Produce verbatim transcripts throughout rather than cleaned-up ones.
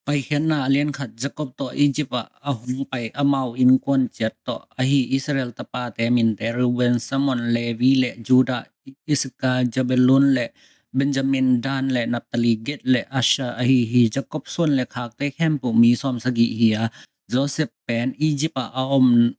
Paikhiatna a lian khat. Jacob tawh Egypt ah a hong pai amau innkuan ciat tawh ahi Israel tapate minte: Reuben, Simeon, Levi le Judah, Issachar, Zebulun le Benjamin, Dan le Naphtali, Gad le Asher ahi hi. Jacob suan le khakte khempeuh mi sawmsagih hi a, Joseph pen Egypt ah a om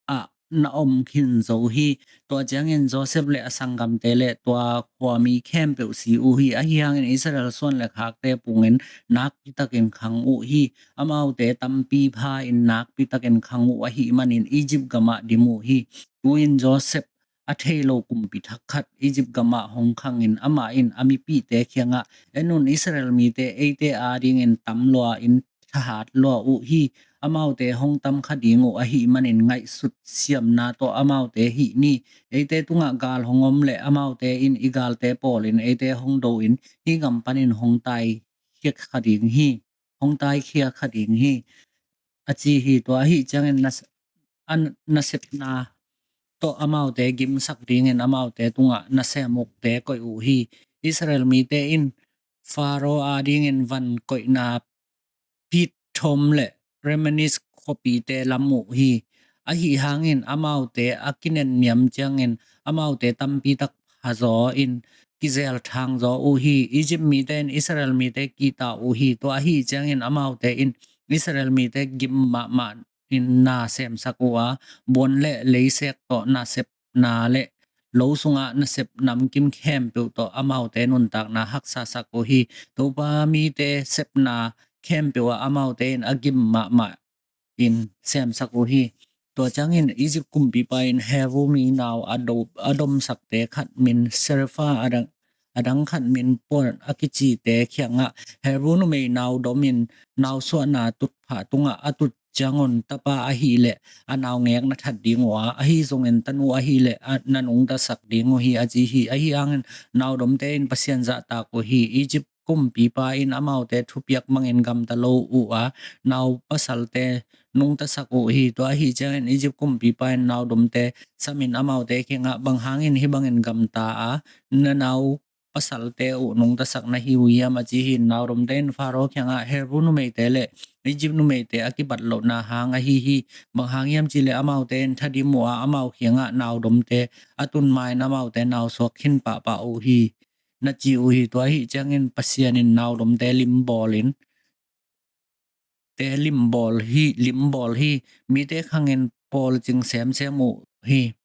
ah na om khin zo hi. Tua ciangin Joseph le a sanggamte le tua khuami khempeuh si uh hi. Ahi hangin Israel suan le khakte pungin nakpi takin khang uh hi. Amaute tampi pha in nakpi takin khang uh ahih manin Egypt gamah dim uh hi. Tu-in Joseph a thei lo kumpi thak khat Egypt gamah hong khangin amah in a mipihte kiangah, "En un, Israel mite eite adingin tam lua in thahat lua uh hi. Amaute hong tam kha ding uh ahih manin ngaihsut siamna tawh amaute hih ni. Eite tungah gal hong om le amaute in i galte pawlin eite hong do in hih gam panin hong taikhia kha ding hi, hong taikhia kha ding hi," a ci hi. Tua ahi ciangin nas-, a nasepna tawh amaute gimsak dingin amaute tungah nasemukte koih uh hi. Israel mite in Faro adingin van koihna Pithom le Rameses khuapite lam uh hi. Ahi hangin amaute a kinenniam ciangin amaute tampi tak phazaw in kizel thangzaw uh hi. Egypt mite in Israel mite kihta uh hi. Tua ahi ciangin amaute in Israel mite gim mahmah in na semsak uh a, buan le leisek tawh nasepna le lo sungah nasep namkim khempeuh tawh amaute nuntakna haksasak uh hi. Topa mite sepna khempeuh ah amaute in a gim mahmah in semsak uh hi. Tua ciangin Egypt kumpipa in Hebru mi nau a do-, a domsakte khat min Serapha, a dang, a dang khat min Puah a kicite kiangah, "Hebru numei nau dom in nau suahna tutphah tungah a tut ciangun tapa ahih leh a naungek na that ding uh a, ahi zongin tanu ahih leh a na nungtasak ding uh hi," a ci hi. Ahi hangin nau domte in Pasian zahtak uh hi. Egypt kumpipa in amaute thupiak mangin gamta lo uh a, nau pasalte nungtasak uh hi. Tua ahi ciangin Egypt kumpipa in nau domte samin amaute kiangah, "Bang hangin hih bangin gamta a, na nau pasalte uh nungtasak na hi uh hiam?" a ci hi. Nau domte in Faro kiangah, "Hebru numeite le Egypt numeite a kibat lohna hang ahi hi. Bang hang hiam cih leh amaute in thadim uh a, amau kiangah nau domte a tun ma-in amaute nau suak khin pahpah uh hi," na ci uh hi. Tua ahi ciangin Pasian in nau domte limbawl in, te limbawl hi, limbawl hi. Mite khangin pawlcing semsem uh hi.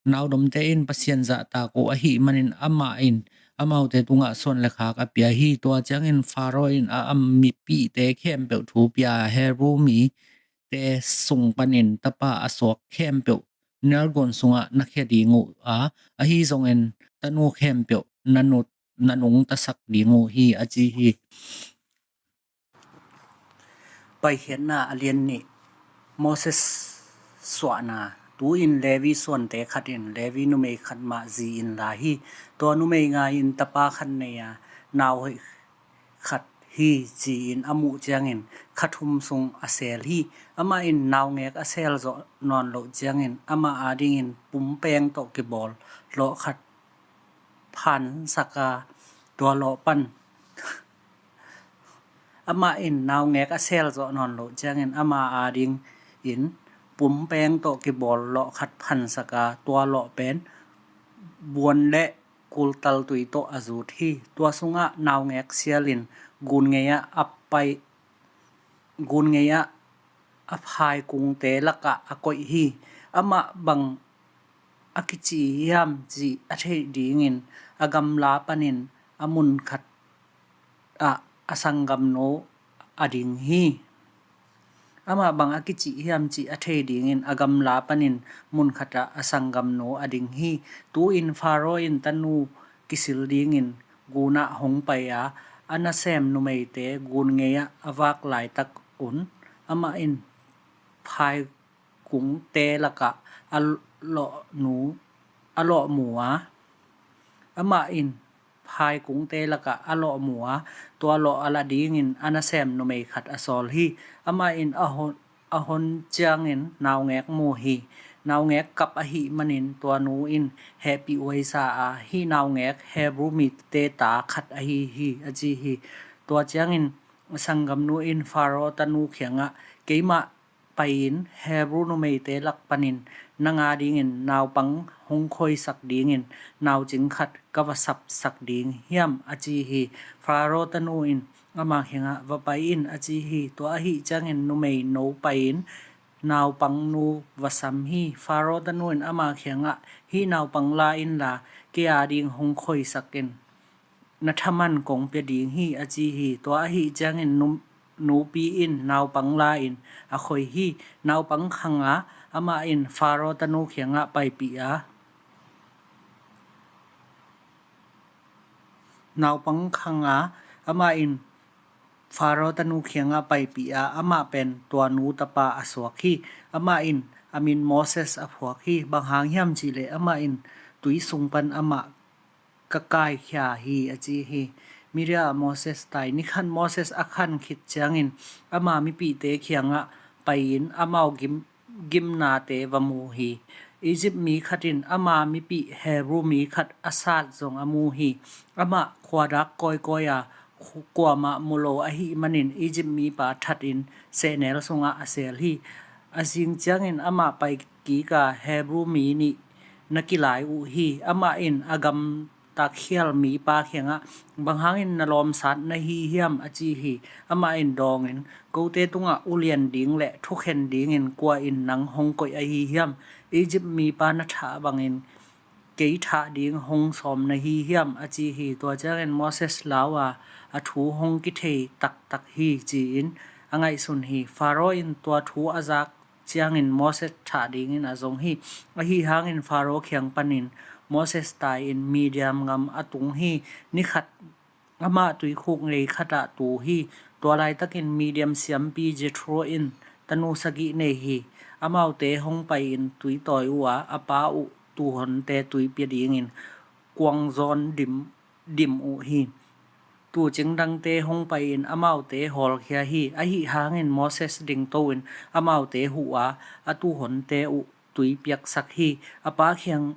Nau domte in Pasian zahtak uh ahih manin amah in amaute tungah suan le khak a pia hi. Tua ciangin Faro in a, a mipihte khempeuh thu pia a, "Hebru mite sung panin tapa a suak khempeuh Nile gun sungah na khia ding uh a, ahi zongin tanu khempeuh na nu-, na nungtasak ding uh hi," a ci hi. Paikhiatna a lian nih. Moses suahna. Tu-in Levi suante khat in Levi numei khat mah zi-in la hi. Tua numei ngai-in tapa khat nei a, nau hoih khat hi ci-in a muh ciangin kha thum sung a seel hi. Amah in naungek a seel zawh nawn loh ciangin amah adingin pumpeng tawh kibawl lawh khat phansak a, tua lawh pan, amah in naungek a seel zawh nawn loh ciangin ama adingin pumpeng tawh kibawl lawh khat phansak a, tua lawh pen buan le kultal tui tawh a zut hi. Tua sungah naungek sialin gun ngei-ah a pai, gun ngei-ah a phaikungte lakah a koih hi. Amah bang a kici hiam cih a theih dingin a gamla panin a mun khat ah a sanggamnu a ding hi. Amah bang a kicih hiam cih a thei dingin a gamla panin mun khatah a sanggamnu a ding hi. Tu-in Faro in tanu kisil dingin gunah hong pai a, a nasem numeite gun ngei-ah a vak laitak un amah in phaikungte lakah a lawhnu, a lawhmu a, amah in phaikungte lakah a lawhmu a, tua lawh a lah dingin a nasem numei khat a sawl hi. Amah in a hon, a hon ciangin naungek mu hi. Naungek kap ahih manin tua nu in hehpih huaisa a, "Hih naungek Hebru mite ta khat ahi hi," a ci hi. Tua ciangin sanggamnu in Faro tanu kiangah, "Keimah pai-in Hebru numeite lak panin nang a dingin naupang hong khoisak dingin naucing khat ka va sapsak ding hiam?" a ci hi. Faro tanu in ama kiangah, "Va pai in," a ci hi. Tua ahih ciangin numeino pai-in naupangnu va sam hi. Faro tanu in ama kiangah, "Hih naupang la inla, kei a ding hong khoisak in, na thaman kong pia ding hi," a ci hi. Tua ahih ciangin nu-, nupi in naupang la-in a khoi hi. Naupang khang a, amah in Faro tanu kiangah paipih a, naupang khang a, amah in Faro tanu kiangah paipih a, amah pen tua nu tapa a suak hi. Amah in a min Moses a phuak hi. Bang hang hiam cihleh amah in tui sung pan amah ka kaikhia hi, a ci hi. Media ah Moses tai. Nikhat Moses a khan khit ciangin ama mipihte kiangah pai-in amau gim, gimnate va mu hi. Egypt mi khat in ama mipih Hebru mi khat a sat zong a mu hi. Amah khuadak kawikawi a, khu-, kuamah mu lo ahih manin Egypt mipa thatin sehnel sungah a sel hi. A zing ciangin amah pai kik a, Hebru mi nih na kilai uh hi. Amah in a gamta khial mipa kiangah, "Bang hangin na lawmsat na hi hiam?" a ci hi. Amah in dawngin, "Kote tungah ulian ding le thukhen dingin kua in nang hong koih ahi hiam? Egypt mipa na thah bangin kei thah ding hong sawm na hi hiam?" a ci hi. Tua ciangin Moses lau a, "A thu hong kithei taktak hi," ci-in a ngaihsun hi. Faro in tua thu a zak ciangin Moses thah dingin a zong hi. Ahi hangin Faro kiang panin Moses tai-in Midian gam a tung hi. Nikhat amah tuikhuk ngei khatah tu hi. Tua laitakin Midian siampi Jethro in tanu sagih nei hi. Amaute hong pai-in tui tawi uh a, a pa uh tuuhonte tui pia dingin kuangzawn dim, dim uh hi. Tuucing dangte hong pai-in amaute hawlkhia hi. Ahi hangin Moses dingto-in amaute huh a, a tuuhonte uh tui piaksak hi. A pa kiang,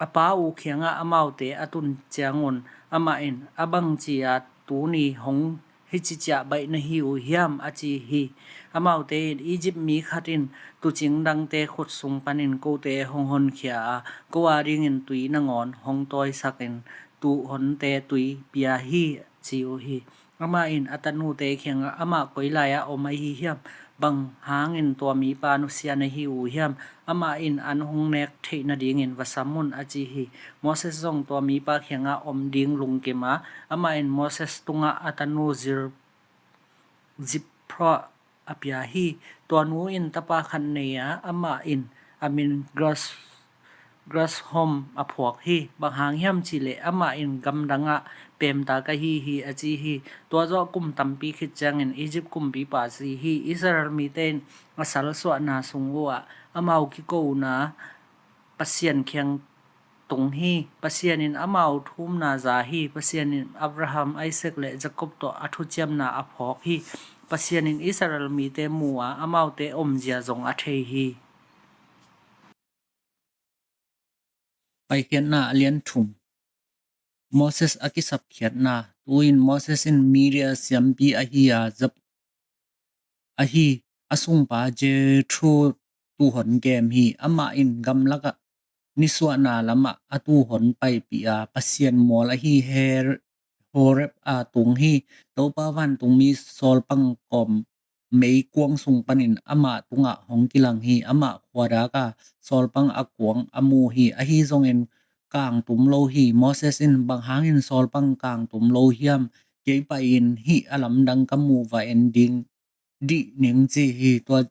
a pa uh kiangah amaute a tun ciangun amah in, "A bangci-a tuni hong hici ciah baih na hi uh hiam?" a ci hi. Amaute in, "Egypt mi khat in tuucing dangte khut sung panin kote hong honkhia a, ko a dingin tui nangawn hong tawisakin tuuhonte tui pia hi," ci uh hi. Amah in a tanute kiangah, "Amah koi lai-ah om ahi hiam? Bang hangin tua mipa nusia na hi uh hiam? Amah in an hong nek theih nadingin va sam un," a ci hi. Moses zong tua mipa kiangah om ding lungkim a, amah in Moses tungah a tanu Zir-, Zipporah a pia hi. Tua nu in tapa khat nei a, amah in a min Gras-, Gershom a phuak hi. Bang hang hiam cihleh amah in gamdangah peemta ka hi hi, a ci hi. Tua zawh kum tampi khit ciangin Egypt kumpipa si hi. Israel mite in a salsuahna sung uhah amau kikona Pasian kiang tung hi. Pasian in amau thumna za hi. Pasian in Abraham, Isaac le Jacob tawh a thuciamna a phawk hi. Pasian in Israel mite mu a, amaute omzia zong a thei hi. Paikhiatna a lian thum. Moses a kisapkhiatna. Tu-in Moses in Midian siampi ahi a, Zap-, ahi a sungpa Jethro tuuhon kem hi. Amah in gamlakah nisuahna lamah a tuuhon paipih a, Pasian mual ahi Her-, Horeb a tung hi. Topa vantungmi sawlpang kawm meikuang sung panin amah tungah hong kilang hi. Amah khuadak a, sawlpang a kuang a mu hi. Ahi zongin kangtum lo hi. Moses in, "Bang hangin sawlpang kangtum lo hiam? Kei pai-in hih a lamdang ka muh va en ding dih ning," ci hi. Tua,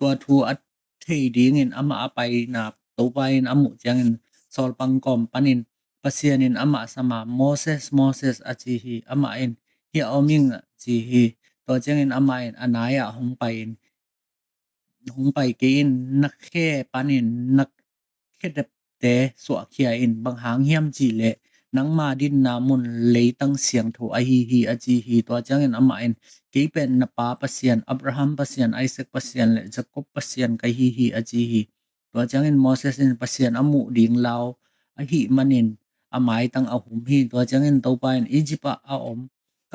tua thu a thei dingin amah a paina Topa in a muh ciangin sawlpang kawm panin Pasian in amah sam a, "Moses, Moses," a ci hi. Amah in, "Hiah om ing," a ci hi. Tua ciangin amah in a nai-ah hong pai-in, hong pai kei in, na khe panin na khedepte suahkhia in. Bang hang hiam cihleh nangma dinna mun leitang siangtho ahi hi, a ci hi. Tua ciangin amah in, "Kei pen na pa Pasian, Abraham Pasian, Isaac Pasian le Jacob Pasian ka hi hi," a ci hi. Tua ciangin Moses in Pasian a muh ding lau ahih manin a maitang a hum hi. Tua ciangin Topa in, "Egypt ah a om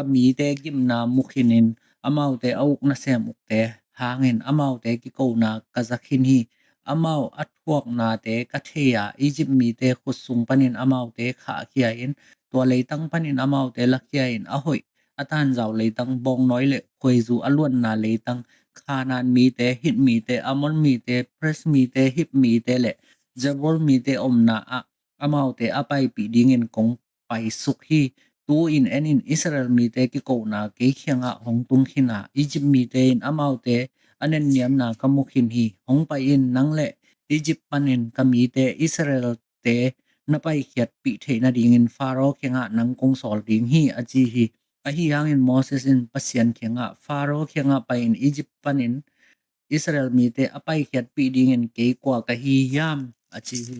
mite gimna mu khinin, amaute a uk nasem ukte hangin amaute kikona ka za khin hi. Amau a thuaknate ka thei a, Egypt mite khut sung panin amaute khahkhia in, tua leitang panin amaute lakhia in, a hoih a tanzau leitang, bawngnawi le khuaizu a luanna leitang, Khanaan mite, Hit mite, Amon mite, Pres mite, Hiv mite le Jebus mite omna ah amaute a paipih dingin kong paisuk hi. Tu-in en in, Israel mite kikona kei kiangah hong tung khin a, Egypt mite in amaute a nenniamna ka mu khin hi. Hong pai in, nang le Egypt panin ka mite Israelte na paikhiatpih theih nadingin Faro kiangah nang kong sawl ding hi, a ci hi. Ahi hangin Moses in Pasian kiangah, Faro kiangah pai-in Egypt panin Israel mite a paikhiatpih dingin kei kua ka hi hiam, a ci hi.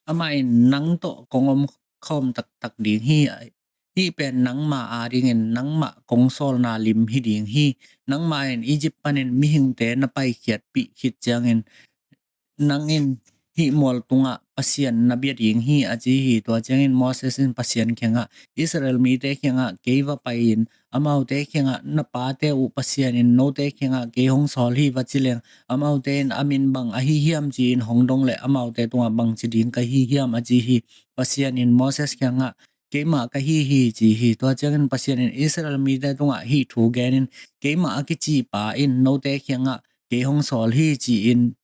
Amah in, nang tawh kong om khawm taktak ding hi. Hih pen nangma adingin nangmah kong sawlna lim hi ding hi. Nangma in Egypt panin mihingte na paikhiatpih khit ciangin nang in hih mual tungah Pasian na bia ding hi, a ci hi. Tua ciangin Moses in Pasian kiangah, Israel mite kiangah kei va pai-in, amaute kiangah, na pate uh Pasian in note kiangah kei hong sawl hi, va ci leng, amaute in a min bang ahi hiam ci-in hong dong leh amaute tungah bangci ding ka hi hiam, a ci hi. Pasian in Moses kiangah, keimah ka hi hi, ci hi. Tua ciangin Pasian in Israel mite tungah hih thu genin, keimah a kici pa in note kiangah kei hong sawl hi, ci-in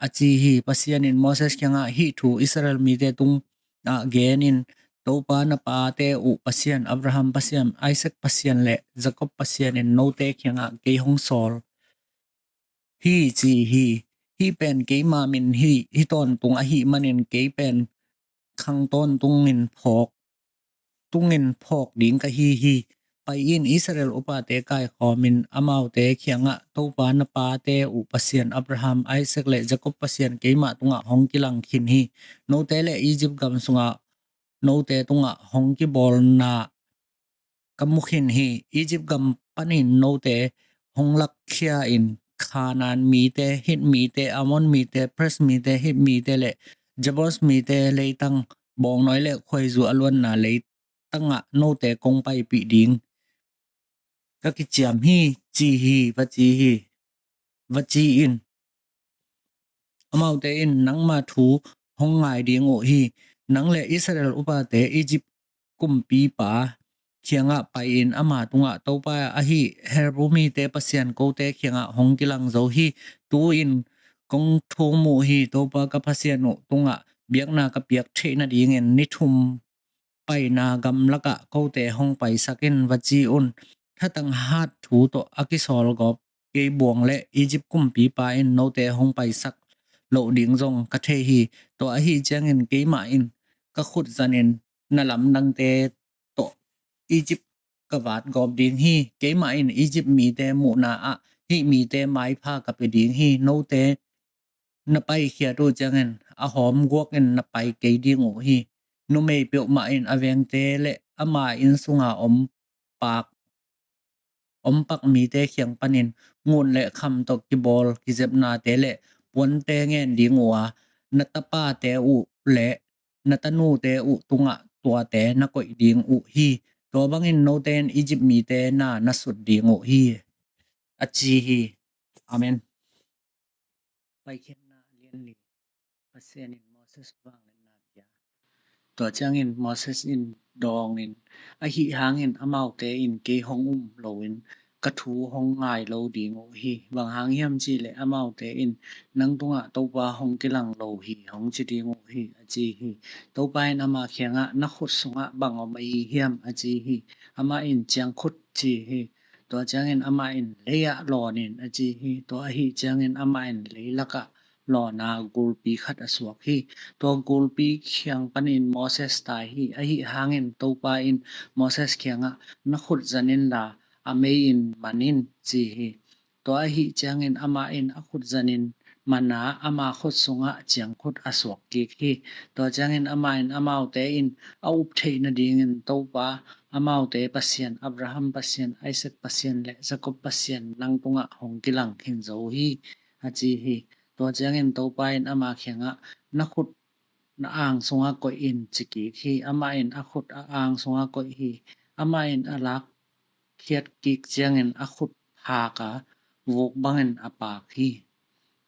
a ci hi. Pasian in Moses kiangah, hih thu Israel mite tungah genin, Topa na pate uh Pasian, Abraham Pasian, Isaac Pasian le Jacob Pasian in note kiangah kei hong sawl hi, ci hi. Hih pen keima min hi, hi tawntung ahih manin kei pen khang tawntungin phawk, tungin phawk ding ka hi hi. Pai in, Israel upate kaikhawmin amaute kiangah, Topa na pate uh Pasian, Abraham, Isaac le Jacob Pasian keimah tungah hong kilang khin hi. Note le Egypt gam sungah note tungah hong kibawlna ka mu khin hi. Egypt gam panin note hong lakkhia in, Khanaan mite, Hit mite, Amon mite, Pres mite, Hiv mite le Jebus mite leitang, bawngnawi le khuaizu a luanna leitangah note kong paipih ding ka kiciam hi, ci hi, va ci hi, va ci in. Amaute in nangma thu hong ngai ding uh hi. Nang le Israel upate Egypt kumpipa kiangah pai-in ama tungah, Topa ahi Hebru mite Pasian kote kiangah hong kilang zo hi. Tu-in kong thum uh hi, Topa ka Pasian uh tungah biakna ka piak theih nadingin ni thum paina gamlakah kote hong paisak in, va ci un. Thatang hat thu tawh a kisawlgawp kei buang le Egypt kumpipa in note hong paisak loh ding zong ka thei hi. Tua ahi ciangin keimah in ka khut zanin na lamdangte tawh Egypt ka vatgawp ding hi. Keimah in Egypt mite muhna ah hih mite maipha ka pia ding hi. Note na paikhiat uh ciangin a hawm guakin na pai kei ding uh hi. Numei peuhmah in a vengte le ama inn sunga om pak, om pak mite kiang panin ngun le kham tawh kibawl kizepnate le puante ngen ding uh a, na tapate uh le na tanute uh tungah tuate na koih ding uh hi. Tua bangin note in Egypt mite na na sut ding uh hi, a ci hi. Amen. Paikhiatna a lian li. Pasian in Moses vangliatna pia. Tua ciangin Moses in dawngin, ahi hangin amaute in kei hong um loin ka thu hong ngai lo ding uh hi. Bang hang hiam cih leh amaute in nang tungah Topa hong kilang lo hi, hong ci ding uh hi, a ci hi. Topa in ama kiangah, na khut sungah bang om ahi hiam, a ci hi. Amah in, ciangkhut, ci hi. Tua ciangin amah in, lei-ah lawn in, a ci hi. Tua ahi ciangin amah in leilakah lawn a gulpi khat a suak hi. Tua gulpi kiang panin Moses tai hi. Ahi hangin Topa in Moses kiangah, na khut zanin la a mei in man in, ci hi. Tua ahi ciangin amah in a khut zanin man a, ama khut sungah ciangkhut a suak kik hi. Tua ciangin amah in amaute in a up theih nadingin Topa, amaute Pasian, Abraham Pasian, Isaac Pasian le Jacob Pasian nang tungah hong kilang khin zo hi, a ci hi. Tua ciangin Topa in ama kiangah, na khut na ang sungah koih in, ci kik hi. Amah in a khut a ang sungah koih hi. Amah in a lak khiat kik ciangin a khut phak a, vuk bangin a paak hi.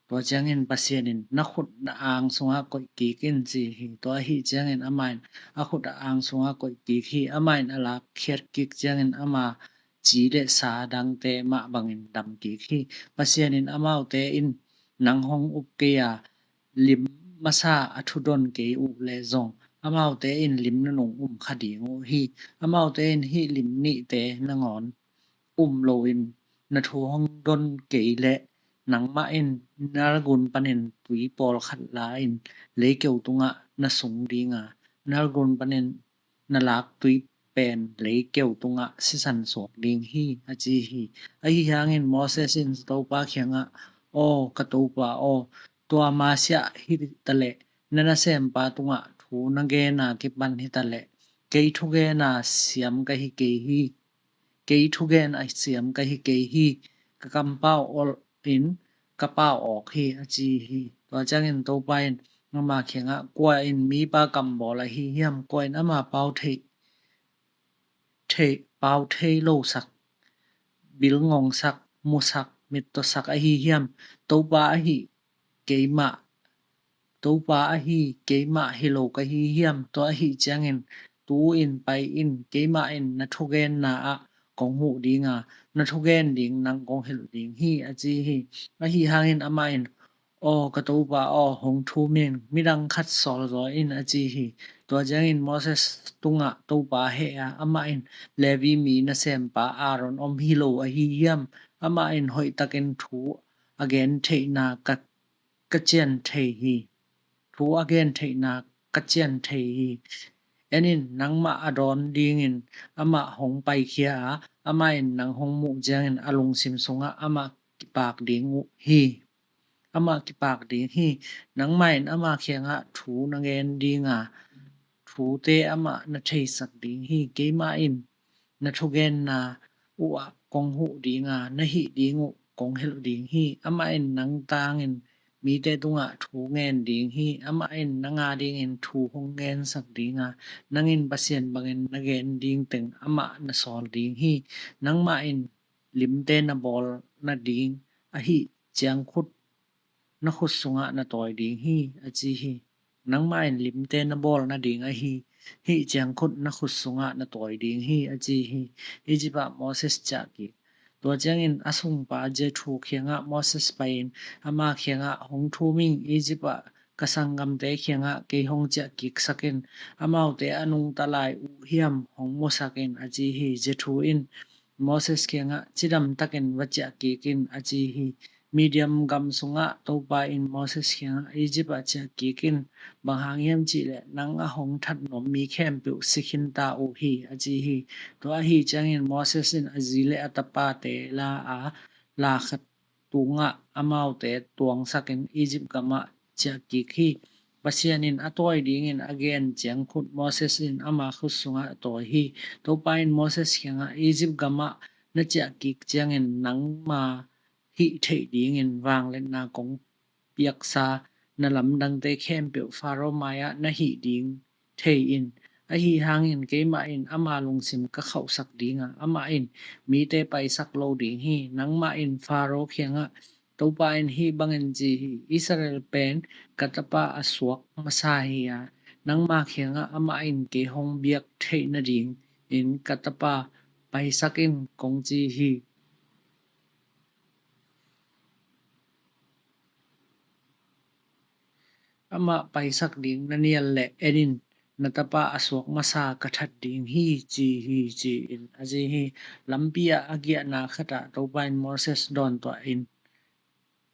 Tua ciangin Pasian in, "Na khut na ang sungah koih kik in," ci hi. Tua ahi ciangin amah in a khut a ang sungah koih kik hi. Amah in a lak khiat kik ciangin ama ci le sa dangte mah bangin dam kik hi. Pasian in, "Amaute in nang hong up kei a, lim masa a thudon kei uh leh zong, amaute in lim nanung um kha ding uh hi. Amaute in hih lim nihte nangawn um loin na thu hong don kei leh, nangmah in na gun panin tui pawlkhat la-in leikeu tungah na sung ding a, na gun panin na lak tui pen leikeu tungah sisan suak ding hi," a ci hi. Ahi hangin Moses in Topa kiangah, "Aw ka Topa aw, tua masiah hi taleh, na nasempa tungah thu na gen a kipan hi taleh, kei thugen a siam ka hi kei hi. Kei thugen a siam ka hi kei hi. Ka kampau awlin ka pau awk hi," a ci hi. Tua ciangin Topa in ama kiangah, "Kua in mipa kam bawl ahi hiam? Kua in ama pau thei, thei, pau thei lo sak, bil ngong sak, mu sak, mittaw sak ahi hiam? Topa ahi keimah, Topa ahi keimah hi lo ka hi hiam? Tua ahi ciangin tu-in pai in, keimah in na thugenna ah kong huh ding a, na thugen ding nang kong hilh ding hi," a ci hi. Ahi hangin amah in, "Aw ka Topa aw, hong thum in, midang khat sawl zaw in," a ci hi. Tua ciangin Moses tungah Topa heh a, amah in, "Levi mi nasempa Aaron om hi lo ahi hiam? Amah in hoihtakin thu a gen theihna ka, ka cian thei hi. Thu a gen theihna ka cian thei hi. En in, nangmah a dawn dingin amah hong paikhia a, amah in nang hong muh ciangin a lungsim sungah amah kipak ding uh hi. Amah kipak ding hi. Nangmah in ama kiangah thu na gen ding a, thute amah na theisak ding hi. Keimah in na thugenna uhah kong huh ding a, na hih ding uh kong hilh ding hi. Amah in nang tangin mite tungah thu ngen ding hi. Amah in nang adingin thu hong gensak ding a, nang in Pasian bangin na gen ding teng amah na sawl ding hi. Nangmah in limte na bawl nading ahih ciang khut na khut sungah na tawi ding hi," a ci hi. "Nangmah in limte na bawl nading ahi, hih ciang khut na khut sungah na tawi ding hi," a ci hi. Egypt ah Moses ciah kik. Tua ciangin a sungpa Jethro kiangah Moses pai-in ama kiangah, "Hong thum in, Egypt ah ka sanggamte kiangah kei hong ciah kiksak in, amaute a nungta lai uh hiam hong musak in," a ci hi. Jethro in Moses kiangah, "Cidam takin va ciah kik in," a ci hi. Midian gam sungah Topa in Moses kiangah, "Egypt ah ciah kik in, bang hang hiam cih leh nang a hong that nuam mi khempeuh si khin ta uh hi," a ci hi. Tua ahi ciangin Moses in a zi le a tapate la a, la khat tungah amaute tuangsakin Egypt gamah ciah kik hi. Pasian in a tawi dingin a gen ciang khut Moses in ama khut sungah a tawi hi. Topa in Moses kiangah, "Egypt gamah na ciah kik ciangin nangma hih theih dingin vangliatna kong piaksa na lamdangte khempeuh Faro mai-ah na hih ding thei in. Ahi hangin keimah in ama lungsim ka khauhsak ding a, amah in mite paisak lo ding hi. Nangmah in Faro kiangah, 'Topa in hih bangin ci hi: Israel pen ka tapa a suak masa hi a, nangma kiangah amah in kei hong biak theih nadingin ka tapa paisak in,' kong ci hi. Amah paisak ding na nial leh, en in, na tapa a suak masa ka that ding hi, ci hi," ci-in a ci hi. Lampi ah a giahna khatah Topa in Moses dawntuah in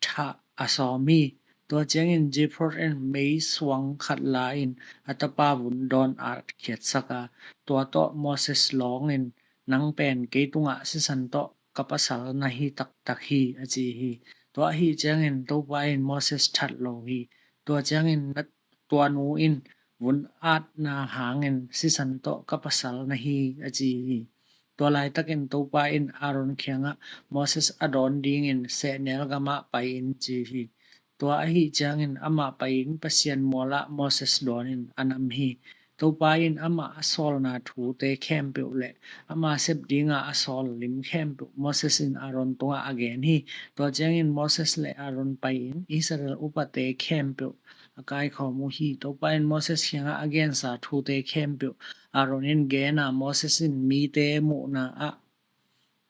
thah a sawm hi. Tua ciangin Jethro in meisuang khat la-in a tapa vun dawn a khiatsak a, tua tawh Moses lawngin, "Nang pen kei tungah sisan tawh ka pasal na hi taktak hi," a ci hi. Tua ahi ciangin Topa in Moses that lo hi. Tua ciangin na, tua nu in vun atna hangin, "Sisan tawh ka pasal na hi," a ci hi. Tua laitakin Topa in Aaron kiangah, "Moses a dawn dingin sehnel gamah pai in," ci hi. Tua ahi ciangin amah pai-in Pasian mualah Moses dawnin a nam hi. Topa in amah a sawlna thute khempeuh le ama sep dinga a sawl lim khempeuh Moses in Aaron tungah a gen hi. Tua ciangin Moses le Aaron pai-in Israel upate khempeuh a kaikhawm uh hi. Topa in Moses kiangah a gensa thute khempeuh Aaron in gen a, Moses in mite muhna ah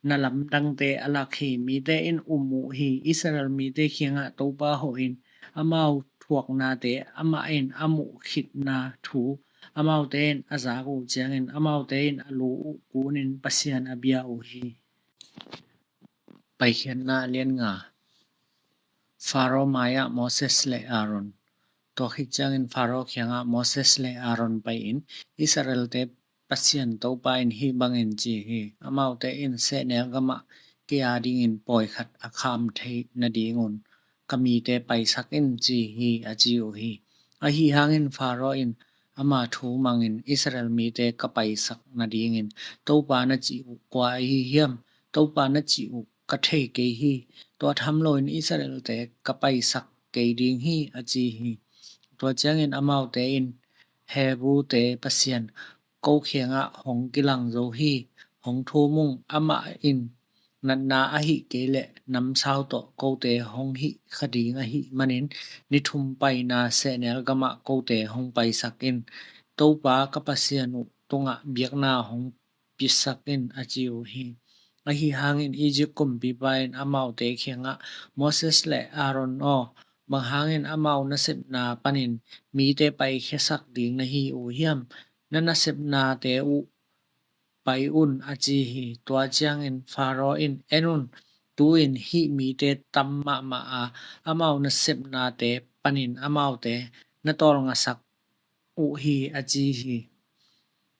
na lamdangte a lak hi. Mite in um uh hi. Israel mite kiangah Topa hawhin amau thuaknate amah in a muh khitna thu amaute in a zak uh ciangin amaute in a lu uh kunin Pasian a bia uh hi. Paikhiatna a lian nga. Faro mai-ah Moses le Aaron. Tua khit ciangin Faro kiangah Moses le Aaron pai-in Israelte Pasian Topa in hih bangin ci hi: Amaute in sehnel gamah kei a dingin pawi khat a kham theih nadingun ka mite paisak in ci hi, a ci uh hi. Ahi hangin Faro in ama thu mangin Israel mite ka paisak nadingin Topa na cih uh kua ahi hiam? Topa na cih uh ka thei kei hi. Tua tham loin Israelte ka paisak kei ding hi, a ci hi. Tua ciangin amaute in Hebrute Pasian ko kiangah hong kilang zo hi. Hong thum ung, amah in natna ahih kei leh namsau tawh kote hong hih kha ding ahih manin ni thum paina sehnel gamah kote hong paisak in. Topa ka Pasian uh tungah biakna hong piasak in, a ci uh hi. Ahi hangin Egypt kumpipa in amaute kiangah, Moses le Aaron aw, bang hangin amau nasepna panin mite paikhiasak ding na hi uh hiam? Na nasepnate uh pai un, a ci hi. Tua ciangin Faro in, en un, tu-in hih mite tam mahmah a, amau nasepnate panin amaute na tawlngasak uh hi, a ci hi.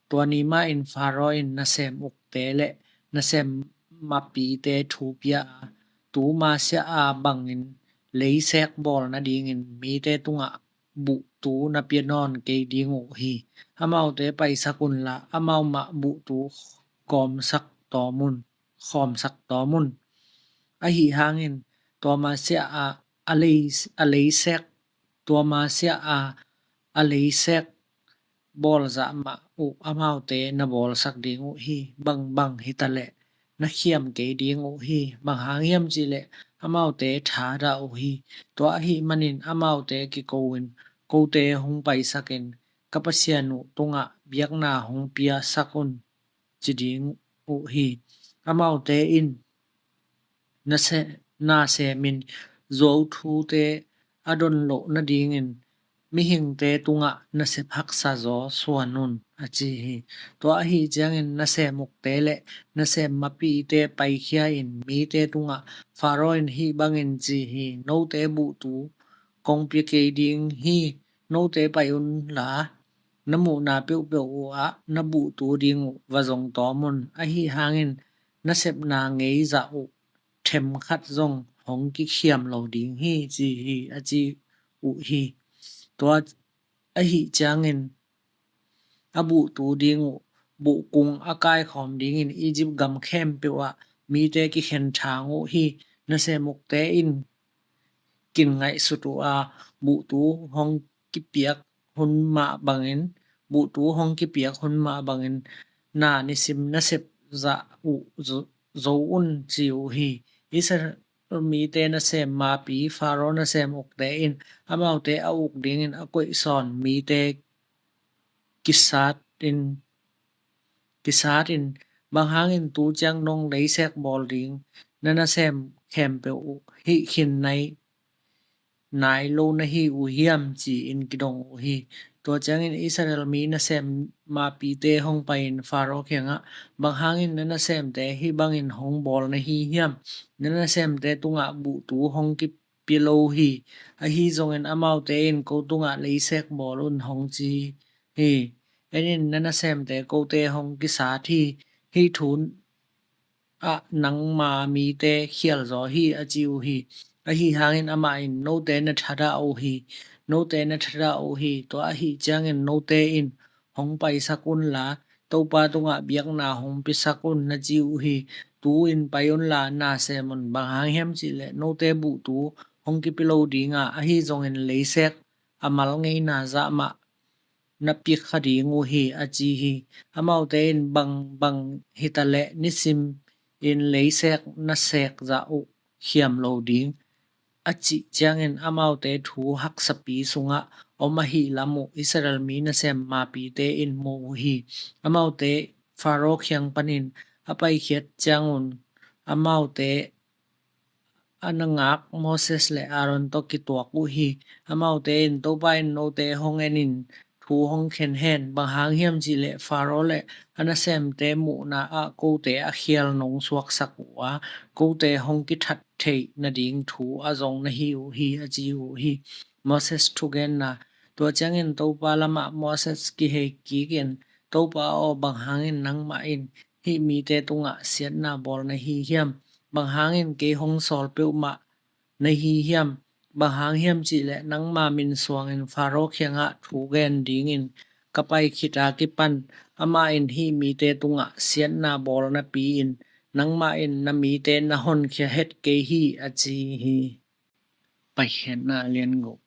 Tua ni mahin Faro in nasem ukte le nasem mapite thu pia a, tu masiah a bangin leisek bawl nadingin mite tungah buhtu na pia nawn kei ding uh hi. Amaute paisak unla, amau mah buhtu kawmsak tawm un, khawmsak tawm un. Ahi hangin tua masiah a, a lei, a leisek, tua masiah a, a leisek bawl zah mah uh amaute na bawlsak ding uh hi. Bangbang hitaleh na khiam kei ding uh hi. Bang hang hiam cihleh amaute thadah uh hi. Tua ahih manin amaute kiko-in kote hong paisakin ka Pasian uh tungah biakna hong piasak un, ci ding uh hi. Amaute in nase-, nasemin zuau thute a don loh nadingin mihingte tungah nasep haksa zaw suan un, a ci hi. Tua ahi ciangin nasem ukte le nasem mapite paikhia in mite tungah, Faro in hih bangin ci hi: Note buhtu kong pia kei ding hi. Note pai unla, na muhna peuhpeuh uh ah na buhtu ding uh va zong tawm un. Ahi hangin nasepna ngei zah uh themkhat zong hong kikhiam lo ding hi, ci hi, a ci uh hi. Tua ahi ciangin a buhtu ding uh buhkung a kaikhawm dingin Egypt gam khempeuh ah mite kikhen thang uh hi. Nasem ukte in kin ngaihsut uh a, buhtu hong kipiak hun mah bangin, buhtu hong kipiak hun mah bangin na nisim nasep zah uh zo, zo un, ci uh hi. Israel mite nasem mapi Faro nasem ukte in amaute a uk dingin a koihsawn mite kisat in, kisat in, bang hangin tu ciang dong leisek bawl ding na nasem khempeuh uh hih khin nai, nai lo na hi uh hiam, ci-in kidong uh hi. Tua ciangin Israel mi nasem mapite hong pai-in Faro kiangah, bang hangin na nasemte hih bangin hong bawl na hi hiam? Na nasemte tungah buhtu hong kipia lo hi. Ahi zongin amaute in ko tungah leisek bawl un hong ci hi. En in, na nasemte kote hong kisat hi. Hih thu ah nangma mite khialzaw hi, a ci uh hi. Ahi hangin amah in, note na thadah uh hi. Note na thadah uh hi. Tua ahi ciangin note in hong paisak unla, Topa tungah biakna hong piasak un, na ci uh hi. Tu-in pai unla, na sem un. Bang hang hiam cihleh note buhtu hong kipia lo dinga, ahi zongin leisek a mal ngeina zah mah na pia kha ding uh hi, a ci hi. Amaute in, bang bang hitaleh nisimin leiseek na seek zah uh hiam lo ding, a cih ciangin amaute thu haksapi sungah om ahih lam uh Israel mi nasem mapite in mu uh hi. Amaute Faro kiang panin a paikhiat ciangun amaute a na ngak Moses le Aaron tawh kituak uh hi. Amaute in, Topa in note hong enin thu hong khen hen. Bang hang hiam cihleh Faro le a nasemte muhna ah kote a khial nong suaksak uh a, kote hong kithat theih nading thu a zong na hi uh hi, a ci uh hi. Moses thugenna. Tua ciangin Topa lamah Moses kihei kikin, Topa aw, bang hangin nangmah in hih mite tungah siatna bawl na hi hiam? Bang hangin kei hong sawl peuhmah na hi hiam? Bang hang hiam cihleh nangma min suangin Faro kiangah thu gen dingin ka pai khit a kipan amah in hih mite tungah siatna bawl napi-in nangmah in na mite na honkhia het kei hi, a ci hi. Paikhiatna lianguk.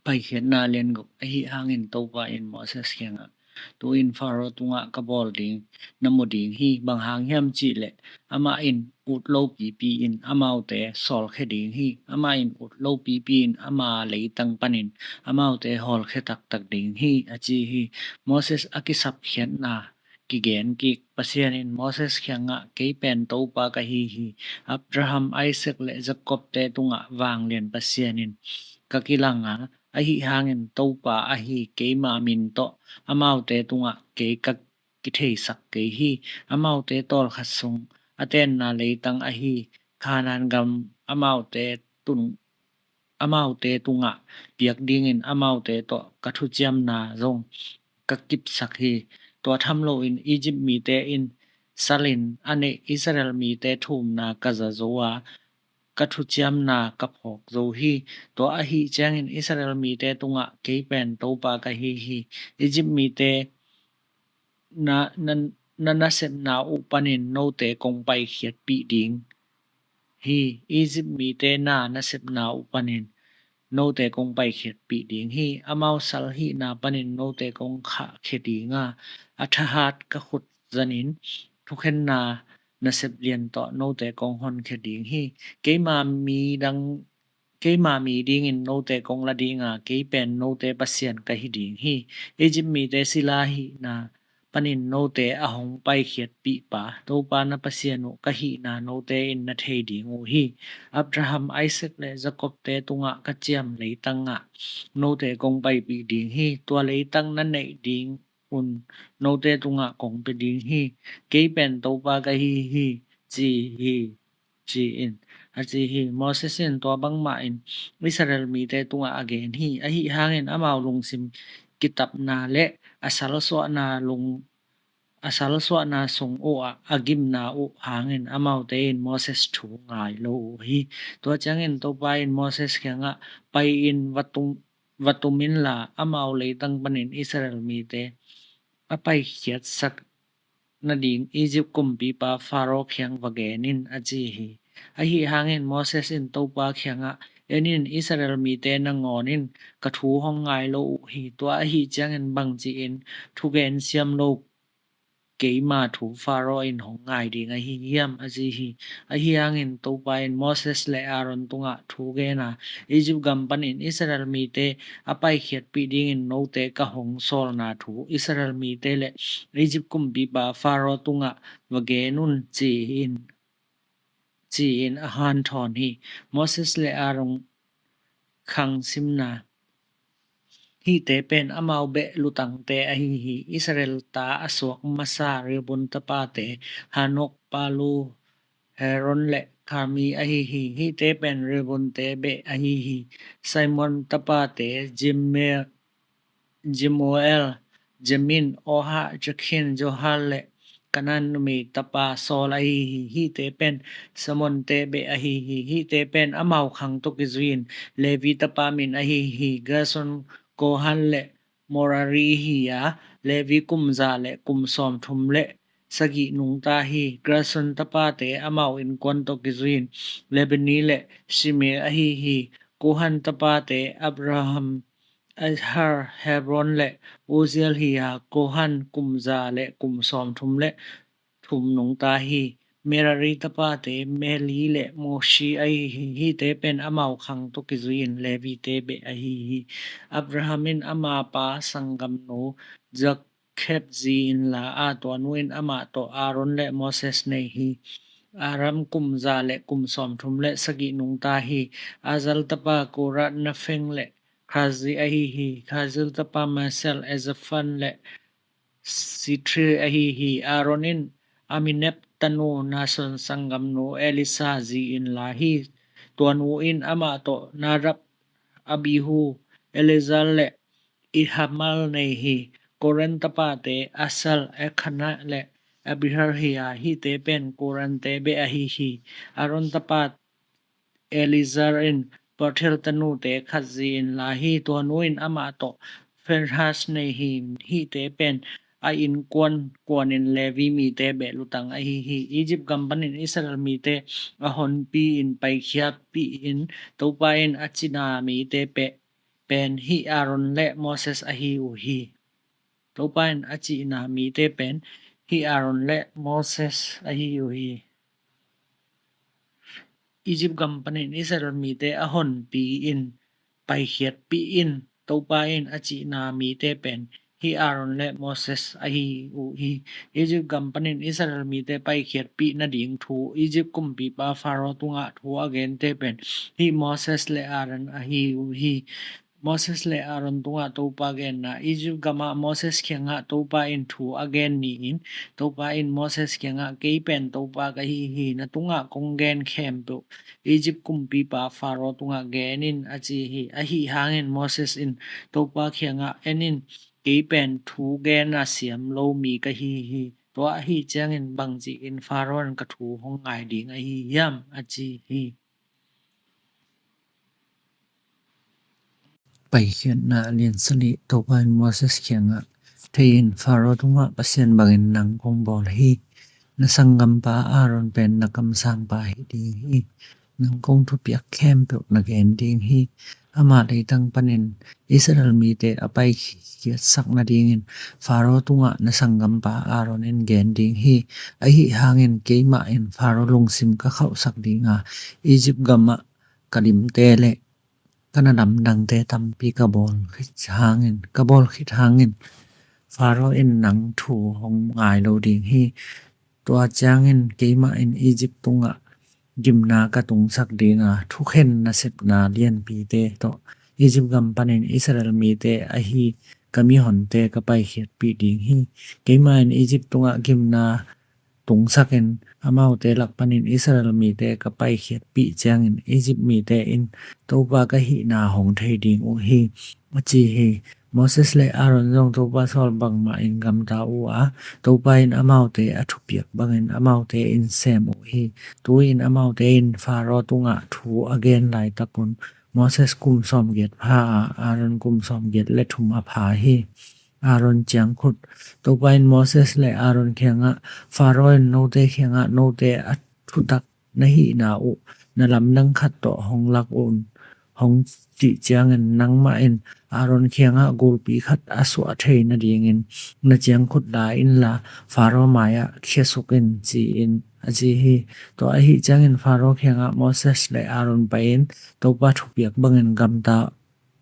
Paikhiatna lianguk. Ahi hangin Topa in Moses kiangah, Tu-in Faro tungah ka bawl ding na mu ding hi. Bang hang hiam cihleh amah in ut lo pipi in amaute sawlkhia ding hi. Amah in ut lo pipi in ama leitang panin amaute hawlkhia taktak ding hi, a ci hi. Moses a kisapkhiatna kigen kik. Pasian in Moses kiangah, Kei pen Topa ka hi hi. Abraham, Isaac le Jacob-te tungah vanglian Pasian in ka kilang a, ahi hangin Topa ahi keima min tawh amaute tungah kei ka kitheisak kei hi. Amaute tawlkhat sung a tenna leitang ahi Kanaan gam amaute tung amaute tungah piak dingin amaute tawh ka thuciamna zong ka kipsak hi. Tua tham loin Egypt mite in salin a neih Israel mite thumna ka za zo a, ka thuciamna ka phawk zo hi. Tua ahi ciangin Israel mite tungah kei pen Topa ka hi hi. Egypt mite na, na, na nasepna uh panin note kong paikhiatpih ding hi. Egypt mite na nasepna uh panin note kong paikhiatpih ding hi. Amau sal hihna panin note kong khahkhia ding a, a thahat ka khut zanin thukhenna nasep lian tawh note kong honkhia ding hi. Keima mi dang Keima mi dingin note kong la ding a, kei pen note Pasian ka hi ding hi. Egypt mite sila hihna panin note a hong paikhiatpih pa, Topa na Pasian uh ka hihna note in na thei ding uh hi. Abraham, Isaac le Jacob-te tungah ka ciam leitangah note kong paipih ding hi. Tua leitang na neih ding un note tungah kong pia ding hi. Kei pen Topa ka hi hi, ci hi, ci-in a ci hi. Moses in tua bangmah in Israel mite tungah a gen hi. Ahi hangin amau lungsim kitapna le a salsuahna lung a salsuahna sung uh ah a gimna uh hangin amaute in Moses thu ngai lo uh hi. Tua ciangin Topa in Moses kiangah, Pai-in va tum va tum inla, amau leitang panin Israel mite a paikhiatsak nading Egypt kumpipa Faro kiang va gen in, a ci hi. Ahi hangin Moses in Topa kiangah, En in, Israel mite nangawn in ka thu hong ngai lo uh hi. Tua ahi ciangin bangci-in thugen siam lo keima thu Faro in hong ngai ding ahi hiam, a ci hi. Ahi hangin Topa in Moses le Aaron tungah thu gen a, Egypt gam panin Israel mite a paikhiatpih dingin note ka hong sawlna thu Israel mite le Egypt kumpipa Faro tungah va gen un, ci-in ci-in a hanthawn hi. Moses le Aaron khang simna. Hihte pen amau beh lutangte ahi hi. Israel ta a suak masa Reuben tapate Hanok, Palu, Hezron le Karmi ahi hi. Hihte pen Reuben-te beh ahi hi. Simeon tapate Jimel, Jemuel, Jamin, Ohad, Jakhin, Zohar le Kanaan numei tapa Saul ahi hi. Hihte pen Simeon-te beh ahi hi. Hihte pen amau khang tawh kizui-in Levi tapa min ahi hi. Gerson, Kohat le Merari hi a, Levi kum za le kum sawmthum le sagih nungta hi. Gerson tapate amau innkuan tawh kizui-in Libni le Shimei ahi hi. Kohat tapate Amram, Izhar, Hebron le Uzziel hi a, Kohath kum za le kum sawmthum le thum nungta hi. Merari tapate Mahli le Mushi ahi hi. Hihte pen amau khang tawh kizui-in Levite beh ahi hi. Abraham in ama pa sanggamnu Jochebed zi-in la a, tua nu in amah tawh Aaron le Moses nei hi. Amram kum za le kum sawmthum le sagih nungta hi. Uzziel tapa Korah Napheg le Khazzi ahi hi. Khazzi tapa Mashal, Elzaphan le Sithri ahi hi. Aaron in Amminadab tanu Nahson sanggamnu Eleazar zi-in la hi. Tua nu in amah tawh Nadab, Abihu, Eleazar le Ithamar nei hi. Korah tapate Asir, Elkana le Abihail hi a, hihte pen Korahte beh ahi hi. Aaron tapa Eleazar in Putiel tanute khat zi-in la hi. Tua nu in amah tawh Phinehas nei hi. Hihte pen a innkuan kuanin Levi mite beh lutang ahi hi. Egypt gam panin Israel mite a honpi-in paikhiatpih-in Topa in a cihna mite pe- pen hih Aaron le Moses ahi uh hi. Topa in a cihna mite pen hih Aaron le Moses ahi uh hi. Egypt gam panin Israel mite a honpi-in paikhiatpih-in Topa in a cihna mite pen hih Aaron le Moses ahi uh hi. Egypt gam panin Israel mite paikhiatpih nading thu Egypt kumpipa Pharaoh tungah thu a gente pen hih Moses le Aaron ahi uh hi. Moses le Aaron tungah Topa genna. Egypt gamah Moses kiangah Topa in thu a gen ni-in Topa in Moses kiangah, "Kei pen Topa ka hi hi. Na tungah kong gen khempeuh Egypt kumpipa Pharaoh tungah gen in," a ci hi. Ahi hangin Moses in Topa kiangah, "En in, kei pen thu gen a siam lo mi ka hi hi. Tua ahi ciangin bangci-in Pharaoh in ka thu hong ngai ding ahi hiam?" a ci hi. Paikhiatna a lian sali. Topa in Moses kiangah, "Thei in, Pharaoh tungah Pasian bangin nang kong bawl hi. Na sanggampa Aaron pen na kamsangpa hi ding hi. Nang kong thupiak khempeuh na gen ding hi. Ama leitang panin Israel mite a paikhiatsak nadingin Pharaoh tungah na sanggampa Aaron in gen ding hi. Ahi hangin keimah in Pharaoh lungsim ka khauhsak ding a, Egypt gamah ka limte le ka na lamdangte tampi ka bawl khit hangin, ka bawl khit hangin Pharaoh in nang thu hong ngai lo ding hi. Tua ciangin keimah in Egypt tungah gimna ka tungsak ding a, thukhen nasepna lianpite tawh Egypt gam panin Israel mite ahi ka mihonte ka paikhiatpih ding hi. Keimah in Egypt tungah gimna tungsakin amaute lak panin Israel mite ka paikhiatpih ciangin Egypt mite in Topa ka hihna hong thei ding uh hi," a ci hi. Moses le Aaron zong Topa sawl bangmah in gamta uh a, Topa in amaute a thupiak bangin amaute in sem uh hi. Tu-in amaute in Pharaoh tungah thu a gen laitakun Moses kum sawmgiat pha a, Aaron kum sawmgiat le thum a pha hi. Aaron ciangkhut. Topa in Moses le Aaron kiangah, "Pharaoh in note kiangah note a thutak na hihna uh na lamdang khat tawh hong lak un," hong cih ciangin, "Nangmah in Aaron kiangah gulpi khat a suah thei nadingin na ciangkhut la inla, Pharaoh mai-ah khiasuk in," ci-in a ci hi. Tua ahi ciangin Pharaoh kiangah Moses le Aaron pai-in Topa thupiak bangin gamta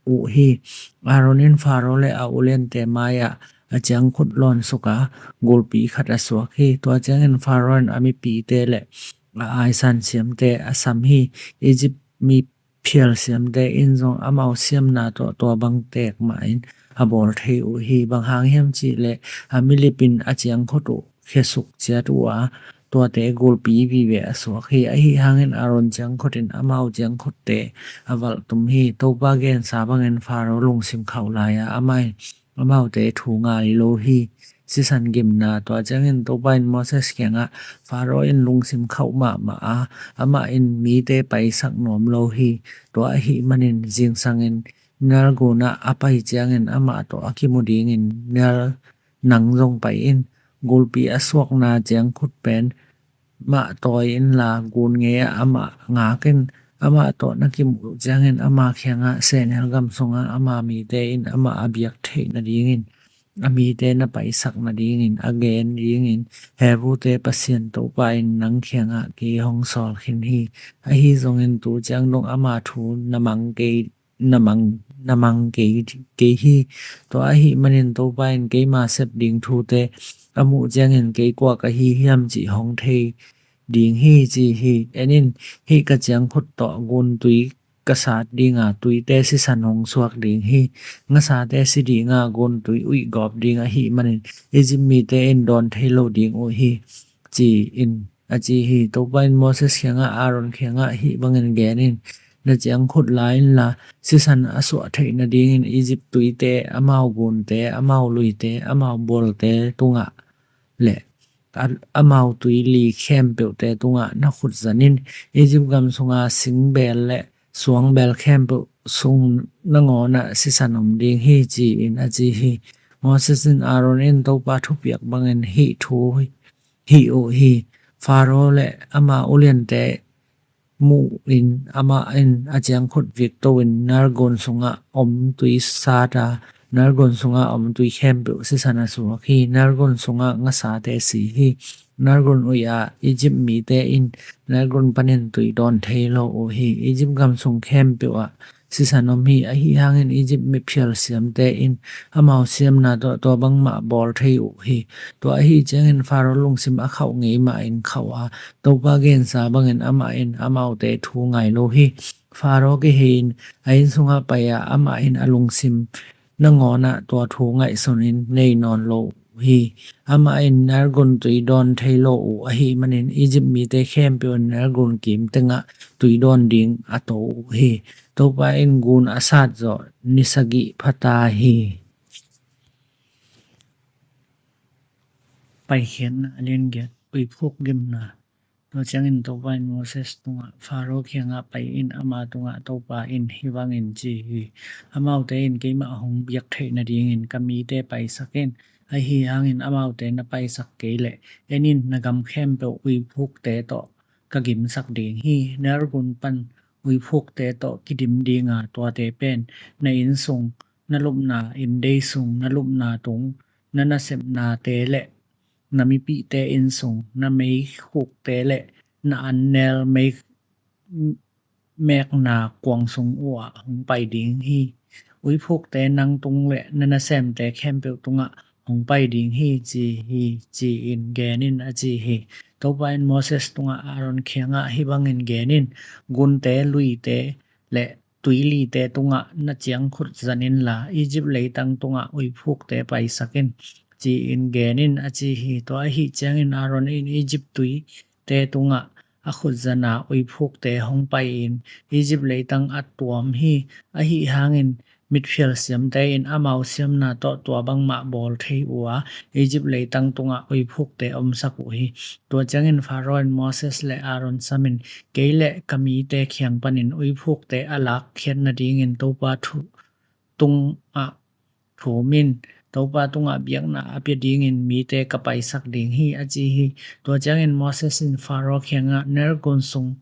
uh hi. Aaron in Pharaoh le a uliante mai-ah a ciangkhut lawnsuk a, gulpi khat a suak hi. Tua ciangin Pharaoh in a mipite le a aisan siamte a sam hi. Egypt mi phial siamte in zong amau siamna tawh tua bang tek mah in a bawl thei uh hi. Bang hang hiam cihleh a milip in a ciangkhut uh khiasuk ciat uh a, tuate gulpi vive a suak hi. Ahi hangin Aaron ciangkhut in amau ciangkhutte a valh tum hi. Topa gensa bangin Pharaoh lungsim khauh lai a, amah in amaute thu ngai lo hi. Sisan gimna. Tua ciangin Topa in Moses kiangah, "Pharaoh in lungsim khauh mahmah a, amah in mite paisak nuam lo hi. Tua ahih manin zingsangin Nile gunah a pai ciangin amah tawh a kimu dingin Nile nang zong pai in. Gulpi a suakna ciangkhut pen mah tawi inla, gun ngei-ah amah ngak in. Amah tawh na kimuh uh ciangin ama kiangah, sehnel gam sungah ama mite in amah a biak theih nadingin a mite na paisak nadingin a gen dingin Hebrute Pasian Topa in nang kiangah kei hong sawl khin hi. Ahi zongin tu ciang dong ama thu na mang kei na mang, na mang kei, kei hi. Tua ahih manin Topa in keima sep ding thute a muh ciangin kei kua ka hi hiam cih hong thei ding hi, ci hi. En in, hih ka ciangkhut tawh guntui ka sat dinga, tuite sisan hong suak ding hi. Ngasate si dinga, guntui uih gawp ding ahih manin Egypt mite in dawn thei lo ding uh hi, ci-in a ci hi. Topa in Moses kiangah, Aaron kiangah hih bangin gen in, na ciangkhut la inla, sisan a suah theih nadingin Egypt tuite, amau gunte, amau luite, amau bualte tungah le a, amau tuili khempeuhte tungah na khut zan in. Egypt gam sunga singbeel le suangbeel khempeuh sung nangawnah sisan om ding hi, ci-in a ci hi. Moses in Aaron in Topa thupiak bangin hih thu hi, hih uh hi. Pharaoh le ama uliante muh in amah in a ciangkhut vik to in Nile gun sungah om tui sat a, Nile gun sungah om tui khempeuh sisan a suak hi. Nile gun sungah ngasate si hi. Nile gun uih a Egypt mite in Nile gun panin tui dawn thei lo uh hi. Egypt gam sung khempeuh ah sisan om hi. Ahi hangin Egypt miphial siamte in amau siamna tawh tua bangmah bawl thei uh hi. Tua ahi ciangin Pharaoh lungsim a khauh ngei mah in khauh a, Topa gensa bangin amah in amaute thu ngai lo hi. Pharaoh kihei in a inn sungah pai a, amah in a lungsim nangawnah tua thu ngaihsun in nei nawn lo uh hi. Amah in Nile gun tui dawn thei lo uh ahih manin Egypt mite khempeuh in Nile gun kim tengah tui dawn ding a to uh hi. Topa in gun a sat zawh ni sagih phata hi. Paikhiatna a lian giat, uiphuk gimna. Tua ciangin Topa in Moses tungah, Pharaoh kiangah pai in ama tungah Topa in hih bangin ci hi. Amaute in keimah hong biak theih nadingin ka mite paisak in. Ahi hangin amaute na paisak kei leh, en in, na gam khempeuh uiphukte tawh ka gimsak ding hi. Nile gun pan uiphukte tawh kidim dinga, tuate pen na inn sung, na lupna inndei sung, na lupna tung, na nasepnate le na mipihte inn sung, na meikhukte le na annel mei mekna kuang sung uhah hong pai ding hi. Uiphukte nang tung le na nasemte khempeuh tungah hong pai ding hi, ci hi, ci-in gen in a ci hi. Topa in Moses tungah, Aaron kiangah hih bangin gen in, gunte, luite le tuilite tungah na ciangkhut zan inla, Egypt leitang tungah uiphukte paisak in, ci-in gen in a ci hi. Tua ahi ciangin Aaron in Egypt tuite tungah a khut zan a, uiphukte hong pai in, Egypt leitang a tuam hi. Ahi hangin mitphial siamte in amau siamna tawh tua bangmah bawl thei uh a, Egypt leitang tungah uiphukte omsak uh hi. Tua ciangin Pharaoh in Moses le Aaron sam in, kei le ka mite kiang panin uiphukte a lakkhiat nadingin Topa thu tungah thum in, Topa tungah biakna a pia dingin mite ka paisak ding hi, a ci hi. Tua ciangin Moses in Pharaoh kiangah, Nile gun sung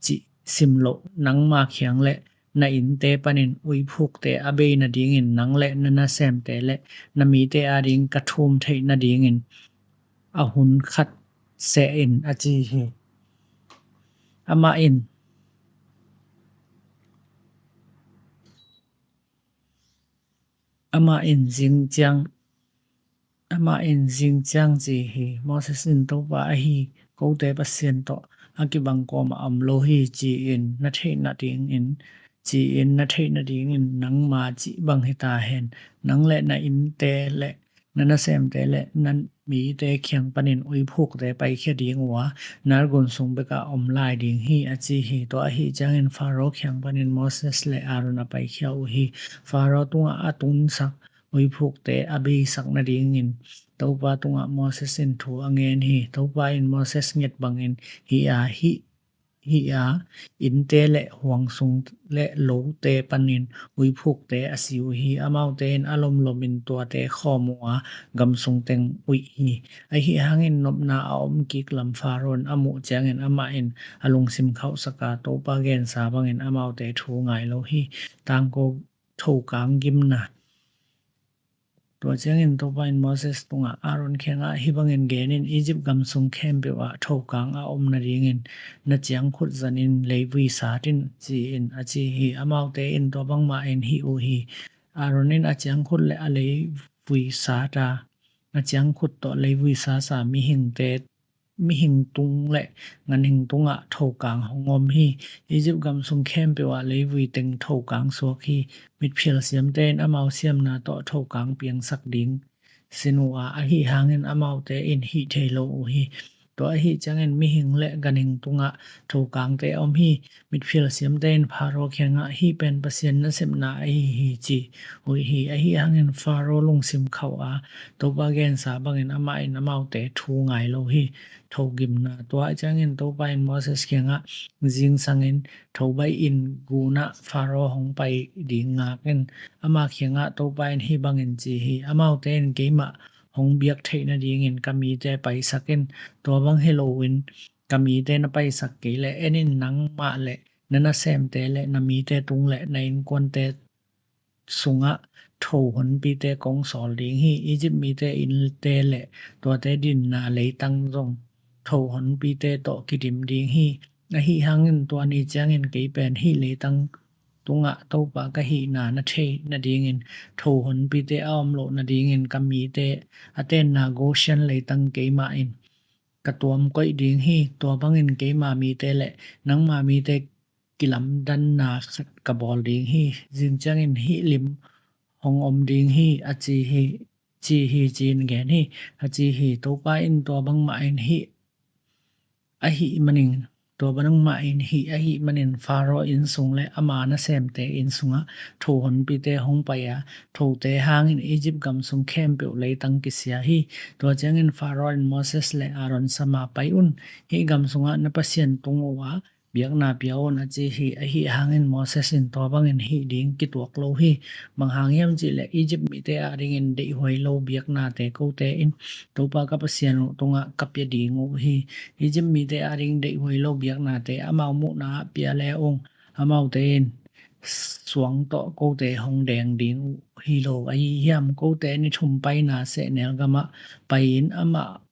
cih sim loh nangma kiang le na innte panin uiphukte a bei nadingin nang le na nasemte le na mite ading ka thum theih nadingin a hun khat seh in, a ci hi. Amah in, amah in zing ciang, amah in zing ciang ci hi. Moses in, Topa ahi kote Pasian tawh a kibang kawm a om lo hi, ci-in na theih nadingin, ci-in na theih nadingin nangma cih bang hi ta hen. Nang le na innte le na nasemte le na mite kiang panin uiphukte paikhia ding uh a, Nile gun sung bekah om lai ding hi, a ci hi. Tua ahi ciangin Pharaoh kiang panin Moses le Aaron a paikhia uh hi. Pharaoh tungah a tunsak uiphukte a beisak nadingin Topa tungah Moses in thu a ngen hi. Topa in Moses nget bangin, hih a, hih hi a, innte le huang sung le lote panin uiphukte a si uh hi. Amaute in a lomlomin tuate khawm uh a, gam sung teng uih hi. Ahi hangin nopna a om kik lam Faro in a muh ciangin amah in a lungsim khauhsak a, Topa gensa bangin amaute thu ngai lo hi. Tangko thokang gimna. Tua ciangin Topa in Moses tungah, Aaron kiangah hih bangin genin, Egypt gam sung khempeuh ah thokang a om nadingin na ciangkhut zanin leivui sat in, ci-in a ci hi. Amaute in tua bangmah in hih uh hi. Aaron in a ciangkhut le a leivui sat a, a ciangkhut tawh leivui sasa mihingte mihing tung le ganhing tungah thokang hong om hi. Egypt gam sung khempeuh ah leivui teng thokang suak hi. Mitphial siamte in amau siamna tawh thokang piangsak ding sin uh a, ahi hangin amaute in hih thei lo uh hi. Tua ahi ciangin mihing le ganhing tungah thokangte a om hi. Mitphial siamte in Faro kiangah, hih pen Pasian nasepna ahi hi, ci uh hi. Ahi hangin Faro lungsim khauh a, Topa gensa bangin amah in amaute thu ngai lo hi. Thogimna. Tua ciangin Topa in Moses kiangah, zingsangin thobaih in gunah Faro hong pai ding ngak in. Ama kiangah Topa in hih bangin ci hi. Amaute in keimah hong biak theih nadingin ka mite paisak in. Tua bang hi loin ka mite na paisak kei leh, en in, nangmah le na nasemte le na mite tung le na innkuante sungah tho honpite kong sawl ding hi. Egypt mite innte le tuate dinna leitang zong tho honpite tawh kidim ding hi. Ahi hangin tua ni ciangin kei pen hih leitang tungah Topa ka hihna na thei nadingin tho honpite a om loh nadingin ka mite a tenna Goshen leitang keimah in ka tuam koih ding hi. Tua bangin keima mite le nangma mite kilamdanna khat ka bawl ding hi. Zing ciangin hih lim hong om ding hi, a ci hi, ci hi, ci-in gen hi, a ci hi. Topa in tua bangmah in hih ahih manin, tua bangmah in hih ahih manin Faro inn sung le ama nasemte inn sungah tho honpite hong pai a, thote hangin Egypt gam sung khempeuh leitang kisia hi. Tua ciangin Faro in Moses le Aaron sama, pai un, hih gam sungah na Pasian tung uh a, biakna pia un, a ci hi. Ahi hangin Moses in tua bangin hih ding kituak lo hi. Bang hang hiam cih leh Egypt mite adingin deihhuai lo biaknate kote in Topa ka Pasian uh tungah ka pia ding uh hi. Egypt mite ading deihhuai lo biaknate amau muhna ah pia le ung, amaute in suang tawh kote hong deng ding uh hi lo. Ahi hiam, kote ni thum paina sehnel gamah pai-in amah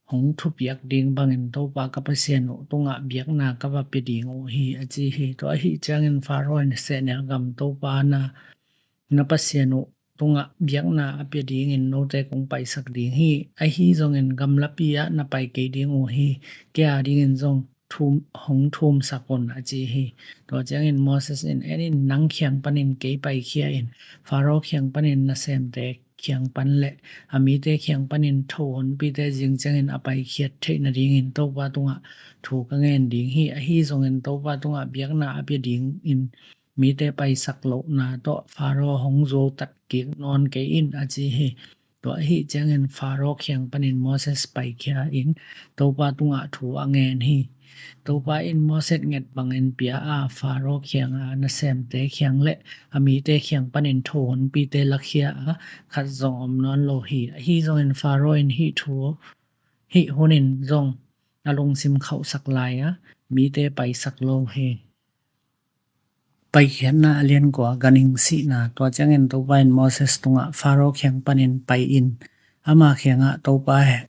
hong thupiak ding bangin Topa ka Pasian uh tungah biakna ka va pia ding uh hi, a ci hi. Tua ahi ciangin Faro in, sehnel gam Topa na, na Pasian uh tungah biakna a pia dingin note kong paisak ding hi. Ahi zongin gamlapi ah na pai kei ding uh hi. Kei adingin zong thum, hong thumsak un, a ci hi. Tua ciangin Moses in, en in, nang khiang panin kei paikhia in, Faro khiang panin nasemte khiang pan le a mite khiang panin tho honpite zing ciangin a paikhiat theih nadingin Topa tungah thu ka ngen ding hi. Ahi zongin Topa tungah biakna a pia dingin mite paisak lohna tawh Faro hong zuautat kik nawn kei in, a ci hi. Tua ahi ciangin Faro khiang panin Moses paikhia in Topa tungah thu a ngen hi. Topa in Moses nget bangin pia a, Faro khiang a nasemte khiang le a mite khiang panin tho honpite lakhia a, khat zong om nawn lo hi. Ahi zongin Faro in hih thu, hih hunin zong a lungsim khauhsak lai a, mite paisak lo hi. Paikhiatna a lian kua, ganhing sihna. Tua ciangin Topa in Moses tungah, Faro khiang panin pai in, ama khiangah, Topa He-,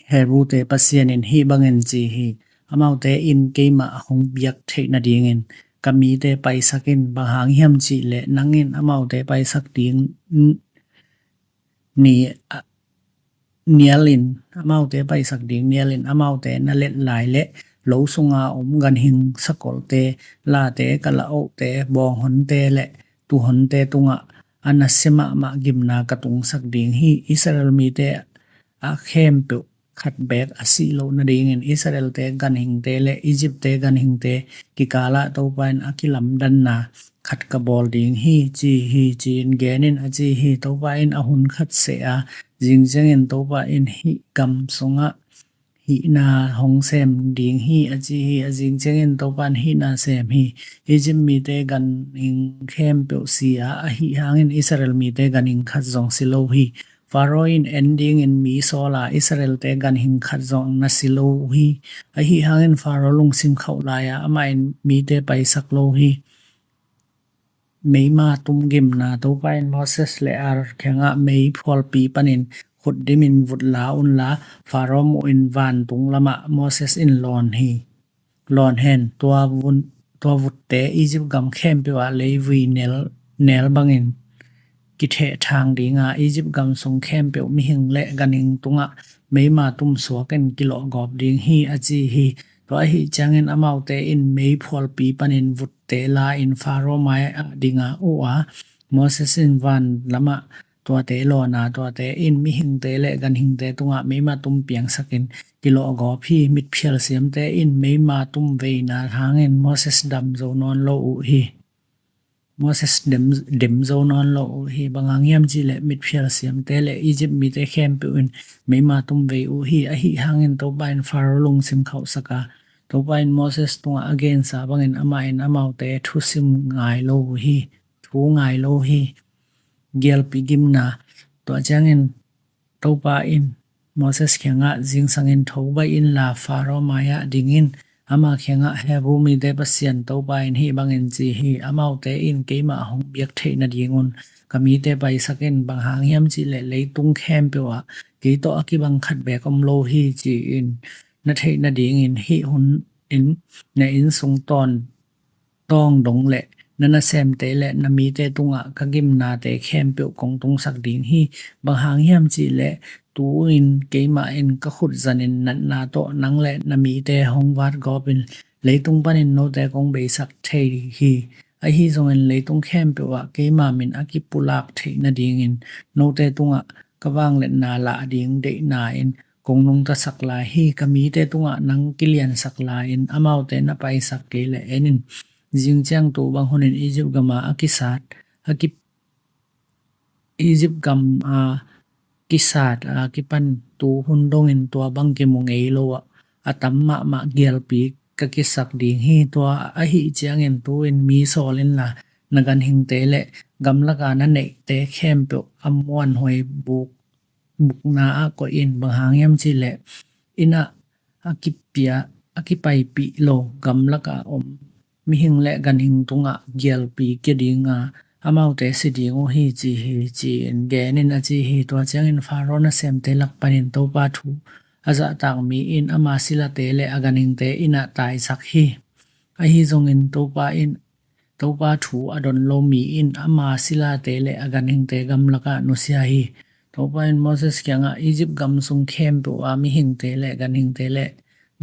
Hebrute Pasian in hih bangin ci hi, amaute in keimah hong biak theih nadingin ka mite paisak in, bang hang hiam cih leh nang in amaute paisak ding n-, ni, a, nial in, amaute paisak ding nial in, amaute na let lai le lo sunga om ganhing sakolte, late, kalaohte, bawnghonte le tuhonte tungah a nasia mahmah gimna ka tungsak ding hi. Israel mite a khempeuh khat beek a sih loh nadingin Israelte ganhingte le Egyptte ganhingte kikalah Topa in a kilamdanna khat ka bawl ding hi, ci hi, ci-in gen in, a ci hi. Topa in a hun khat seh a, zing ciangin Topa in hih gam sungah hihna hong sem ding hi, a ci hi. A zing ciangin Topa in hihna sem hi. Egypt mite ganhing khempeuh si a, ahi hangin Israel mite ganhing khat zong si lo hi. Faro in en dingin mi sawl a, Israelte ganhing khat zong na si lo hi. Ahi hangin Faro lungsim khauh lai a, amah in mite paisak lo hi. Meima tum gimna. Topa in Moses le Aaron kiangah mei phualpi panin khut dimin vut la unla, Faro muhin vantung lamah Moses in lawn hi. Lawn hen, tua vun, tua vutte Egypt gam khempeuh ah leivui nel, nel bangin kithehthang ding a, Egypt gam sung khempeuh mihing le ganhing tungah meima tum suakin kilawhgawp ding hi, a ci hi. Tua ahi ciangin amaute in mei phualpi panin vutte la-in Faro mai-ah ding a, uh a, Moses in van lamah tuate lawn a, tuate in mihingte le ganhingte tungah meima tum piangsakin kilawhgawp hi. Mitphial siamte in meima tum veina hangin Moses dam zo nawn lo uh hi. Moses dem, dem zo nawn lo uh hi. Bang hang hiam cihleh mitphial siamte le Egypt mite khempeuh in meima tum vei uh hi. Ahi hangin Topa in Faro lungsim khauhsak a, Topa in Moses tungah a gensa bangin amah in amaute thusim ngai lo uh hi. Thu ngai lo hi. Gialpi gimna. Tua ciangin Topa in Moses kiangah, zingsangin tho baih inla Faro mai-ah dingin, ama kiangah, Hebru mite Pasian Topa in hih bangin ci hi, amaute in keimah hong biak theih nadingun ka mite paisakin, bang hang hiam cihleh leitung khempeuh ah kei tawh a kibang khat beek om lo hi, ci-in na theih nadingin hih hun in na innsung tawn tawng dong le na nasemte le na mite tungah ka gimnate khempeuh kong tungsak ding hi. Bang hang hiam cihleh tu-in keimah in ka khut zanin natna tawh nang le na mite hong vatgawpin leitung panin note kong beisak thei hi. Ahi zongin leitung khempeuh ah keima min a kipulak theih nadingin note tungah ka vangliatna lah ding deihna in kong nungtasak lai hi. Ka mite tungah nang kiliansak lai-in amaute na paisak kei leh en in, zing ciang tu bang hunin Egypt gam a kisat, a ki, Egypt gam a kisat a kipan tu hun dongin tua bang kimu ngei lo ah a tam mahmah gialpi ka kisak ding hi. Tua ahi ciangin tu-in mi sawl inla na ganhingte le gamlaka na neihte khempeuh a muanhuai buk bukna ah koih in, bang hang hiam cihleh inn ah a kipia, a kipaipih lo gamlak a om mihing le ganhing tungah gialpi kia ding a, amaute si ding uh hi, ci hi, ci-in gen in, a ci hi. Tua ciangin Faro nasemte lak panin Topa thu a zahtak mi in ama silate le a ganhingte inn ah taisak hi. Ahi zongin Topa in Topa thu a don lo mi in ama silate le a ganhingte gamlakah nusia hi. Topa in Moses kiangah, Egypt gam sung khempeuh a mihingte le ganhingte le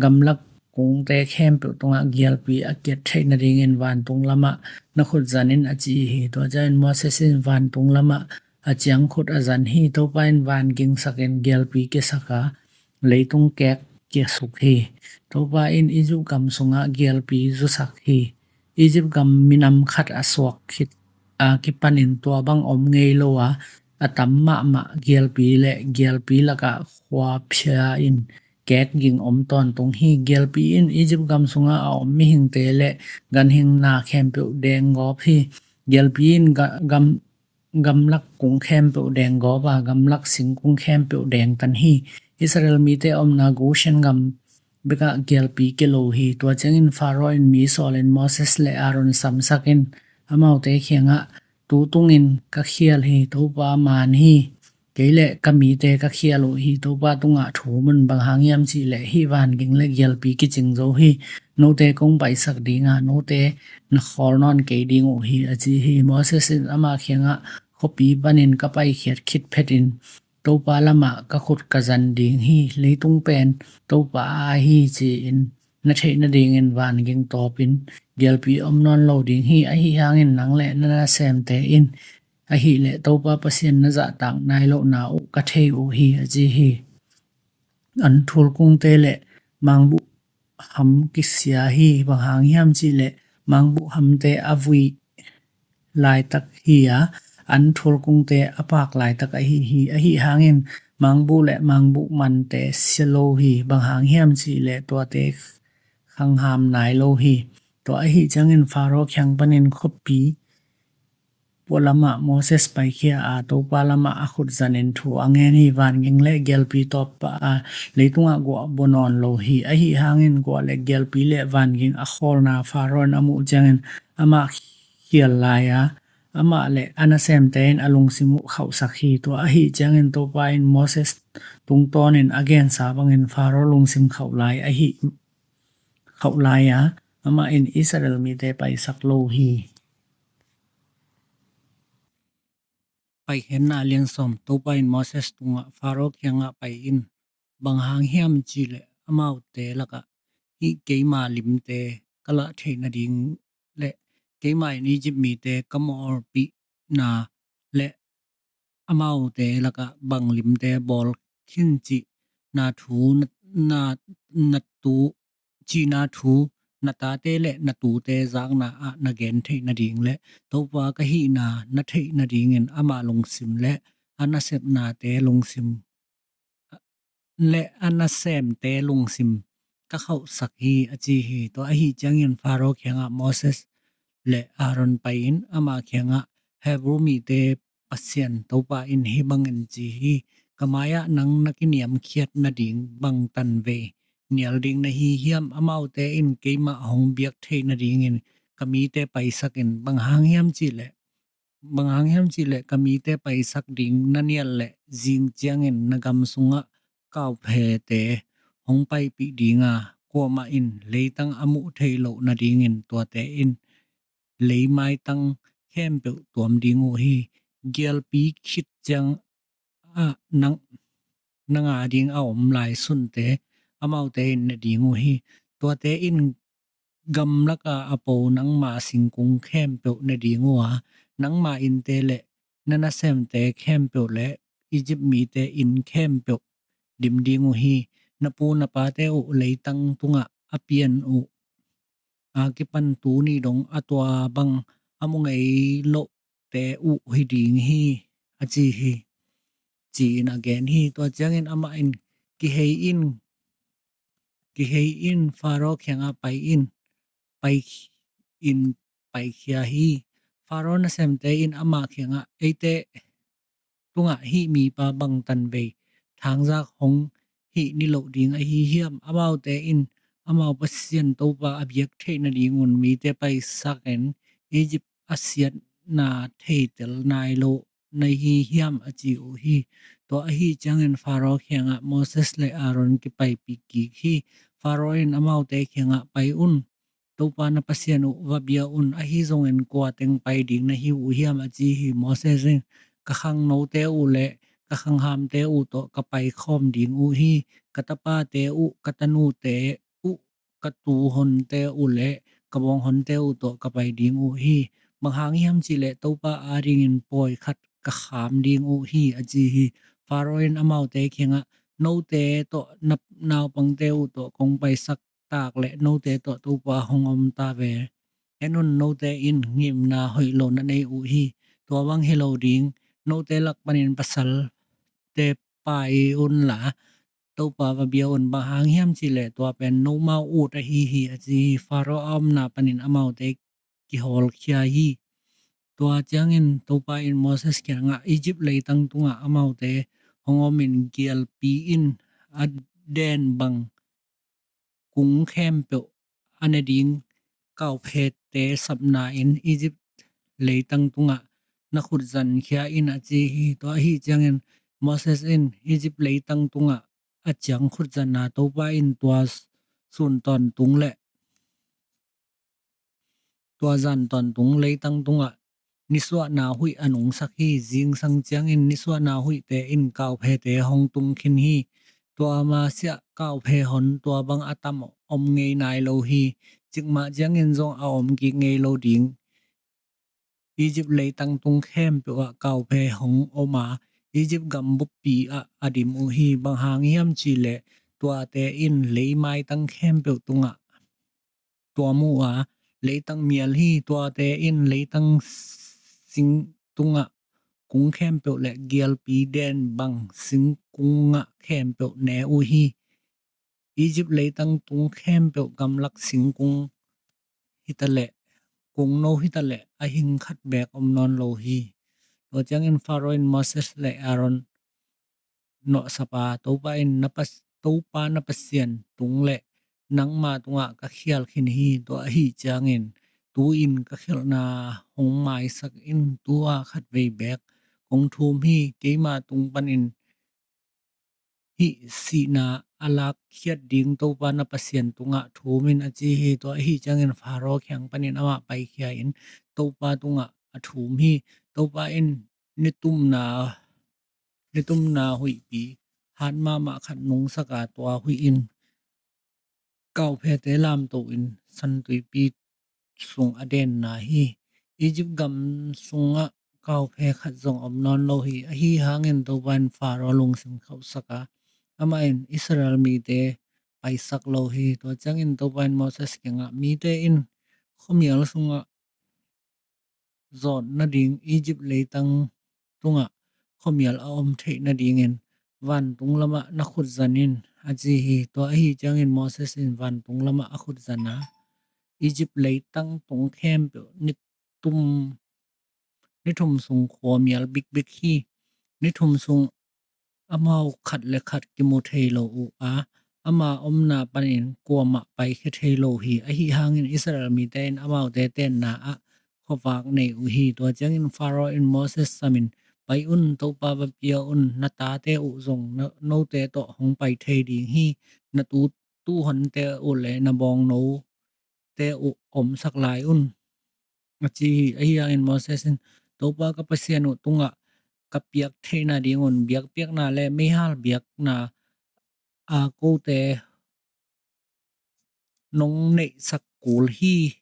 gamlak kungte khempeuh tungah gialpi a kiat theih nadingin vantung lamah na khut zan in, a ci hi. Tua ciangin Moses in vantung lamah a ciang khut a zan hi. Topa in van gingsakin gialpi kiasak a, leitung kek kiasuk hi. Topa in Egypt gam sungah gialpi zusak hi. Egypt gam minam khat a suak khit a kipanin tua bang om ngei lo a, a tam mahmah gialpi le gialpi lakah khuaphia in kek ging om tawntung hi. Gialpi in Egypt gam sungah a om mihingte le ganhing na khempeuh denggawp hi. Gialpi in ga-, gam gamlak kung khempeuh denggawp a, gamlak singkung khempeuh dengtan hi. Israel mite omna Goshen gam bekah gialpi kia lo hi. Tua ciangin Faro in mi sawlin Moses le Aaron samsakin amaute kiangah, tu tungin ka khial hi, Topa man hi. Kei le ka mite ka khial uh hi. Topa tungah thu mun, bang hang hiam cihleh hih van ging le gialpi kicing zo hi. Note kong paisak ding a, note na khawl nawn kei ding uh hi, a ci hi. Moses in ama kiangah, khuapi panin ka paikhiat khit phetin Topa lamah ka khut ka zan ding hi. Leitung pen Topa aa hi, ci-in na theih nadingin van ging tawpin gialpi om nawn lo ding hi. Ahi hangin nang le na nasemte in ahih leh Topa Pasian na zahtak nai lohna uh ka thei uh hi, a ci hi. An thulkungte le mangbuh ham kisia hi. Bang hang hiam cihleh mangbuh hamte a vui laitak hi a, an thulkungte a paak laitak ahi hi. Ahi hangin mangbuh le mangbuh mante sia lo hi. Bang hang hiam cih leh tuate khangham nai lo hi. Tua ahih ciangin Faro kiang panin khuapi pualamah Moses paikhia a, Topa lamah a khut zanin thu a ngen hi. Vanging le gialpi tawpah a, leitungah guah bua nawn lo hi. Ahi hangin guah le gialpi le vanging a khawlna Faro in a muh ciangin amah khial lai a, amah le a nasemte in a lungsim uh khauhsak hi. Tua ahih ciangin Topa in Moses tungtawnin a gensa bangin Faro lungsim khauh lai ahi, khauh lai a, amah in Israel mite paisak lo hi. Paikhiatna liansawm. Topa in Moses tungah, Faro kiangah pai in, bang hang hiam cih leh amaute lakah hih keima limte ka lah theih nading le keima in Egypt mite ka mawlpihna le amaute lakah bang limte bawl khin cihna thu na, na, na tu, cihna thu na tate le na tute zakna ah na gen theih nading le Topa ka hihna na theih nadingin ama lungsim le a nasepnate lungsim le a nasemte lungsim ka khauhsak hi, a ci hi. Tua ahih ciangin Faro kiangah Moses le Aaron pai-in ama kiangah, Hebru mite Pasian Topa in hih bangin ci hi, ka mai-ah nang na kiniamkhiat nading bang tanvei nial ding na hi hiam? Amaute in keimah hong biak theih nadingin ka mite paisak in, bang hang hiam cih leh, bang hang hiam cih leh ka mite paisak ding na nial leh zing ciangin na gam sungah kauphete hong paipih ding a, kuamah in leitang a muh theih loh nadingin tuate in leimaitang khempeuh tuam ding uh hi. Gialpi khit ciang ah nang, nang a ding a om lai sunte amaute in ne ding uh hi. Tuate in gamlaka a po nangma singkung khempeuh ne ding uh a, nangma innte le na nasemte khempeuh le Egypt mite inn khempeuh dim ding uh hi. Na pu na pate uh leitang tungah a pian uh a kipan tuni dong a tua bang a mu ngei lohte uh hi ding hi, a ci hi, ci-in a gen hi. Tua ciangin amah in, kihei in, kihei in, Faro kiangah pai in, pai in, paikhia hi. Faro nasemte in amah kiangah, eite tungah hih mipa bang tanvei thangzak hong hih niloh ding ahi hiam? Amaute in amau Pasian Topa a biak theih nadingun mite paisak in Egypt a siatna theitel nai lo na hi hiam, a ci uh hi. Tua ahih ciangin Faro kiangah Moses le Aaron kipaipih kik hi. Faro in amaute kiangah, pai un, Topa na Pasian uh va bia un, ahi zongin kua teng pai ding na hi uh hiam, a ci hi. Moses in, ka khangnote uh le ka khanghamte uh tawh ka pai khawm ding uh hi. Ka tapate uh, ka tanute uh, ka tuhonte uh le ka bawnghonte uh tawh ka pai ding uh hi. Bang hang hiam cih leh Topa adingin pawi khat ka kham ding uh hi, a ci hi. Faro in amaute kiangah, note tawh na naupangte uh tawh kong paisak tak le note tawh Topa hong om ta ve. En un, note in ngimna hoih lo na nei uh hi. Tua bang hi lo ding, note lak panin pasalte pai unla Topa va bia un. Bang hang hiam cih leh tua pen nomau ut ahi hi, a ci hi. Faro a omna panin amaute kihawlkhia hi. Tua ciangin Topa in Moses kiangah, Egypt leitang tungah amaute hong omin gialpi in a den bang kung khempeuh a ne ding kauphete sapna in Egypt leitang tungah na khut zankhia in, a ci hi. Tua ahih ciangin Moses in Egypt leitang tungah a ciang khut zanna Topa in tua sun tawntung le tua zan tawntung leitang tungah nisuahna huih a nungsak hi. Zingsang ciangin nisuahna huihte in kauphete hong tung khin hi. Tua masiah kauphe hon tua bang a tam om ngei nai lo hi. Cikmah ciangin zong a om kik ngei lo ding Egypt leitang tung khempeuh ah kauphe hong om a, Egypt gam buppi ah a dim uh hi. Bang hang hiam cih leh tuate in leimaitang khempeuh tungah tuam uh a, leitang mial hi. Tuate in leitang sing tungah kung khempeuh le gialpi den bang singkung ngah khempeuh ne uh hi. Egypt leitang tung khempeuh gamlak singkung hitaleh, kungno hitaleh a hing khat beek om nawn lo hi. Tua ciangin Pharaoh in Moses le Aaron nawhsapa, Topa in na pas-, Topa na Pasian tung le nangma tungah ka khial khin hi. Tua ahi ciangin tu-in ka khialhna hong maisak in, tu-a khatvei beek kong thum hi. Keima tung panin hih sihna a lakkhiat ding Topa na Pasian tungah thum in, a ci hi. Tua ahi ciangin Pharaoh kiang panin amah paikhia in Topa tungah a thum hi. Topa in nitumna, nitumna huihpi hat mahmah khat nungsaka, tua huih in kauphete lamto in San Tuipi sung a denna hi. Egypt gam sungah kauphe khat zong om nawn lo hi. Ahi hangin Topa in Pharaoh lungsim khauhsaka, amah in Israel mite paisak lo hi. Tua ciangin Topa in Moses kiangah, mite in khuamial sungah zawt nading, Egypt leitang tungah khuamial a om theih nadingin vantung lamah na khut zan in, a ci hi. Tua ahi ciangin Moses in vantung lamah a khut zan a, Egypt leitang tung khempeuh nitum, nithum sung khuamial bikbik hi. Nithum sung amau khat le khat kimu thei lo uh a, ama omna panin kuamah paikhia thei lo hi. Ahi hangin Israel mite in amaute tenna ah khuavak nei uh hi. Tua ciangin Pharaoh in Moses samin, pai un, Topa va pia un, na tate uh zong no-, note tawh hong pai thei ding hi. Na tu, tuhonte uh le na bawngno te uh omsak lai un, a ci hi. Ahi hangin Moses in, Topa ka Pasian uh tungah ka piak theihna dingun biakpiakna le meihal biakna a kote nong neihsak kul hi.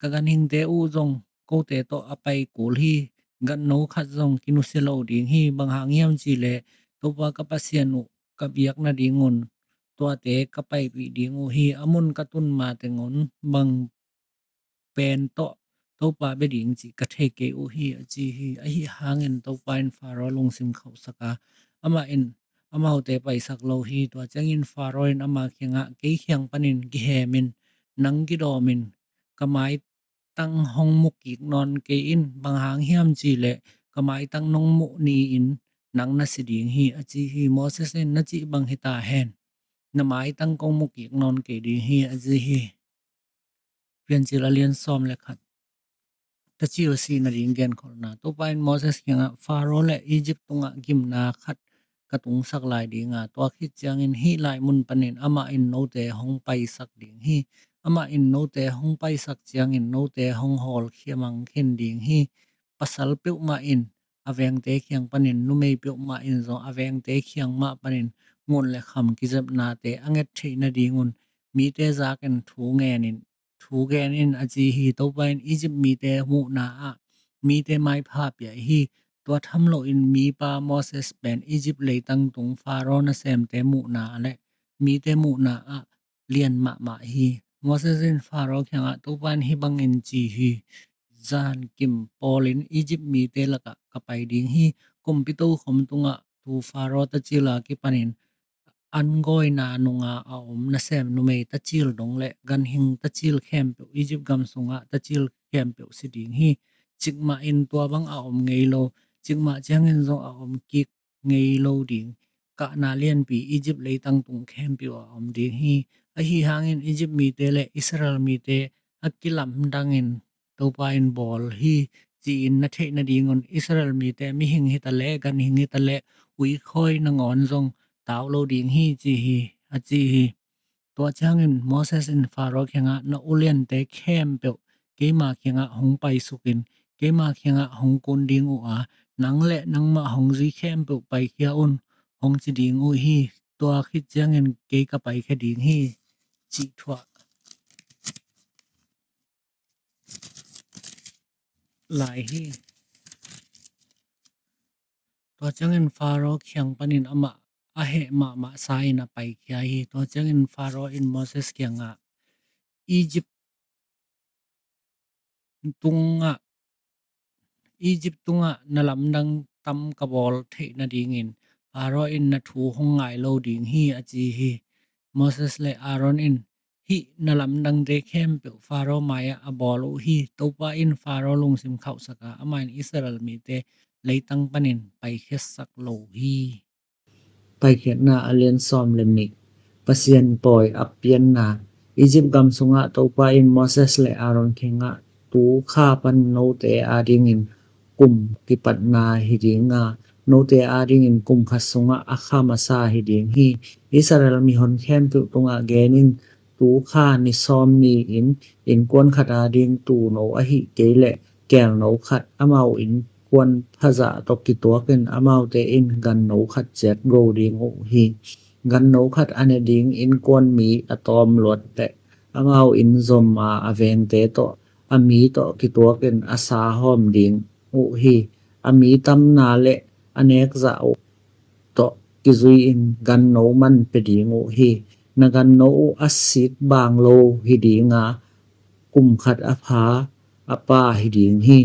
Ka ganhingte uh zong kote tawh a pai kul hi. Ganno khat zong kinusia lo ding hi. Bang hang hiam cihleh Topa ka Pasian uh ka biak nadingun tuate ka paipih ding uh hi. A mun ka tun ma tengun bang pen tawh Topa bia ding cih ka thei kei uh hi, a ci hi. Ahi hangin Topa in Pharaoh lungsim khauhsaka, amah in amaute paisak lo hi. Tua ciangin Pharaoh in ama kiangah, kei kiang panin kihemin nang kidawmin ka maitang hong mukik nawn kei in. Bang hang hiam cihleh ka maitang nong muh ni-in nang na si ding hi, a ci hi. Moses in, na cih bang hita hen, na maitang kong mukik nawn kei ding hi, a ci hi. Piancil a lian sawm le khat. Tacil sih nading genkholhna. Topa in Moses kiangah, Pharaoh le Egypt tungah gimna khat ka tungsak lai dinga, tua khit ciangin hih lai mun panin amah in note hong paisak ding hi. Amah in note hong paisak ciangin note hong hawlkhia mang khin ding hi. Pasal peuhmah in a vengte kiang panin, numei peuhmah in zong a vengte kiang mah panin ngun le kham kizepnate a nget theih nadingun mite zakin thu ngenin thu gen in, a ci hi. Topa in Egypt mite muhna ah mite maipha pia hi. Tua tham loin mipa Moses pen Egypt leitang tung Pharaoh nasemte muhna le mite muhna ah lian mahmah hi. Moses in Pharaoh kiangah, Topa in hih bangin ci hi, zan kim pawlin Egypt mite lakah ka pai ding hi. Kumpi tokhom tungah tu Pharaoh tacila kipanin an gawina nunga a om nasem numei tacil dong le ganhing tacil khempeuh, Egypt gam sungah tacil khempeuh si ding hi. Cikmah in tua bang a om ngei lo, cikmah ciangin zong a om kik ngei lo ding kahna lianpi Egypt leitang tung khempeuh a om ding hi. Ahi hangin Egypt mite le Israel mite a kilamdangin Topa in bawl hi, ci-in na theih nadingun Israel mite mihing hitaleh, ganhing hitaleh, uikhawi nangawn zong tau lo ding hi, ci hi, a ci hi. Tua ciangin Moses in Pharaoh kiangah, na uliante khempeuh keima kiangah hong paisukin, keima kiangah hong kun ding uh a, nang le nangmah hong zui khempeuh paikhia un, hong ci ding uh hi. Tua khit ciangin kei ka paikhia ding hi, cih thuah lai hi. Tua ciangin Pharaoh kiang panin amah a heh mahmah sa-in a paikhia hi. Tua ciangin Pharaoh in Moses kiangah, Egypt tungah, Egypt tungah na lamdang tam ka bawl theih nadingin Faro in na thu hong ngai lo ding hi, a ci hi. Moses le Aaron in, hih na lamdangte khempeuh Faro mai-ah a bawl uh hi. Topa in Faro lungsim khauhsak a, amah in Israel mite leitang panin paikhiatsak lo hi. Paikhiatna a lian sawm le nih. Pasian pawi a pianna. Egypt gam sungah Topa in Moses le Aaron kiangah, tu kha pan note adingin kum kipatna hi dinga, note adingin kum khat sungah a kha masa hi ding hi. Israel mihon khempeuh tungah gen in, tu kha ni sawm ni-in innkuan khat ading tuuno ahih kei leh keelno khat, amau innkuan phazah tawh kituakin amaute in ganno khat ciat go ding uh hi. Ganno khat a ne ding innkuan mi a tawm luat leh amau inn zom a, a vengte tawh, a mi tawh kituakin a sa hawm ding uh hi. A mi tamna le a nekzah uh tawh kizui-in ganno man pia ding uh hi. Na ganno uh a sik baang lo hi dinga, kum khat a pha a pa hi ding hi.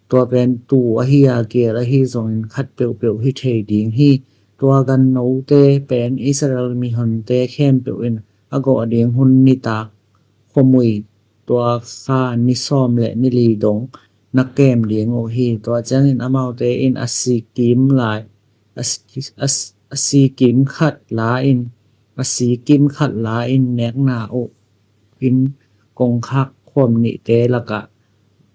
Tua pen tuu ahi a, geel ahi zongin khat peuhpeuh hi thei ding hi. Tua gannote pen Israel mihonte khempeuh in a gawh ding hun nitak khuamui, tua kha ni sawm le ni li dong na kem ding uh hi. Tua ciangin amaute in a sikim lai, a si-, a si-, a sikim khat la-in, a sikim khat la-in nekna uh in kongkhak khuam nihte lakah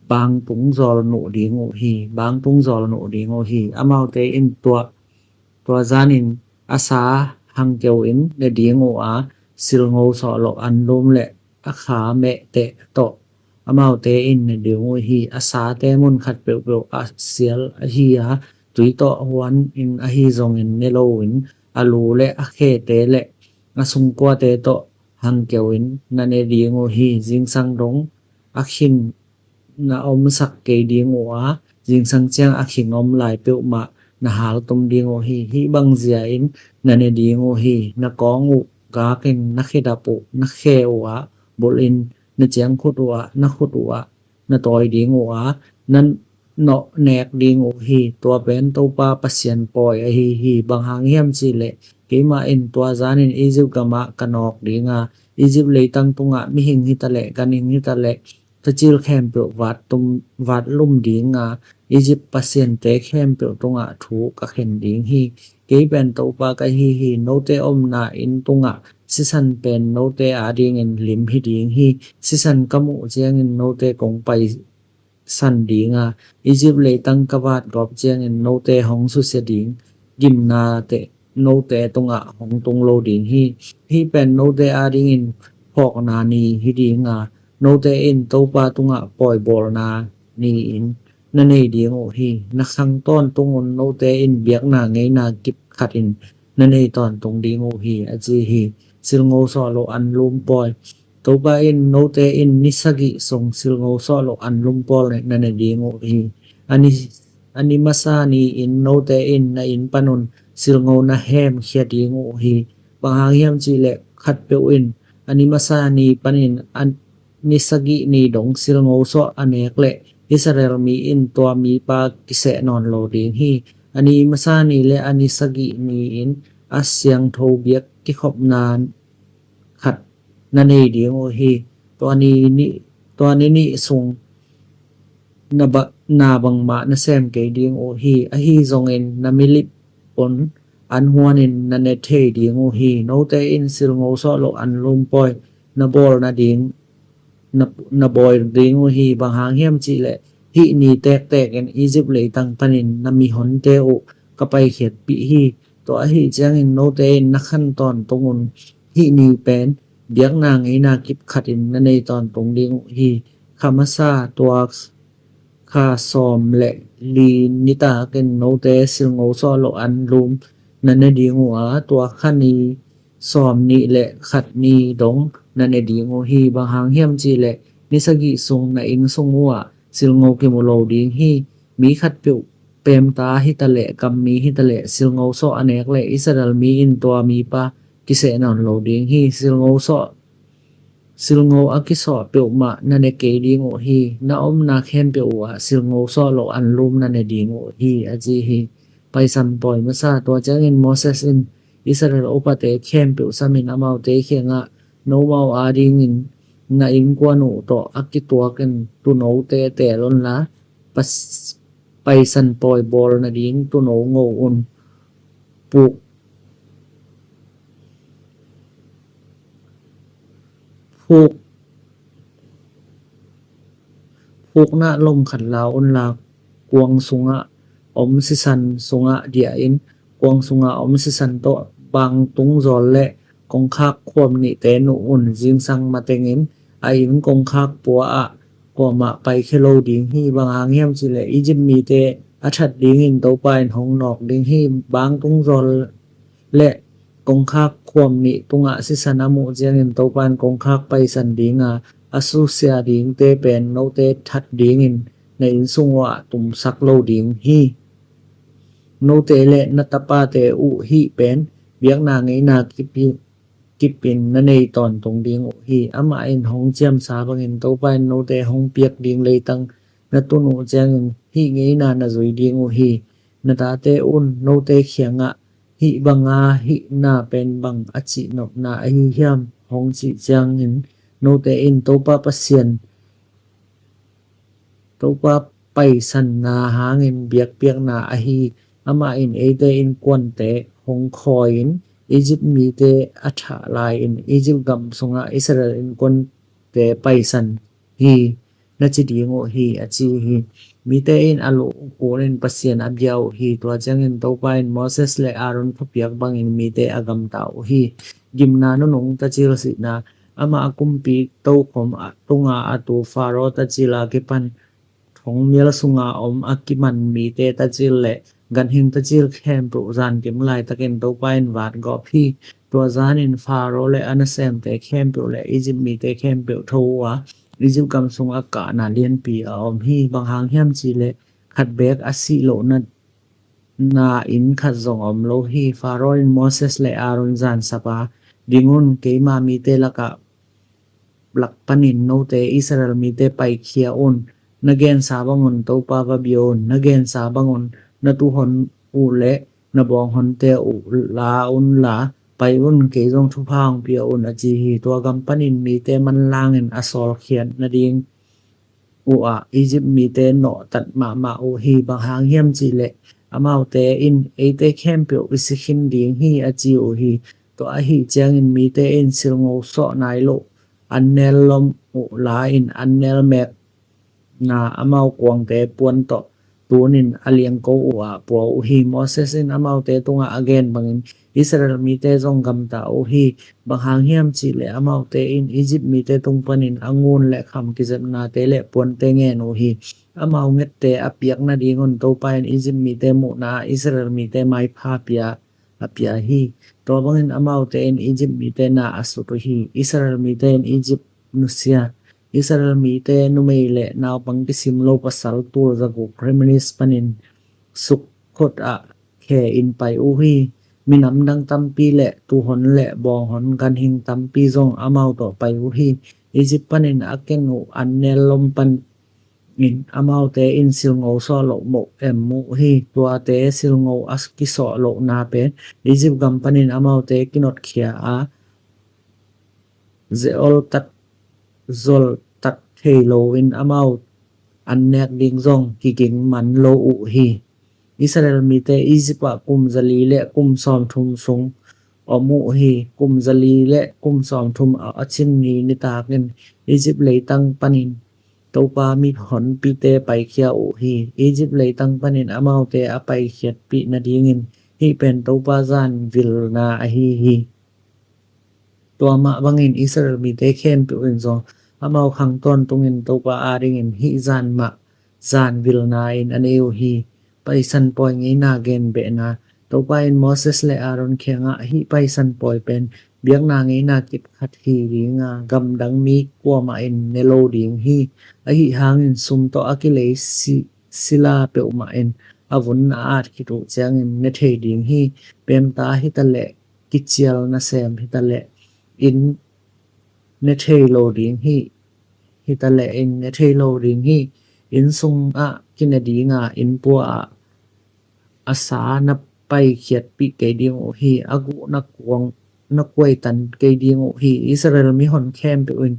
bangtung zawl nuh ding uh hi, bangtung zawl nuh ding uh hi. Amaute in tua, tua zanin a sa hangkeu in ne ding uh a, silngo sawhloh anlum le a kha mehteh tawh amaute in ne ding uh hi. A sate mun khat peuhpeuh a sial ahi a, tui tawh huan in ahi zongin ne loin, a lu le a khete le a sungkuate tawh hangkeu in na ne ding uh hi. Zingsang dong a khin na omsak kei ding uh a, zingsang ciang a khing om lai peuhmah na haltum ding uh hi. Hih bang zia in na ne ding uh hi. Na kawng uh gakin na khedap uh na khe uh ah bulhin, na ciangkhut uh ah, na khut uh ah na tawi ding uh a, na nawh nek ding uh hi. Tua pen Topa Pasian pawi ahi hi. Bang hang hiam cihleh keimah in tua zanin Egypt gamah ka nawk dinga, Egypt leitang tungah mihing hitaleh, ganhing hitaleh, tacil khempeuh vat tum, vat lum dinga, Egypt pasiante khempeuh tungah thu ka khen ding hi. Kei pen Topa ka hi hi. Note omna inn tungah sisan pen note adingin lim hi ding hi. Sisan ka muh ciangin note kong paisan dinga, Egypt leitang ka vat gawp ciangin note hong susia ding. Gimna teh note tungah hong tung lo ding hi. Hih pen note adingin phawkna ni hi dinga, note in Topa tungah pawibawlna ni-in na nei ding uh hi. Na khang tawntungun note in biakna ngeina kip khatin na nei tawntung ding uh hi, a ci hi. Silngo sawhloh anlum pawi. Topa in, note in ni sagih sung silngo sawhloh anlum pawl na ne ding uh hi. A ni, a ni masa ni-in note in na inn panun silngo na hemkhia ding uh hi. Bang hang hiam cihleh khatpeuh in a ni masa ni panin a ni sagih ni dong silngo sawh a nek leh Israel mi in tua mipa kiseh nawn lo ding hi. A ni masa ni le a ni sagih ni-in a siangtho biak kikhopna khat na nei ding uh hi. Tua ni nih, tua ni nih sung na ba-, na bangmah na sem kei ding uh hi. Ahi zongin na milip un an huanin na ne thei ding uh hi. Note in silngo sawhloh anlum pawi na bawl nading, na, na bawl ding uh hi. Bang hang hiam cihleh hih ni tektek in Egypt leitang panin na mihonte uh ka paikhiatpih hi. Tua ahi ciangin note in na khan tawntungun hih ni pen biakna ngeina kip khatin na nei tawntung ding uh hi. Kha masa, tua kha sawm le li nitakin note silngo sawhloh anlum na ne ding uh a, tua kha ni sawm nih le khat ni dong na ne ding uh hi. Bang hang hiam cihleh ni sagih sung na inn sung uhah silngo kimu lo ding hi. Mi khatpeuh pemta hitaleh, gammi hitaleh, silngo sawh a nek leh Israel mi in tua mipa kiseh nawn lo ding hi. Silngo sawh Silngo a kisawh peuhmah na ne kei ding uh hi. Na omna khempeuh uhah silngo sawh loh anlum na ne ding uh hi, a ci hi. Paisan pawi masa. Tua ciangin Moses in Israel upate khempeuh samin amaute kiangah, Nomau adingin na innkuan uh tawh a kituakin tuunote teel unla, pas- paisan pawi bawl nading tuuno ngo un. Puk phuk phukna lom khat la unla, kuang sungah om sisan sungah diahin, kuang sungah om sisan tawh bangtung zawl le kongkhak khuam nihte nuh un. Zingsang matengin a inn kongkhak pua ah kuamah paikhia lo ding hi. Bang hang hiam cihleh Egypt mite a that dingin Topa in hong nawk ding hi. Bangtung zawl le kongkhak khuam nih tungah sisan a muh ciangin Topa in kongkhak paisan dinga a susia dingte pen note that dingin na inn sung uhah tumsak lo ding hi. Note le na tapate uh hih pen biakna ngeina kip hi. Kipin na nei tawntung ding uh hi. Amah in hong ciamsa bangin Topa in note hong piak ding leitang na tun uh ciangin hih ngeina na zui ding uh hi. Na tate un note kiangah, hih banga hihna pen bang a cihnopna ahi hiam, hong cih ciangin note in, Topa Pasian, Topa paisanna hangin biakpiakna ahi. Amah in eite innkuante hong khawi-in Egypt mite a thah lai-in Egypt gam sungah Israel innkuante paisan hi, na ci ding uh hi, a ci hi. Mite in a luh kunin Pasian a bia uh hi. Tua ciangin Topa in Moses le Aaron thupiak bangin mite a gamta uh hi. Gimna nunung tacil sihna. Amah a kumpi tokhom a tunga a tu Faro tacil a kipan thongmial sunga om a kiman mite tacil le ganhing tacil khempeuh zankim laitakin Topa in vat gawp hi. Tua zanin Faro le a nasemte khempeuh le Egypt mite khempeuh tho uh a, Egypt gam sungah kahna lianpi a om hi. Bang hang hiam cihleh khat beek a sih lohna na inn khat zong om lo hi. Faro in Moses le Aaron zansap a, ding un, keima mite lakah lak panin note Israel mite paikhia un. Na gensa bangun Topa va bia un. Na gensa bangun na tuuhon uh le na bawnghonte uh la unla, pai un, kei zong thupha hong pia un, a ci hi. Tua gam panin mite manlangin a sawlkhiat nading uh ah Egypt mite nawhtat mahmah uh hi. Bang hang hiam cihleh amaute in, eite khempeuh i si khin ding hi, a ci uh hi. Tua ahi ciangin mite in silngo sawh nai loh annel lom uh la-in annel mekna amau kuangte puan tawh tunin a liangko uh ah pua uh hi. Moses in amaute tungah a gen bangin Israel mite zong gamta uh hi. Bang hang hiam cihleh amaute in Egypt mite tung panin a ngun le kham kizepnate le puante ngen uh hi. Amau ngette a piak nadingun Topa in Egypt mite muhna ah Israel mite maipha pia a pia hi. Tua bangin amaute in Egypt mite na a sut uh hi. Israel mite in Egypt nusia, Israel mite numei le naupang kisim lo pasal tul zaguk Rameses panin Sukkot ah khe in pai uh hi. Minam dang tampi le tuuhon le bawnghon ganhing tampi zong amau tawh pai uh hi. Egypt panin a ken uh annel lom panin amaute in silngo sawh loh moh em uh hi. Tuate silngo a kisawh lohna pen Egypt gam panin amaute kinotkhia a, zeol tat zol tat thei loin amau an nek ding zong kiging man lo uh hi. Israel mite Egypt ah kum zali le kum sawmthum sung om uh hi. Kum zali le kum sawmthum a cin ni nitakin Egypt leitang panin Topa mihonpite paikhia uh hi. Egypt leitang panin amaute a paikhiatpih nadingin hih pen Topa zan vilna ahi hi. Tua mah bangin Israel mite khempeuh in zong amau khang tawntungin Topa adingin hih zan mah zan vilna in a nei uh hi. Paisan pawi ngeina gen behna. Topa in Moses le Aaron kiangah, hih paisan pawi pen biakna ngeina kip khat hi dinga, gamdang mi kuamah in ne lo ding hi. Ahi hangin sum tawh a kilei si, sila peuhmah in a vun a at khit uh ciangin ne thei ding hi. Pemta hitaleh, kicial nasem hitaleh, inn ne thei lo ding hi. Hi ta leh in ne thei lo ding hi. Inn sungah kine dinga, inn pua ah a sa na paikhiatpih kei ding uh hi. A guh na kuang, na kuaitan kei ding uh hi. Israel mihon khempeuh in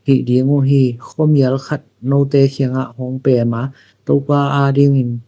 hih ding uh hi. Khuamial khat note kiangah hong pem a, Topa adingin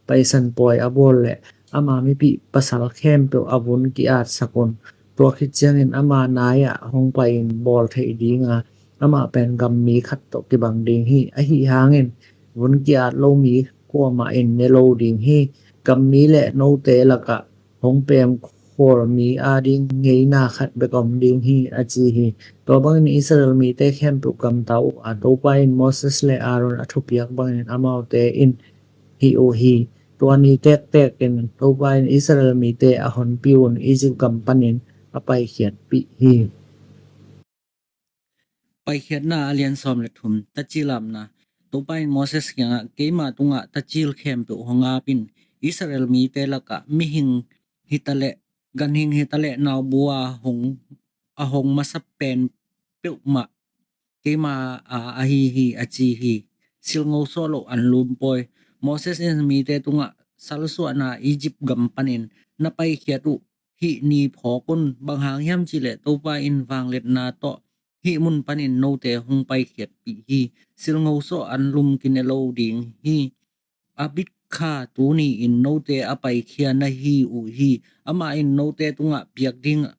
Paisan pawi a bawl le ama mipih pasal khempeuh a vun ki-atsak un. Tua khit ciangin ama nai-ah hong pai-in bawl theih dinga, amah pen gammi khat tawh kibang ding hi. Ahi hangin vun ki-at lo mi kuamah in ne lo ding hi. Gammi le note lakah hong pem khual mi ading ngeina khat bek om ding hi, a ci hi. Tua bangin Israel mite khempeuh gamta uh a, Topa in Moses le Aaron a thupiak bangin amaute in hih uh hi. Tua ni tektek in Topa in Israel mite a honpi un Egypt gam panin a paikhiatpih hi. Paikhiatna a lian sawm le thum. Tacilamna. Topa in Moses kiangah, keima tungah tacil khempeuh hong ap in, Israel mite lakah mihing hi ta leh, ganhing hi ta leh, naubu a hong, a hong masa pen peuhmah keima a ahi hi, a ci hi. Silngo sawh loh anlum pawi. Moses in mite tungah, salsuahna Egypt gam panin na paikhiat uh hih ni phawk un. Bang hang hiam cih leh Topa in vangliatna tawh hih mun panin note hong paikhiatpih hi. Silngo sawh anlum kine lo ding hi. A bit kha tuni-in note a paikhia na hi uh hi. Amah in note tungah biak ding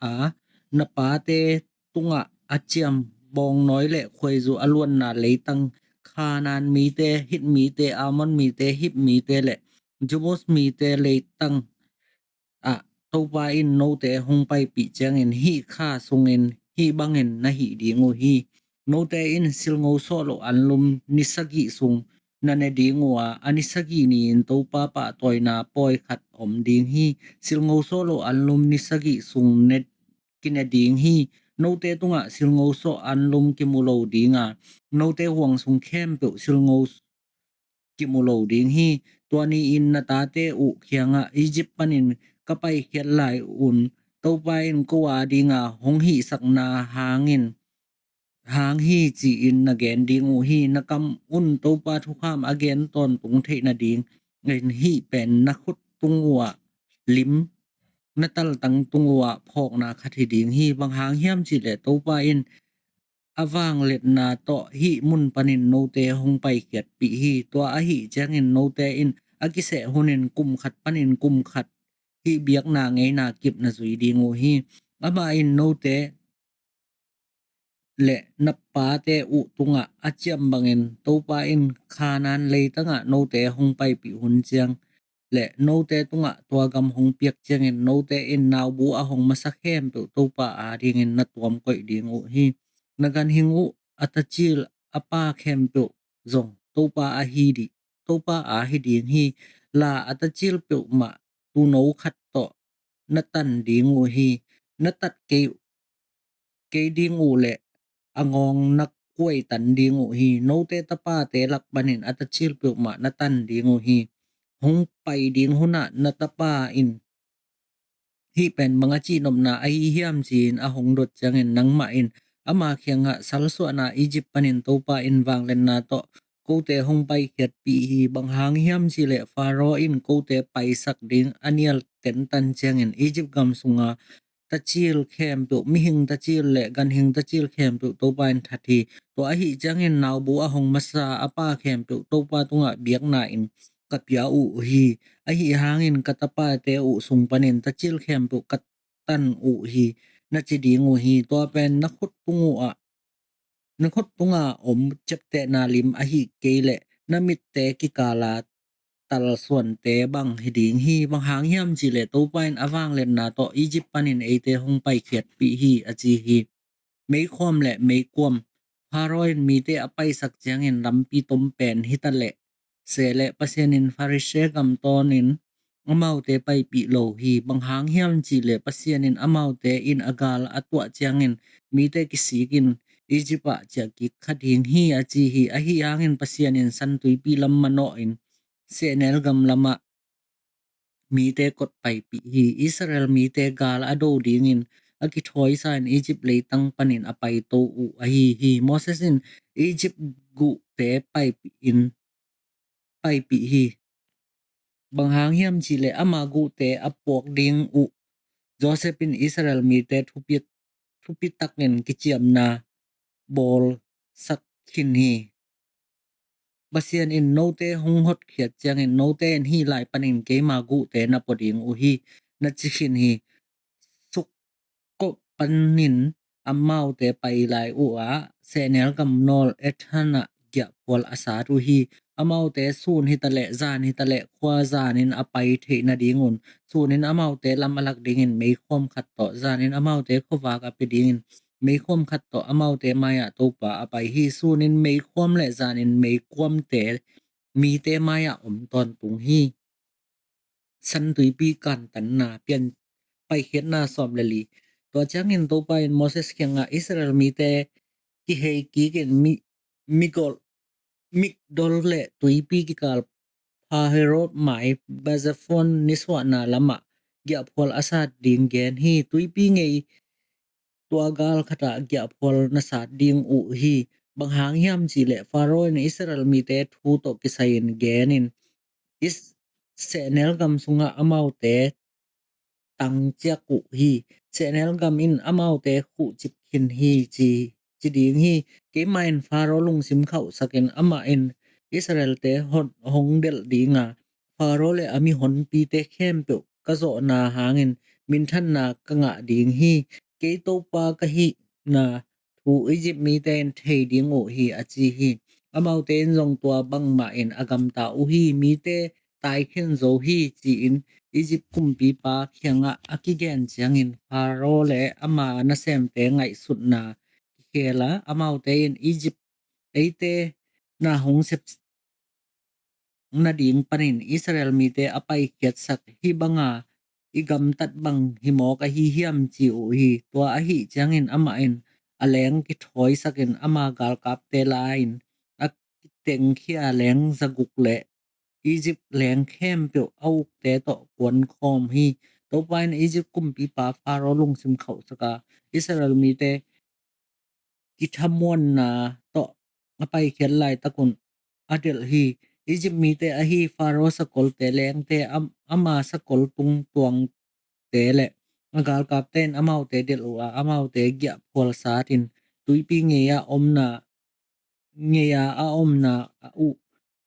a, na pate tungah a ciam bawngnawi le khuaizu a luanna leitang, Khanaan mite, Hit mite, Amon mite, Hiv mite le Jebus mite leitang ah Topa in note hong paipih ciangin hih kha sungin hih bangin na hih ding uh hi. Note in silngo sawh loh anlum ni sagih sung na ne ding uh a, a ni sagih ni-in Topa pahtawina pawi khat om ding hi. Silngo sawh loh anlum ni sagih sung ne, kine ding hi. Note tungah silngo sawh anlum kimu lo ding a, note huang sung khempeuh silngo kimu lo ding hi. Tua ni-in na tate uh kiangah, Egypt panin ka paikhiat lai un Topa in ko adinga hong hihsakna hangin, hang hi, ci-in na gen ding uh hi. Na kam un Topa thukham a gen tawntung theih nadingin hih pen na khut tung uhah lim, na taltang tung uhah phawkna khat hi ding hi. Bang hang hiam cih leh Topa in a vangliatna tawh hih mun panin note hong paikhiatpih hi. Tua ahih ciangin note in a kiseh hunin kum khat panin kum khat hih biakna ngeina kip na zui ding uh hi. Amah in note le na pate uh tungah a ciam bangin Topa in Khanaan leitangah note hong paipih hun ciang le note tungah tua gam hong piak ciangin note in naubu a hong masa khempeuh Topa adingin na tuamkoih ding uh hi. Na ganhing uh a tacil a pa khempeuh zong Topa a hi di, Topa a hi ding hi. La a tacil peuhmah tuuno khat tawh na tan ding uh hi. Na tat kei, kei ding uh le a ngawng na kuaitan ding uh hi. Note tapate lak panin a tacil peuhmah na tan ding uh hi. Hong pai ding hunah na tapa in hih pen bang a cihnopna ahi hiam ci-in a hong dot ciangin nangmah in ama kiangah, salsuahna Egypt panin Topa in vangliatna tawh kote hong paikhiatpih hi. Bang hang hiam cih leh Faro in kote paisak ding a nial tentan ciangin Egypt gam sunga tacil khempeuh, mihing tacil le ganhing tacil khempeuh Topa in that hi. Tua ahih ciangin naubu a hong masa a pa khempeuh Topa tungah biakna in ka pia uh hi. Ahi hangin ka tapate uh sung panin tacil khempeuh ka tan uh hi, na ci ding uh hi. Tua pen na khut tung uhah, na khut tunga om ciaptehna lim ahih kei leh na mitte kikala talsuante bang hi ding hi. Bang hang hiam cih leh Topa in a vangliatna tawh Egypt panin eite hong paikhiatpih hi, a ci hi. Meikhuam le meikuam. Faro in mite a paisak ciangin lampi tom pen hi ta leh se leh Pasian in Pharisee gam tawnin amaute paipih lo hi. Bang hang hiam cih leh Pasian in amaute in a gal a tuah ciangin mite kisikin Egypt ah ciah kik kha ding hi, a ci hi. Ahi hangin Pasian in San Tuipi lam manawhin sehnel gam lamah mite kot paipih hi. Israel mite gal a do dingin a kithawisain Egypt leitang panin a paito uh ahi hi. Moses in Egypt guhte paipih in paipih hi. Bang hang hiam cihleh ama guhte a puak ding uh Joseph in Israel mite thupi, thupi takin kiciamna bawlsak khin hi. Pasian in note hong hotkhiat ciangin note in hih lai panin keima guhte na pua ding uh hi, na ci khin hi. Sukkoh panin amaute pai lai uh ah sehnel gam nawl Ethan ah giahphual a sat uh hi. Amaute sun hitaleh zan hitaleh khua zanin a pai theih nadingun sunin amaute lam a lak dingin meikhuam khat tawh, zanin amaute khuavak a pia dingin meikhuam khat tawh amaute mai-ah Topa a pai hi. Sunin meikhuam le zanin meikhuamte mite mai-ah om tawntung hi. San tuipi kantanna pian paikhiatna sawm le li. Tua ciangin Topa in Moses kiangah Israel mite kihei kikin mi, migol, Migdol le tuipi kikal Phaherot mai Bazephon nisuahna lamah giahphual a sat ding gen hi. Tuipi ngei tua gal khatah giahphual na sat ding uh hi. Bang hang hiam cihleh Pharaoh in Israel mite thu tawh kisai-in genin Is sehnel gam sungah amaute tangciak uh hi. Sehnel gam in amaute khuhcip khin hi ci, ci ding hi. Keimah in Pharaoh lungsim khauhsakin amah in Israelte hon, hong delh dinga Pharaoh le a mihonpite khempeuh ka zawhna hangin minthanna ka ngah ding hi. Kei Topa ka hihna thu Egypt mite in thei ding uh hi, a ci hi. Amaute in zong tua bangmah in a gamta uh hi. Mite taikhin zo hi, ci-in Egypt kumpipa kiangah a kigen ciangin Pharaoh le ama nasemte ngaihsutna kikhela, amaute in Egypt eite na hong sep nading panin Israel mite a paikhiatsak hi banga i gamtat bang hi mawk ahi hiam ci uh hi. Tua ahi ciangin amah in a leng kithawisakin ama galkapte la-in a kitengkhia leng zaguk le Egypt leng khempeuh a ukte tawh kuankhawm hi. Topa in Egypt kumpipa Pharaoh lungsim khauhsaka Israel mite kithamuanna tawh a paikhiat laitakun a delh hi. Egypt mite ahi Pharaoh sakolte lengte am, ama sakol tungtuangte le a galkapte in amaute delh uh a, amaute giahphual satin tuipi ngeia omna ngeia a omna uh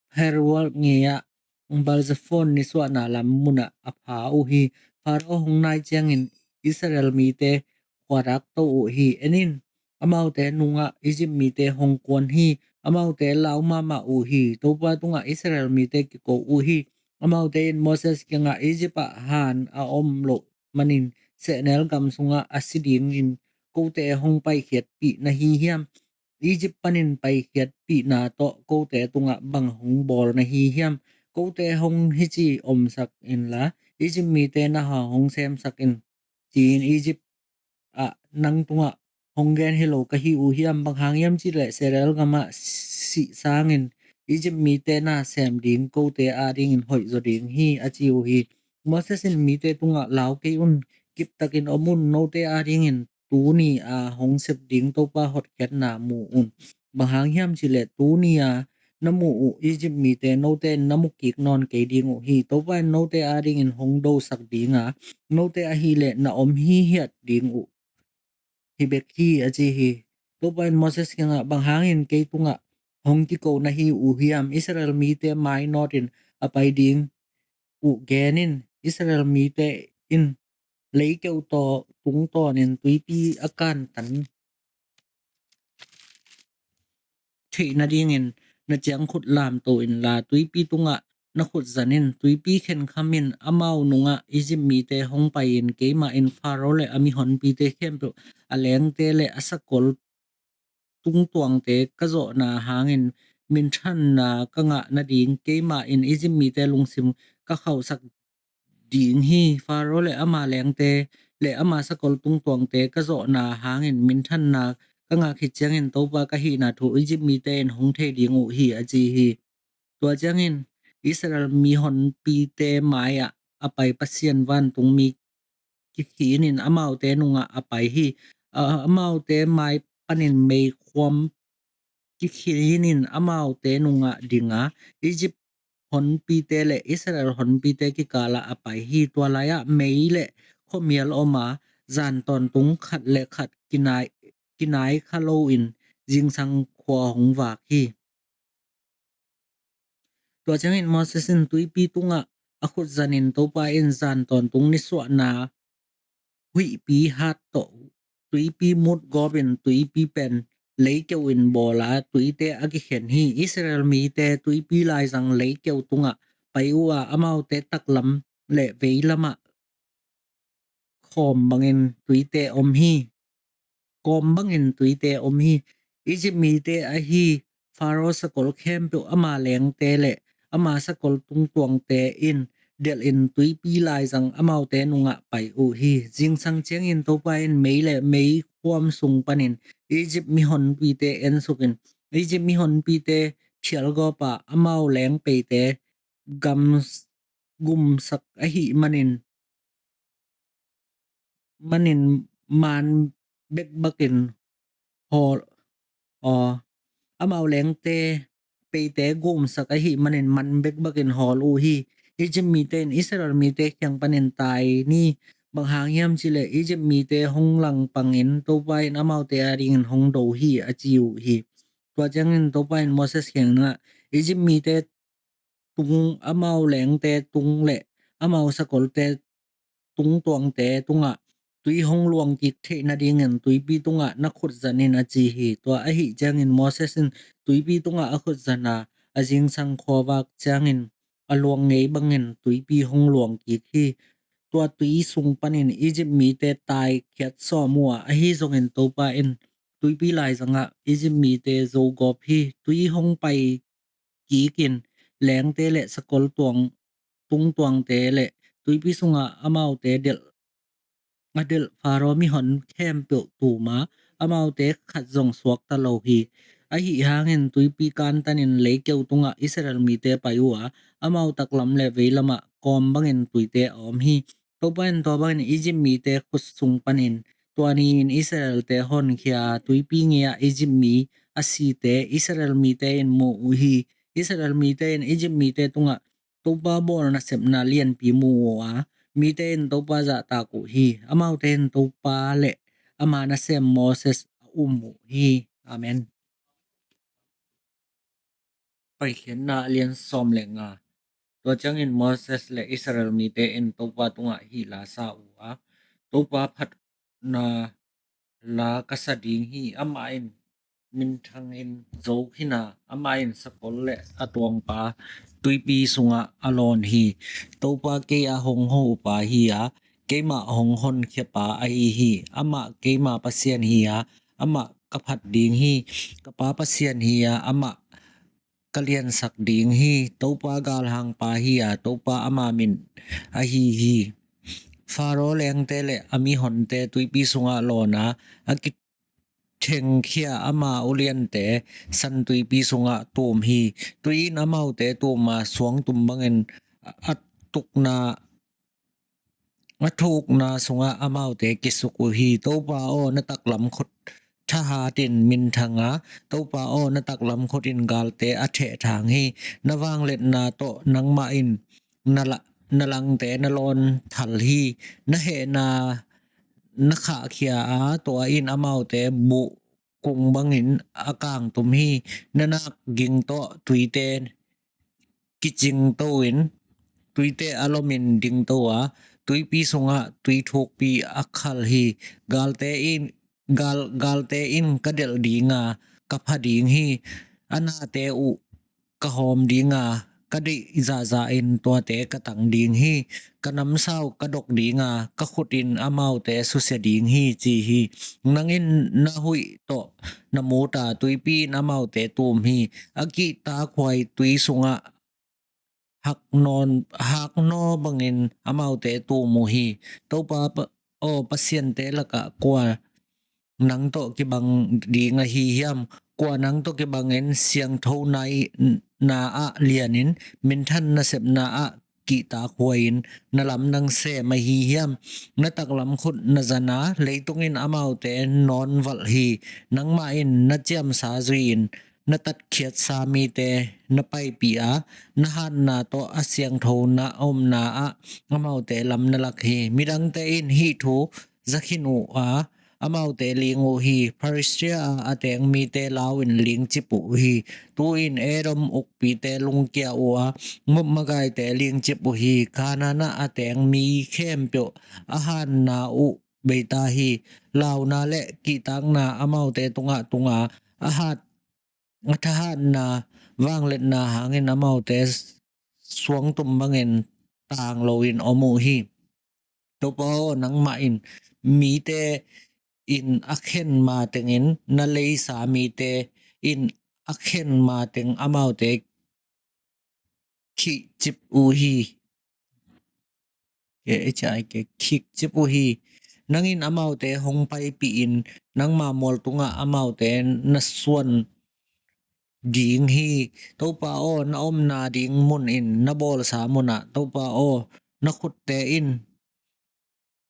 Phaherot ngeia Baal-zephon nisuahna lam munah a pha uh hi. Pharaoh hong nai ciangin Israel mite khuadak to uh hi. En in, amaute nungah Egypt mite hong kuan hi. Amaute lau mahmah uh hi. Topa tungah Israel mite kiko uh hi. Amaute in Moses kiangah, Egypt ah han a om loh manin sehnel gam sungah a si dingin kote hong paikhiatpih na hi hiam? Egypt panin paikhiatpihna tawh kote tungah bang hong bawl na hi hiam? Kote hong hici omsak inla, Egypt mite na ha hong semsak in, ci-in Egypt ah nang tungah hong gen hi lo ka hi uh hiam? Bang hang hiam cihleh sehnel gamah sih sangin Egypt mite na sem ding kote adingin hoihzaw ding hi, a ci uh hi. Moses in mite tungah, lau kei un, kiptakin om un, note adingin tuni a hong sep ding Topa hotkhiatna mu un. Bang hang hiam cihleh tuni a na muh uh Egypt mite note in na mu kik nawn kei ding uh hi. Topa in note adingin hong dosak dinga, note ahileh na om hihiat ding uh hi bek hi, a ci hi. Topa in Moses kiangah, bang hangin kei tungah hong kiko na hi uh hiam? Israel mite mainawtin a pai ding uh genin, Israel mite in leikeu tawh tungtawnin tuipi a kantan theih nadingin na ciangkhut lamto inla, tuipi tungah na khut zanin, tuipi khenkhamin amau nungah Egypt mite hong pai-in keimah in Pharaoh le a mihonpite khempeuh, a lengte le a sakol tungtuangte ka zawhna hangin minthanna ka ngah nading, keimah in Egypt mite lungsim ka khauhsak ding hi. Pharaoh le ama lengte le ama sakol tungtuangte ka zawhna hangin minthanna ka ngah khit ciangin Topa ka hihna thu Egypt mite in hong thei ding uh hi, a ci hi. Tua ciangin Israel mihonpite mai-ah a pai Pasian vantungmi kikhinin amaute nungah a pai hi. A, amaute mai panin meikhuam kikhinin amaute nungah dinga, Egypt honpite le Israel honpite kikalah a pai hi. Tua lai-ah mei le khuamial om a, zan tawntung khat le khat kinai, kinai kha loin zingsang khua hong vak hi. Tua ciangin Moses in tuipi tungah a khut zanin Topa in zan tawntung nisuahna huihpi hat tawh tuipi mut gawpin tuipi pen leikeu in bawla tuite a kikhen hi. Israel mite tuipi laizang leikeu tungah pai uh a, amaute taklam le veilamah khawm bangin tuite om hi. Kawm bangin tuite om hi. Egypt mite ahi Pharaoh sakol khempeuh ama lengte le ama sakol tungtuangte in delhin tuipi laizang amaute nungah pai uh hi. Zingsang ciangin Topa in mei le meikhuam sung panin Egypt mihonpite ensukin Egypt mihonpite phialgawpa amau lengpeite gam gumsak ahi manin manin man bekbakin hawl aw, amau lengte peite gumsak ahi manin man bekbakin hawl uh hi. Egypt mite in Israel mite kiang panin tai ni, bang hang hiam cih leh Egypt mite hong langpangin Topa in amaute adingin hong do hi a ci uh hi. Tua ciangin Topa in Moses kiangah Egypt mite tung, amau lengte tung le amau sakolte tungtuangte tungah tui hong luang kik theih nadingin tuipi tungah na khut zanin a ci hi. Tua ahi ciangin Moses in tuipi tungah a khut zana a zingsang khuavak ciangin a luang ngei bangin tuipi hong luang kik hi. Tua tui sung panin Egypt mite tai khiat sawm uh a, ahi zongin Topa in tuipi laizangah Egypt mite zo gawp hi. Tui hong pai kikin lengte le sakol tuang, tungtuangte le tuipi sungah amaute delh, a delh Pharaoh mihon khempeuh tum a, amaute khat zong suakta lo hi. Ahi hangin tuipi kantanin leikeu tungah Israel mite pai uh a, amau taklam le veilamah kawm bangin tuite a om hi. Topa in tua bangin Egypt mite khut sung panin tua ni-in Israelte honkhia tuipi ngei-ah Egypt mi a site Israel mite in mu uh hi. Israel mite in Egypt mite tungah Topa bawl nasepna lianpi mu uh a, mite in Topa zahtak uh hi. Amaute in Topa le ama nasem Moses a um uh hi. Amen. Paikhiatna a lian sawm le nga. Tua ciangin Moses le Israel mite in Topa tungah hih la sa uh a, Topa phatna la ka sa ding hi. Amah in minthangin zo khin a, amah in sakol le a tuangpa tuipi sungah a lawn hi. Topa kei a hong hopa hi a, keimah hong honkhia pa ahi hi. Amah keima Pasian hi a, amah ka phat ding hi. Ka pa Pasian hi a, amah ka liansak ding hi. Topa galhangpa hi a, Topa ama min ahi hi. Pharaoh lengte le a mihonte tuipi sungah lawn a, a kithengkhia ama uliante san tuipi sungah tum hi. Tui in amaute tum a, suangtum bangin a tukna a thukna sungah amaute kisuk uh hi. Topa aw, na taklam khut thahatin minthang a, Topa aw, na taklam khut in galte a thehthang hi. Na vangliatna tawh nangmah in na la-, na langte na lawn thal hi. Na hehna na khahkhia a, tua in amaute buh kung bangin a kangtum hi. Na nak ging tawh tuite kicingto in, tuite a lomin dingto a, tuipi sungah tui thukpi a khal hi. Galte in, gal, galte in ka delh ding a, ka pha ding hi. A nate uh ka hawm ding a, ka deih zahzah in tuate ka tang ding hi. Ka namsau ka dok ding a, ka khut in amaute susia ding hi, ci hi. Nang in na huih tawh na mut a, tuipi in amaute tum hi. A kihtakhuai tui sungah haknaw, haknaw bangin amaute tum uh hi. Topa pa-, aw, pasiante lakah kua nang tawh kibang ding ahi hiam? Kua nang tawh kibangin siangtho nai-, na ah lianin, minthan nasepna ah kihtak huai-in na lamdang sem ahi hiam? Na taklam khut na zan a, leitung in amaute nawn valh hi. Nangmah in na ciamsa zui-in na tatkhiatsa mite na paipih a, na hatna tawh a siangthona omna ah amaute lam na lak hi. Midangte in hih thu za khin uh a, amaute ling uh hi. Pharisia a a teng mite lau in lingcip uh hi. Tu-in Edom ukpite lungkia uh a, Moab magaite lingcip uh hi. Kanaan a a teng mi khempeuh a hatna uh beita hi. Launa le kihtakna amaute tungah tunga a hat a thahatna vangliatna hangin amaute suangtum bangin tang loin om uh hi. Topa aw, nangmah in mite in a khen matengin na leisa mite in a khen mateng amaute khihcip uh hi. Khihcip uh hi. Nang in amaute hong paipih in nangma mual tungah amaute na suan ding hi. Topa aw, na omna ding mun in na bawlsa munah, Topa aw, na khutte in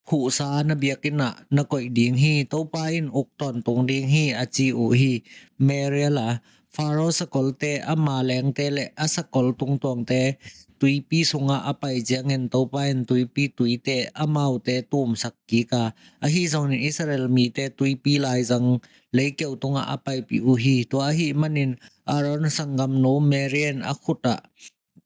phuhsa na biakinn ah na koih ding hi. Topa in uk tawntung ding hi, a ci uh hi. Merial a, Faro sakolte, ama lengte le a sakol tungtuangte tuipi sungah a pai ciangin Topa in tuipi tuite amaute tumsak kik a, ahi zongin Israel mite tuipi laizang leikeu tungah a paipih uh hi. Tua ahih manin Aaron sanggamnu Merian a khutah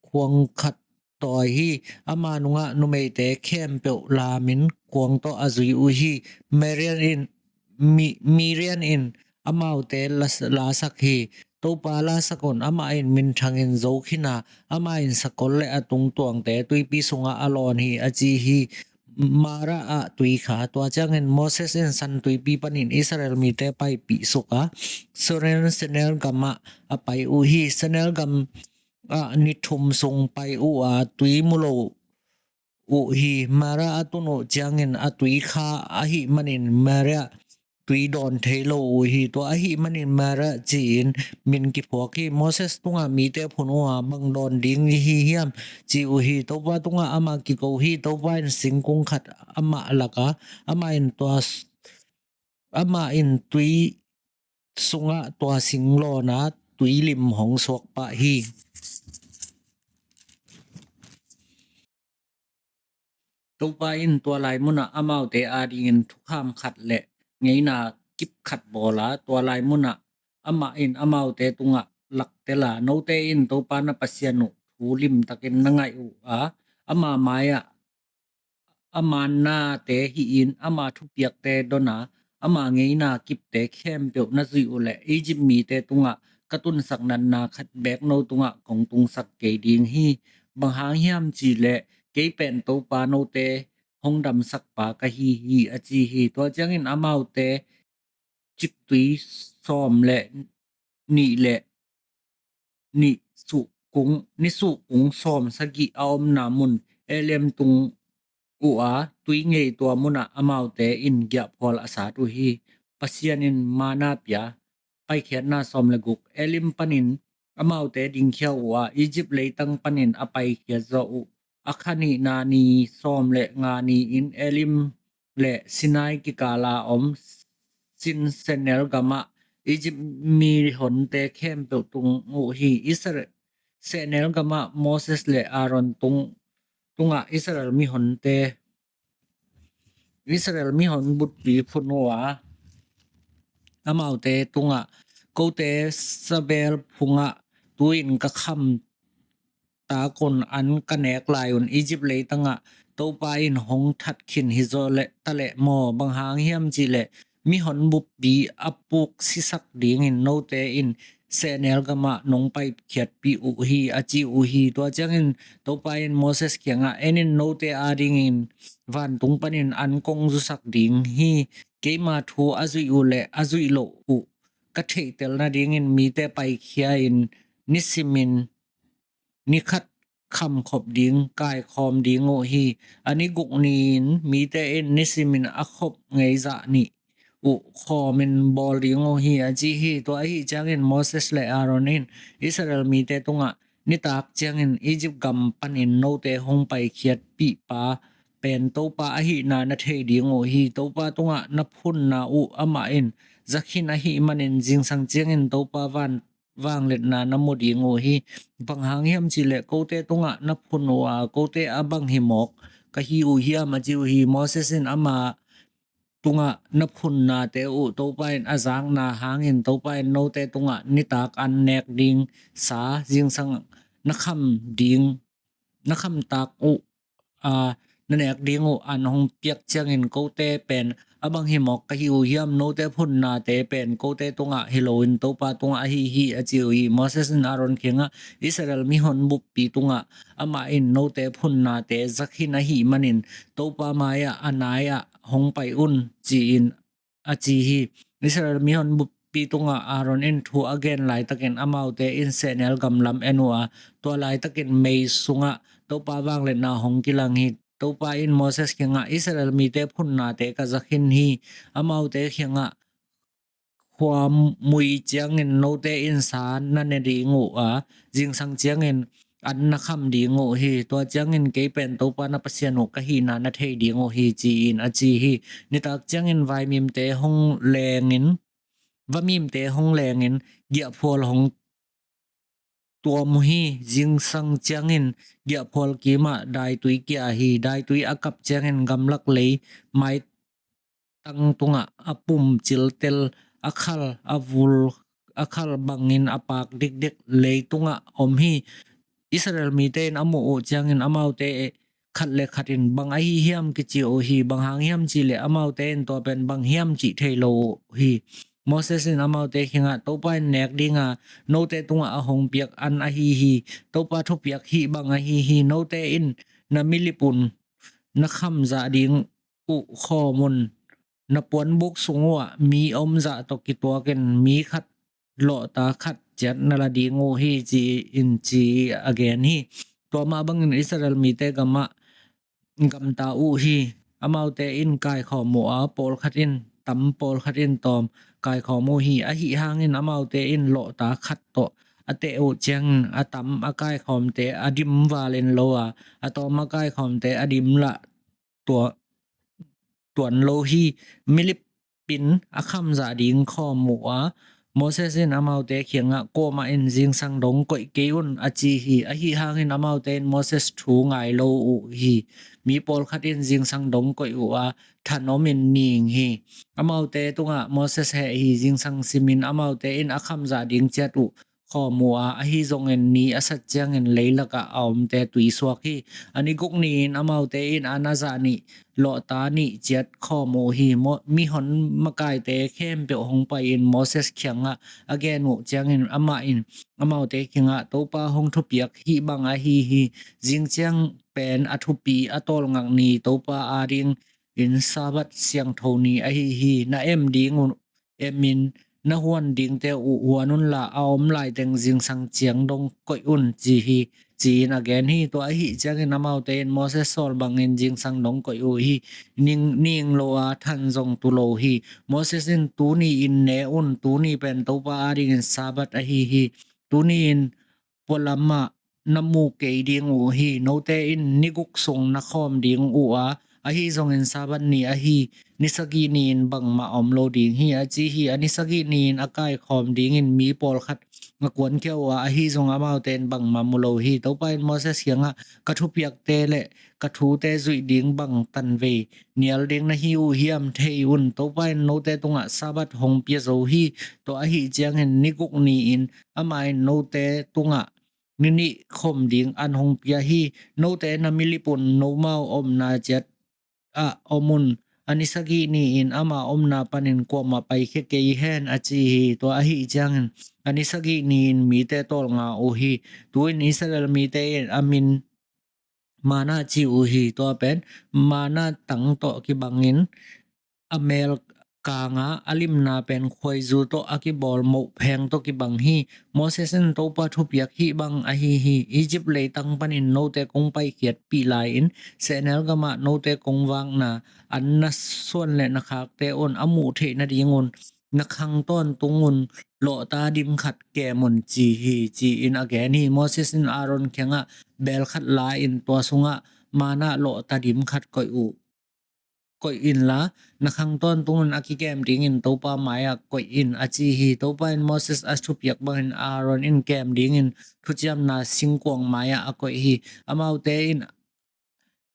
khuang khat tawi hi. Ama nungah numeite khempeuh lamin khuang tawh a zui uh hi. Merian in, Mi, Mirian in amaute las, lasak hi. Topa lasak un, amah in minthangin zo khin a, amah in sakol le a tungtuangte tuipi sungah a lawn hi, a ci hi. Mara ah tui kha. Tua ciangin Moses in San Tuipi panin Israel mite paipih suk a, Surin Senel gamah a pai uh hi. Senel gam ah ni thum sung pai uh a, tui mu lo uh hi. Mara a tun uh ciangin a tui kha ahih manin Mara tui dawn thei lo uh hi. Tua ahih manin Mara ci-in min kiphuak hi. Moses tungah mite phun uh a, bang dawn ding hi hiam, ci uh hi. Topa tungah amah kiko hi. Topa in singkung khat amah lak a, amah in tua s-, amah in tui sungah tua sing lawn a, tui lim hong suak pah hi. Topa in tua lai munah amaute adingin thukham khat le ngeina kip khat bawl a, tua lai munah amah in amaute tungah laktel a, note in Topa na Pasian uh thu limtakin na ngaih uh a, ama mai-ah a mannate hih in, ama thupiakte don a, ama ngeina kipte khempeuh na zuih uh leh Egypt mite tungah ka tunsak natna khat beek no tungah kong tungsak kei ding hi. Bang hang hiam cih leh kei pen Topa note hong damsakpa ka hi hi, a ci hi. Tua ciangin amaute ciktui sawm le nih le nih suhkung, ni suhkung sawm sagih a omna mun Elim tung uh a, tui ngei tua munah amaute in giahphual a sat uh hi. Pasian in manna pia. Paikhiatna sawm le guk. Elim panin amaute dingkhia uh a, Egypt leitang panin a paikhiat zawh uh a, kha nihna ni sawm le nga ni-in Elim le Sinai kikala om Sin sehnel gamah Egypt mihonte khempeuh tung uh hi. Israel sehnel gamah Moses le Aaron tung, tungah Israel mihonte, Israel mihon butpi phun uh a, amaute tungah, kote sabel phungah tu-in ka kham tak un, an ka nek lai un Egypt leitangah Topa in hong that khin hi zaw le taleh maw? Bang hang hiam cih leh mihon buppi a puk sisak dingin note in sehnel gamah nong paikhiatpih uh hi, a ci uh hi. Tua ciangin Topa in Moses kiangah, en in, note adingin vantung panin an kong zusak ding hi. Keima thu a zuih uh le a zuih loh uh ka theihtel nadingin mite paikhia in nisimin ni khat khamkhop ding kaikhawm ding uh hi. A ni guk ni-in mite in nisimin a khop ngeizah nih uh khawmin bawl ding uh hi, a ci hi. Tua ahih ciangin Moses le Aaron in Israel mite tungah, nitak ciangin Egypt gam panin note hong paikhiatpihpa pen Topa ahihna na thei ding uh hi. Topa tungah na phunna uh amah in zakhin ahih manin zingsang ciangin Topa van vangliatna na mu ding uh hi. Bang hang hiam cihleh kote tungah na phun uh a, kote a bang hi mawk ka hi uh hiam, a ci uh hi. Moses in ama tungah na phunnate uh Topa in a zakna hangin Topa in note tungah nitak an nek ding sa, zingsang na kham ding, na khamtak uh a, na nek ding uh an hong piak ciangin kote pen a bang hi mawk ka hi uh hiam, note phunnate pen kote tungah hi loin Topa tungah ahi hi, a ci uh hi. Moses in Aaron kiangah Israel mihon buppi tungah amah in note phunnate zakhin ahih manin Topa mai-ah a nai-ah hong pai un, ci-in a ci hi. Israel mihon buppi tungah Aaron in thu a gen laitakin amaute in sehnel gamlam en uh a, tua laitakin mei sungah Topa vangliatna hong kilang hi. Topa in Moses kiangah Israel mite phunnate ka zakhin hi. Amaute kiangah khuamui ciangin note in sa na ne ding uh a, zingsang ciangin an na kham ding uh hi. Tua ciangin kei pen Topa na Pasian uh ka hihna na thei ding uh hi, ci-in a ci hi. Nitak ciangin vaimimte hong lengin, vamimte hong lengin giahphual hong tuam uh hi. Zingsang ciangin giahphual kimah daitui kia hi. Daitui a kap ciangin gamlak lei mai tang tungah a pum ciltel a khal a vul a khal bangin a pak dikdik leitungah om hi. Israel mite in a muh uh ciangin amaute khat le khat in bang ahi hiam kici uh hi. Bang hang hiam cihleh amaute in tua pen bang hiam cih thei lo uh hi. Moses in amaute kiangah Topa in nek dinga note tungah a hong piak an ahi hi. Topa thupiak hih bang ahi hi. Note in na milipun na khamzah ding uh khawm un. Na puanbuk sung uhah mi omzah tawh kituakin mi khat lawhta khat ciat na la ding uh hi, ci-in ci a gen hi. Tua mah bangin Israel mite gamah gamta uh hi. Amaute in kaikhawm uh a, pawlkhat in tam, pawlkhat in tawm kaikhawm uh hi. Ahi hangin amaute in lawhta khat tawh a teh uh ciangin a tam a kaikhawmte a dim valin lo a, a tawm a kaikhawmte a dim lah tua tuan lo hi. Milipin a khamzah ding khawm uh a, Moses in amaute kiangah kuamah in zingsang dong koih kei un, a ci hi. Ahi hangin amaute in Moses thu ngai lo uh hi. Mi pawlkhat in zingsang dong koih uh a, than omin ning hi. Amaute tungah Moses heh hi. Zingsang simin amaute in a khamzah ding ciat uh khawm uh a, ahi zongin ni a sat ciangin leilakah a omte tui suak hi. A ni guk ni-in amaute in an a zah nih lawhta nih ciat khawm uh hi. Mihon makaite khempeuh hong pai-in Moses kiangah a gen uh ciangin amah in amaute kiangah Topa hong thupiak hih bang ahi hi. Zingciang pen a thupi a tawlngak ni Topa adingin Sabbath siangtho ni ahi hi. Na em ding uh emin na huan dingte uh huan unla a om laiteng zingsang ciang dong koih un, ci hi, ci-in a gen hi. Tua ahi ciangin amaute in Moses sawl bangin zingsang dong koih uh hi. Ning, ning lo a than zong tu lo hi. Moses in tuni-in ne un, tuni pen Topa adingin Sabbath ahi hi. Tuni-in pualamah na mu kei ding uh hi. Note in ni guk sung na khawm ding uh a, ahi zongin Sabbath ni ahi ni sagih ni-in bangmah om lo ding hi, a ci hi. A ni sagih ni-in a kaikhawm dingin mi pawlkhat a kuankhia uh a, ahi zong amaute in bangmah mu lo hi. Topa in Moses kiangah ka thupiakte le ka thute zuih ding bang tanvei nial ding na hi uh hiam, thei un. Topa in note tungah Sabbath hong pia zo hi. Tua ahi ciangin ni guk ni-in amah in note tungah ni nih khawm ding an hong pia hi. Note na milipun nomau omna ciat ah om un. A ni sagih ni-in ama omna panin kuamah paikhia kei hen, a ci hi. Tua ahi ciangin a ni sagih ni-in mite tawlnga uh hi. Tu-in Israel mite in a min mana ci uh hi. Tua pen mana tang tawh kibangin a mel kanga a limna pen khuaizu tawh a kibawl mohpheng tawh kibang hi. Moses in Topa thupiak hih bang ahi hi. Egypt leitang panin note kong paikhiatpih lai-in sehnel gamah note kong vakna an na suan le na khakte un a muh theih nadingun na khang tawntungun lawhta dim khat kem un ci hi, ci-in a gen hi. Moses in Aaron kiangah beel khat la-in tua sungah manna lawhta dim khat koih uh, koih inla, na khang tawntungun a kikem dingin Topa mai-ah koih in, a ci hi. Topa in Moses a thupiak bangin Aaron in kem dingin thuciamna singkuang mai-ah a koih hi. Amaute in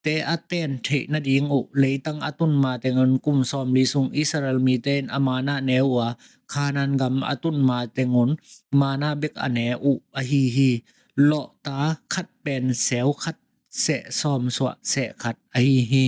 te a ten theih nading uh leitang a tun ma tengun kum sawmli sung Israel mite in a manna ne uh a, Kanaan gam a tun ma tengun manna bek a ne uh ahi hi. Lawhta khat pen seu khat seh sawmsuah seh khat ahi hi.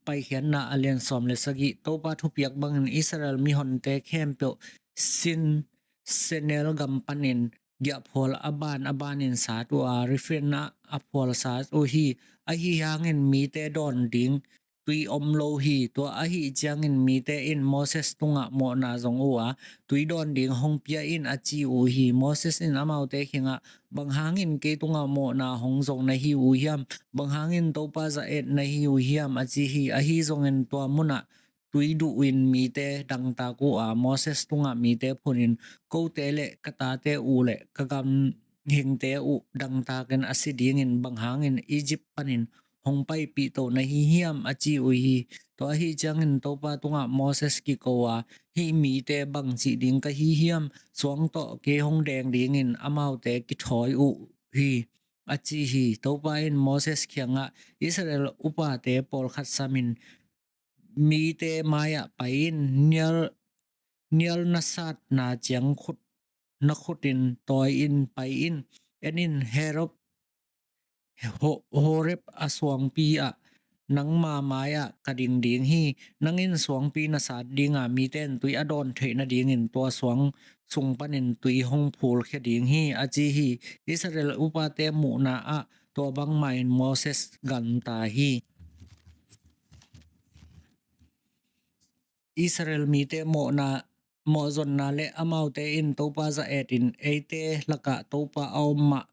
Paikhiatna a lian sawm le sagih. Topa thupiak bangin Israel mihonte khempeuh Sin Senel gam panin giahphual a ban a banin sat uh a, Refidim ah a phual sat uh hi. Ahi hangin mite dawn ding tui om lo hi. Tua ahi ciangin mite in Moses tungah mawhna zong uh a, tui dawn ding hong pia in, a ci uh hi. Moses in amaute kiangah, bang hangin kei tungah mawhna hong zong na hi uh hiam? Bang hangin Topa za-et na hi uh hiam? a ci hi. Ahi zongin tua munah tui duh in mite dangtak uh a, Moses tungah mite phunin, kote le ka tate uh le ka gam hingte uh dangtakin a si dingin bang hangin Egypt panin hong paipih to na hi hiam? a ci uh hi. Tua ahi ciangin Topa tungah Moses kiko a, hih mite bang cih ding ka hi hiam? Suang tawh kei hong deng dingin amaute kithawi uh hi, a ci hi. Topa in Moses kiangah, Israel upate pawlkhat samin mite mai-ah pai in, nial, nial na satna ciang khut, na khutin tawi in pai in. En in, Herob, Ho-, Horeb a suangpi ah nangma mai-ah ka ding ding hi. Nang in suangpi na sat dinga mite in tui a dawn theih nadingin tua suang sung panin tui hong phulkhia ding hi, a ci hi. Israel upate muhna ah tua bangmah in Moses ganta hi. Israel mite mawhna, mawhzonna le amaute in Topa za-et in, eite lakah Topa a om mah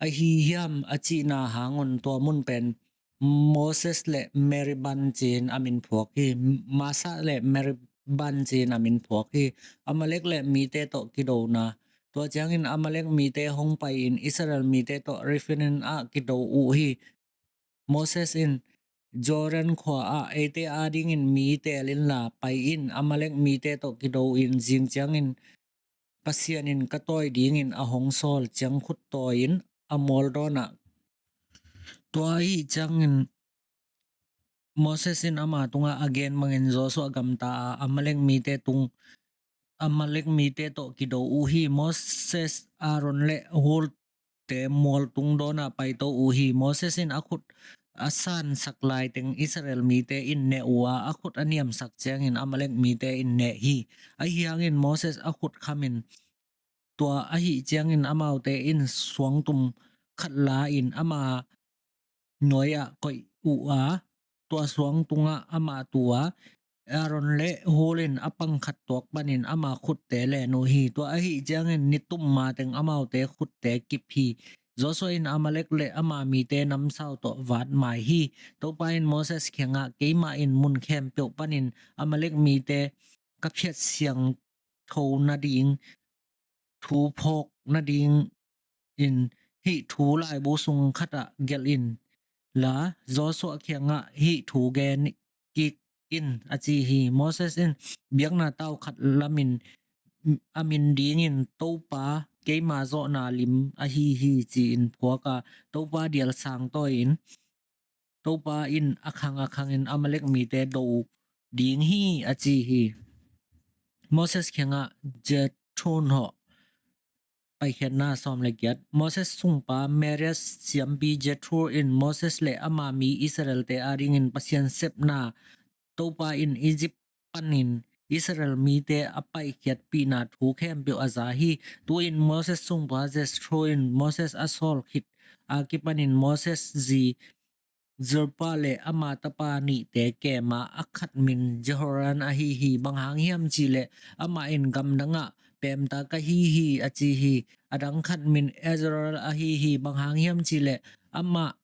ahi hiam, a cihna hangun tua mun pen Moses le Meribah ci-in a min phuak hi. Masa le Meribah ci-in a min phuak hi. Amalek le mite tawh kidona. Tua ciangin Amalek mite hong pai-in Israel mite tawh Refidim ah kido uh hi. Moses in, Jordan khua ah eite adingin mi teel inla pai in, Amalek mite tawh kido in, zing ciangin Pasian in ka tawi dingin a hong sawl ciangkhut tawi in a mualdawn ah. Tua ahi ciangin Moses in ama tungah a gen bangin Joshua gamta a, Amalek mite tung, Amalek mite tawh kido uh hi. Moses, Aaron le Hur te mual tungdawn ah paito uh hi. Moses in a khut a sansak laiteng Israel mite in neh uh a, a khut a niamsak ciangin Amalek mite in neh hi. Ahi hangin Moses a khut khamin, tua ahi ciangin amaute in suangtum khat la-in ama nuai-ah koih uh a, tua suang tungah amah tu a, Aaron le Hur in a pangkhat tuak panin ama khutte len uh hi. Tua ahi ciangin nitum mateng amaute khutte kip hi. Joshua in Amalek le ama mite namsau tawh vat mai hi. Topa in Moses kiangah, keimah in mun khempeuh panin Amalek mite ka phiat siangtho nading thu phawk nadingin hih thu laibu sung khatah gelh inla, Joshua kiangah hih thu gen kik in, a ci hi. Moses in biakna tau khat lamin a min dingin Topa keima zawhna lim ahi hi ci-in phuak a, Topa dial sang tawi in, Topa in a khang a khangin Amalek mite do ding hi, a ci hi. Moses kiangah Jethro hawh. Paikhiatna sawm le giat. Moses sungpa Midian siampi Jethro in Moses le ama mi Israelte adingin Pasian sepna, Topa in Egypt panin Israel mite a paikhiatpihna thu khempeuh a za hi. Tu-in Moses sungpa Jethro in Moses a sawl khit a kipanin Moses zi Zilpah le ama tapa nihte kema, a khat min Jehoram ahi hi. Bang hang hiam cihleh amah in gamdangah pemta ka hi hi, a ci hi. A dang khat min Ezra ahi hi. Bang hang hiam cihleh amah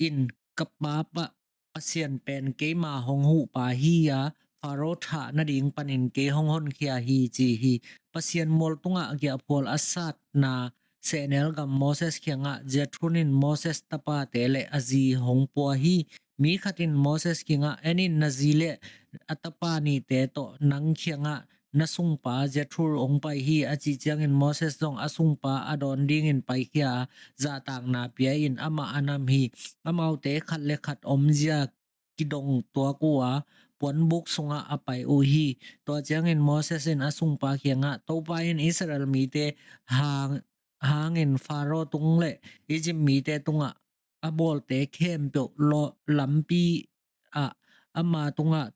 in ka pa pa Pasian pen keima hong huhpa hi a, Faro thah nading panin kei hong honkhia hi, ci hi. Pasian mual tungah giahphual a satna sehnel gam Moses kiangah Jethro in Moses tapate le a zi hong pua hi. Mi khat in Moses kiangah, "En in, na zi le a tapa nihte tawh nang kiangah na sungpa Jethro hong pai hi," a cih ciangin Moses zong a sungpa a dawn dingin paikhia a, zahtakna pia-in amah a nam hi. Amaute khat le khat omzia kidong tuak uh a, puanbuk sungah a pai uh hi. Tua ciangin Moses in a sungpa kiangah, "Topa in Israel mite hang, hangin Faro tung le Egypt mite tungah a bawlte khempeuh lo-, lampi ah ama tungah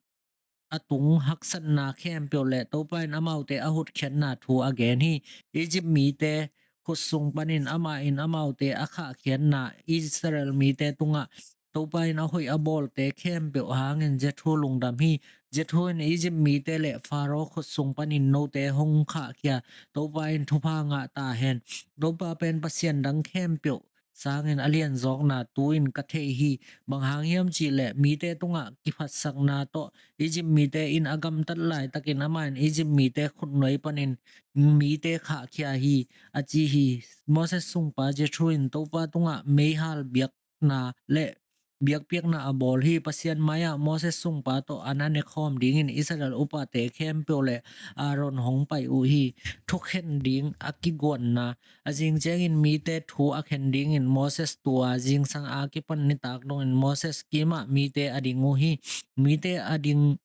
a tung haksatna khempeuh le Topa in amaute a hutkhiatna thu a gen hi. Egypt mite khut sung panin amah in amaute a khahkhiatna, Israel mite tungah Topa in a hoih a bawlte khempeuh hangin Jethro lungdam hi. Jethro in Egypt mite le Faro khut sung panin note hong khahkhia Topa in thupha ngah ta hen. Topa pen pasian dang khempeuh sangin a lianzawkna tu-in ka thei hi. Bang hang hiam cihleh mite tungah kiphatsakna tawh Egypt mite in a gamtat laitakin amah in Egypt mite khutnuai panin mite khahkhia hi," a ci hi. Moses sungpa Jethro in Topa tungah meihal biakna le biakpiakna a bawl hi. Pasian mai-ah Moses sungpa tawh an a nekhawm dingin Israel upate khempeuh le Aaron hong pai uh hi. Thukhen ding a kiguanna a zing ciangin mite thu a khen dingin Moses tua zingsang a kipan nitak dongin Moses kimah mite a ding uh hi. Mite a ding,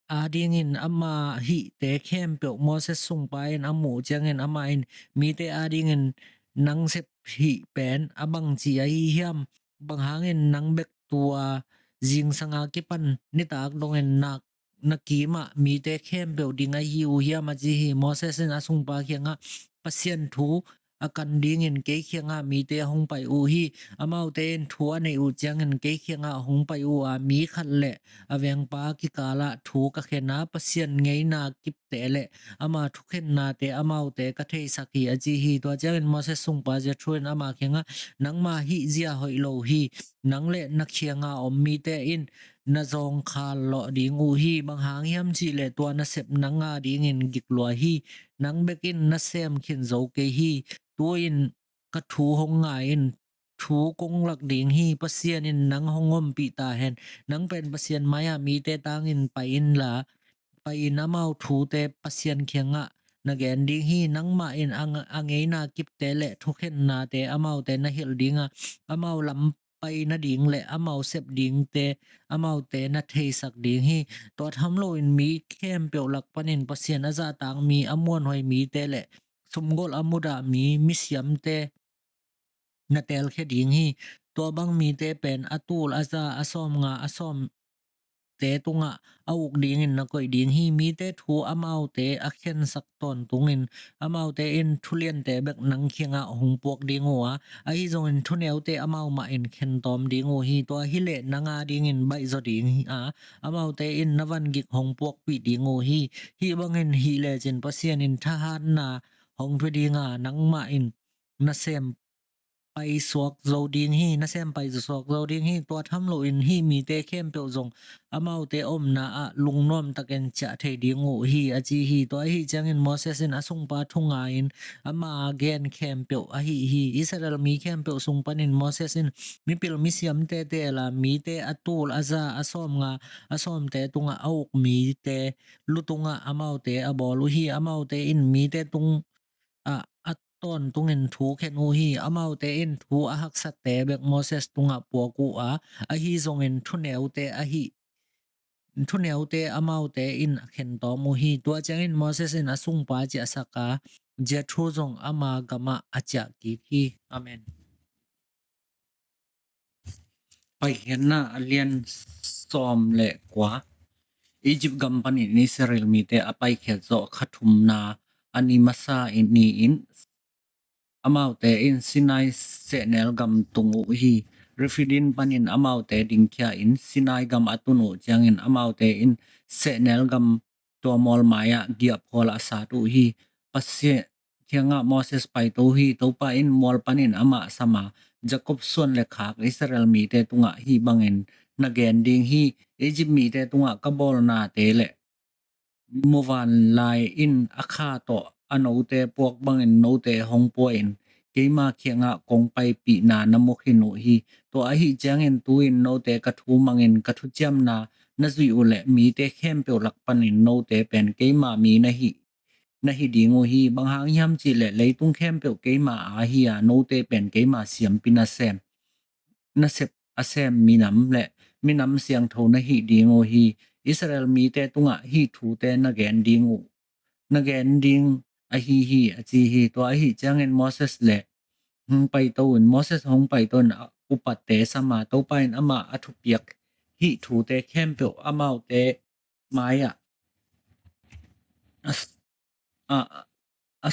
a dingin ama hihte khempeuh Moses sungpa in a muh ciangin amah in, "Mite a dingin nang sep hih pen a bangci ahi hiam? Bang hangin nang bek tua zingsang a kipan nitak dongin nak na kimah mite khempeuh ding ahi uh hiam?" a ci hi. Moses in a sungpa kiangah, "Pasian thu a kan dingin kei kiangah mite hong pai uh hi. Amaute in thu a neih uh ciangin kei kiangah hong pai uh a, mi khat le a vengpa kikalah thu ka khen a, Pasian ngeina kipte le ama thukhennate amaute ka theisak hi," a ci hi. Tua ciangin Moses sungpa Jethro in ama kiangah, "Nangma hih zia hoih lo hi. Nang le na kianga om mite in na zawngkhal lawh ding uh hi. Bang hang hiam cihleh tua nasep nang a dingin gik lua hi. Nang bek in na sem khin zo kei hi. Tu-in ka thu hong ngai in, thu kong lak ding hi. Pasian in nang hong ompih ta hen. Nang pen Pasian mai-ah mite tangin pai inla, pai-in amau thute Pasian kiangah na gen ding hi. Nangmah in a, a ngeina kipte le thukhennate amaute na hilh ding a, amau lam pai nading le amau sep dingte amaute na theisak ding hi. Tua tham loin mi khempeuh lak panin Pasian a zahtak mi, a muanhuai mite le sumgolh a mudah mi, misiamte na teelkhia ding hi. Tua bang mite pen a tul, a za, a sawmnga, a sawm te tungah a uk dingin na koih ding hi. Mite thu amaute a khensak tawntungin amaute in thuliante bek nang kiangah hong puak ding uh a, ahi zongin thuneute amau mah in khentawm ding uh hi. Tua hileh nang a dingin baihzaw ding hi a, amaute in na vangik hong puakpih ding uh hi. Hih bangin hih lecin Pasian in thahatna hong pia ding a, nangmah in na sem pai suak zo ding hi, na sem pai suak zo ding hi. Tua tham loin hih mite khempeuh zong amaute omna ah lungnuam takin ciah thei ding uh hi, a ci hi. Tua ahi ciangin Moses in a sungpa thu ngai-in ama gen khempeuh a hih hi. Israel mi khempeuh sung panin Moses in mipil misiamte teel a, mite a tul, a za, a sawmnga, a sawmte tungah a uk mite lu tungah amaute a bawl uh hi. Amaute in mite tung ah a tawntungin thu khen uh hi. Amaute in thu a haksate bek Moses tungah puak uh a, ahi zongin thuneute ahi, thuneute amaute in a khentawm uh hi. Tua ciangin Moses in a sungpa ciahsak a, Jethro zong ama gamah a ciah kik hi. Amen. Paikhiatna a lian sawm le kua. Egypt gam panin Israel mite a paikhiat zawh kha thumna a ni masa in, ni-in amaute in Sinai sehnel gam tung uh hi. Refidim panin amaute dingkhia in Sinai gam a tun uh ciangin amaute in sehnel gam tua mualmai-ah giahphual a sat uh hi. Pasian kiangah Moses paito hi. Topa in mual panin amah sam a, Jakob suan le khak Israel mite tungah hih bangin na gen ding hi. Egypt mite tungah ka bawlnate le muvanlai in a kha tawh a note puak bangin note hong pua in, keima kiangah kong paipihna na mu khin uh hi. Tua ahih ciangin tu-in note ka thu mangin ka thuciamna na zuih uh leh mite khempeuh lak panin note pen keima mi na hi, na hi ding uh hi. Bang hang hiam cihleh leitung khempeuh keima aa hi a, note pen keima siampi nasem, nasep a sem minam le minam siangtho na hi ding uh hi. Israel mite tungah hih thute na gen ding uh, na gen ding ahi hi, a ci hi. Tua ahih ciangin Moses le hong paito in, Moses hong paito in a upate sam a, Topa in amah a thupiak hih thute khempeuh amaute mai-ah a, a, a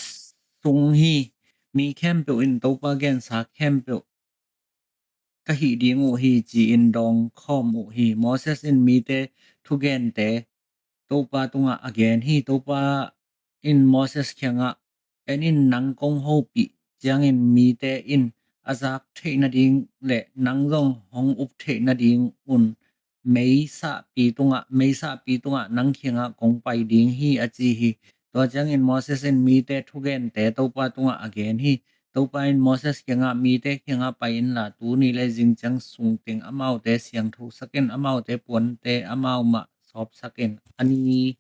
sung hi. Mi khempeuh in Topa gensa khempeuh ka hih ding uh hi, ci-in dawng khawm uh hi. Moses in mite thugente Topa tungah a gen hi. Topa in Moses kiangah, en in, nang kong hopih ciangin mite in a zak theih nading le nang zong hong up theih nading un mei sahpi tungah, mei sahpi tungah nang kiangah kong pai ding hi, a ci hi. Tua ciangin Moses in mite thugente Topa tungah a gen hi. Topa in Moses kiangah, mite kiangah pai inla, tuni le zingciang sungteng amaute siangthosak in, amaute puante amau mah sawpsak in, a ni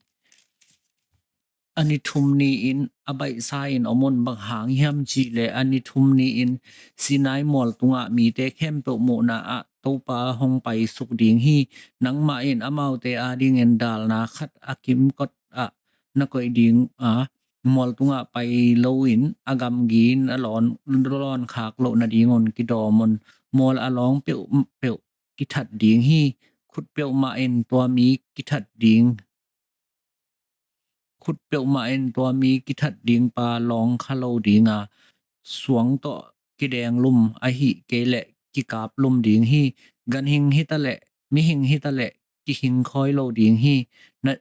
a ni thum ni-in a baihsa-in om un. Bang hang hiam cihleh a ni thum ni-in Sinai mual tungah mite khempeuh muhna ah Topa hong paisuk ding hi. Nangmah in amaute adingin dalna khat a kimkot ah na koih ding a, mual tungah pai loin a gamgi in a lawn, lawn khak loh nadingun kidawm un. Mual a lawng peuhpeuh kithat ding hi. Khut peuhmah in tua mi kithat ding khut peuhmah in tua mi kithat ding pa lawng kha lo ding a, suang tawh kideng lum ahih kei leh kikap lum ding hi. Ganhing hitaleh mihing hitaleh kihing khawi lo ding hi, na,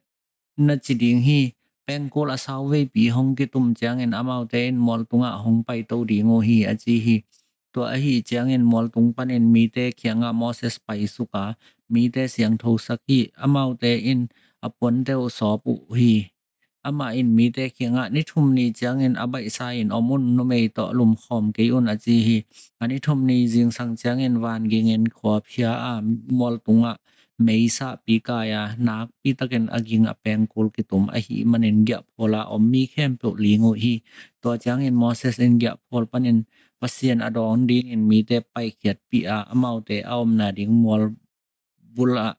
na ci ding hi. Pengkul a sau veipi hong kitum ciangin amaute in mual tungah hong paito ding uh hi, a ci hi. Tua ahih ciangin mualtung panin mite kiangah Moses paisuk a, mite siangthosak hi. Amaute in a puante uh sawp uh hi. Amah in mite kiangah, ni thum ni ciangin a baihsa-in om un, numei tawh lumkhawm kei un, a ci hi. A ni thum ni zingsang ciangin vangingin khuaphia a, mualtungah mei sahpi kai a, nakpi takin a ging a pengkul kitum ahih manin giahphual a om mi khempeuh ling uh hi. Tua ciangin Moses in giahphual panin Pasian a dawng dingin mite paikhiatpih a, amaute a omna ding mual bulah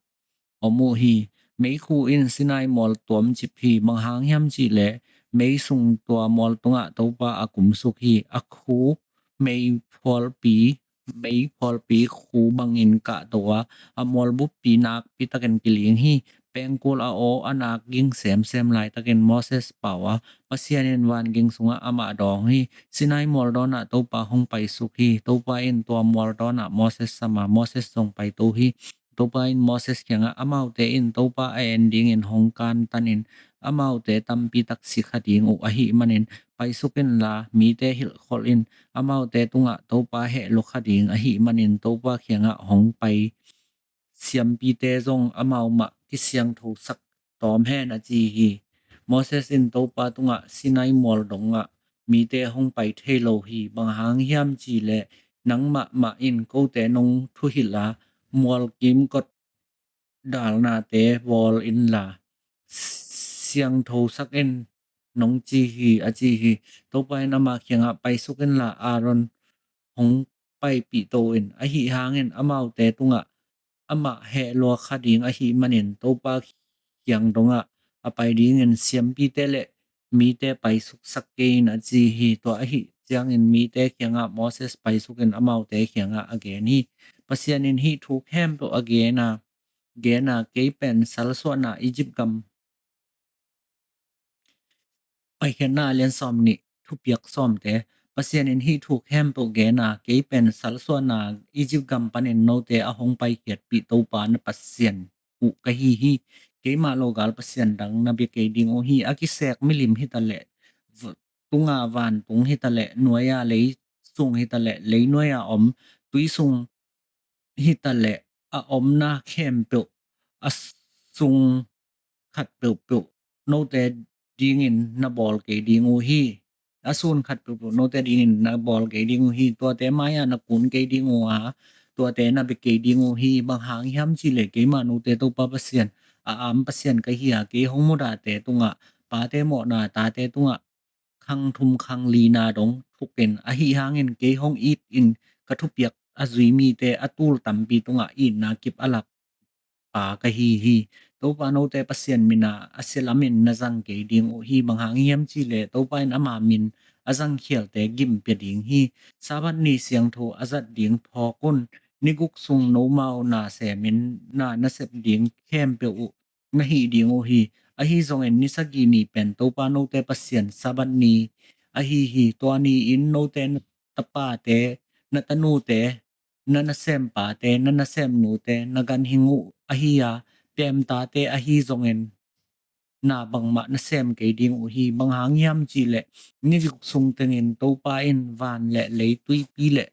om uh hi. Meikhu in Sinai mual tuamcip hi. Bang hang hiam cihleh mei sung tua mual tungah Topa a kumsuk hi. A khu mei phualpi mei phualpi khu bangin kahto a, a mual buppi nakpi takin kiling hi. Pengkul a aw a nak ging semsem laitakin Moses pau a, Pasian in vanging sungah amah dawng hi. Sinai mual dawnah Topa hong paisuk hi. Topa in tua mual dawnah Moses sam a, Moses zong paito hi. Topa in Moses kiangah, amaute in Topa a en dingin hong kantanin amaute tampi tak sikha ding uh ahih manin paisuk inla, mite hilhkholh in, amaute tungah Topa heh lukha ding ahih manin Topa kiangah hong pai siampite zong amau mah kisiangthosak tawm hen, a ci hi. Moses in Topa tungah Sinai mual dongah mite hong pai thei lo hi. Bang hang hiam cihleh nangmah mah in kote nong thuhilh a, mual kimkot dalnate bawl inla siangthosak in, nong ci hi, a ci hi. Topa in amah kiangah, paisuk inla Aaron hong paipih to in. Ahi hangin amaute tungah amah heh lua kha ding ahih manin Topa kiang dongah a pai dingin siampite le mite paisuksak kei in, a ci hi. Tua ahih ciangin mite kiangah Moses paisukin amaute kiangah a gen hi. Pasian in hih thu khempeuh a gen a, gen a, kei pen salsuahna Egypt gam Paikhiatna a lian sawm nih, thupiak sawmte. Pasian in hih thu khempeuh gen a, kei pen salsuahna Egypt gam panin note a hong paikhiatpih Topa na Pasian uh ka hi hi. Keimah lo gal pasian dang na bia kei ding uh hi. A kisek milim hitaleh, v-, tunga vantung hitaleh, nuai-a lei sung hitaleh, leinuai-a om tui sung hitaleh, a omna khempeuh a sung khat peuhpeuh note dingin na bawl kei ding uh hi. A sun khat peuhpeuh note dingin na bawl kei ding uh hi. Tuate mai-ah na kun kei ding uh a, tuate na bia kei ding uh hi. Bang hang hiam cihleh keimah note Topa Pasian, a am Pasian ka hi a, kei hong mudahte tungah, pate mawhna, tate tungah khang thum khang lina dong thukin, ahi hangin kei hong it in ka thupiak a zui mite a tul tampi tungah itna kip a lak pa ka hi hi. Topa note Pasian mina a sia lamin na zang kei ding uh hi. Bang hang hiam cihleh Topa in ama min a zangkhialte gim pia ding hi. Sabbath ni siangtho a zat ding phawk un. Ni guk sung nomau na semin na na sep ding khempeuh uh na hih ding uh hi. Ahi zongin ni sagih ni pen Topa note Pasian Sabbath ni ahi hi. Tua ni-in note na tapate, na tanute, na nasempa te, na nasemnu te, na ganhing uh ahi a, peemta te ahi zongin na bangmah na sem kei ding uh hi. Bang hang hiam cihleh ni guk sung tengin Topa in van le lei, tuipi le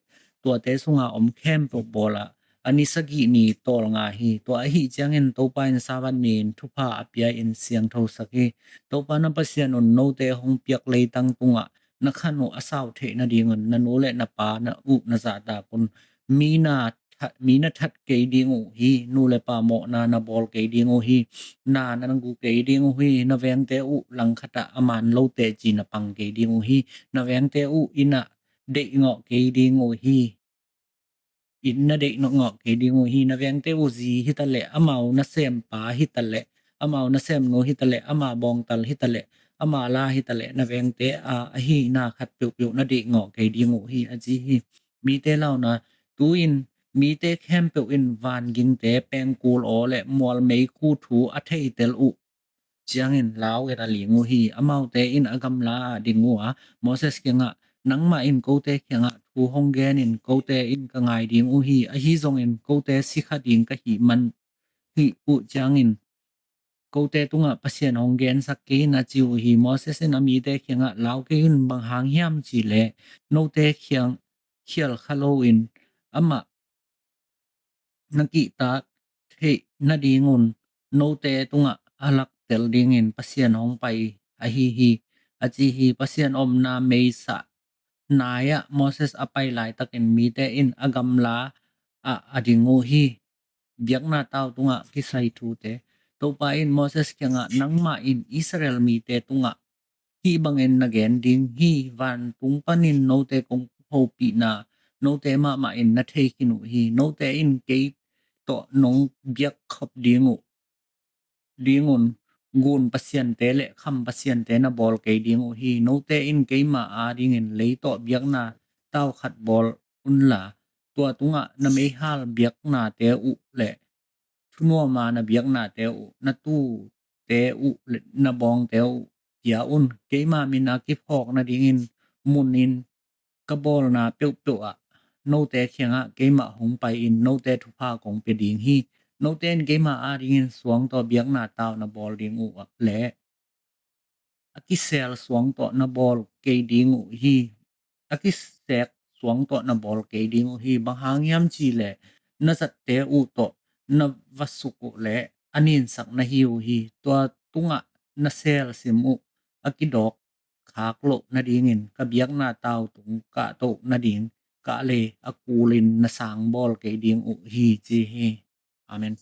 tuate sunga om khempeuh bawl a, a ni sagih ni tawlnga hi. Tua ahi ciangin Topa in Sabbath ni-in thupha a pia in siangthosak hi. Topa na Pasian un note hong piak leitang tungah na khan uh a sau theih nadingun na nu le na pa na uh na zahtak un. Mi na that, mi na that kei ding uh hi. Nu le pa mawhna na bawl kei ding uh hi. Na na gu kei ding uh hi. Na vengte uh langkhatah a man lo teci na pang kei ding uh hi. Na vengte uh inn ah deih ngawh kei ding uh hi. Inn na deih ngawh kei ding uh hi. Na vengte uh zi hitaleh, amau nasempa hitaleh, amau nasemnu hitaleh, ama bawngtal hitaleh, ama la hitaleh, na vengte a, ahi na khat peuhpeuh na deih ngawh kei ding uh hi, a ci hi. Mite launa. Tu-in mite khempeuh in vangingte, pengkul aw le mualmei khu thu a theitel uh ciangin lau in a ling uh hi. Amaute in a gamla ah ding uh a, Moses kiangah, nangmah in kote kiangah thu hong gen in, kote in ka ngai ding uh hi. Ahi zongin kote sikha ding ka hih man hih uh ciangin kote tungah Pasian hong gensak kei in, a ci uh hi. Moses in a mite kiangah, lau kei un. Bang hang hiam cihleh note kiang khial kha loin amah na kihtak theih nadingun note tungah a laktel dingin Pasian hong pai ahi hi, a ci hi. Pasian omna meisa nai-ah Moses a pai laitakin mite in a gamla ah a ding uh hi. Biakna tau tungah kisai thute. Topa in Moses kiangah, nangmah in Israel mite tungah hih bangin na gen ding hi. Vantung panin note kong hopihna note mahmah in na thei khin uh hi. Note in kei tawh nong biak khop ding uh dingun gun pasiante le kham pasiante na bawl kei ding uh hi. Note in keima adingin lei tawh biakna tau khat bawl unla, tua tungah na meihal biaknate uh le thunuama na biaknate uh, na tute uh le na bawngte uh pia un. Keima min a kiphawk nadingin munin ka bawlna peuhpeuh ah note kiangah keimah hong pai in, note thupha kong pia ding hi. Note in keima adingin suang tawh biakna tau na bawl ding uh le a kisel suang tawh na bawl kei ding uh hi. A kisek suang tawh na bawl kei ding uh hi. Bang hang hiam cihleh na zatte uh tawh na va suk uh le a ninsak na hi uh hi. Tua tungah na sel sim uh a kidawk khak loh nadingin ka biakna tau tung kahto nading kah le a kulin na sang bawl kei ding uh hi, ci hi. Amen.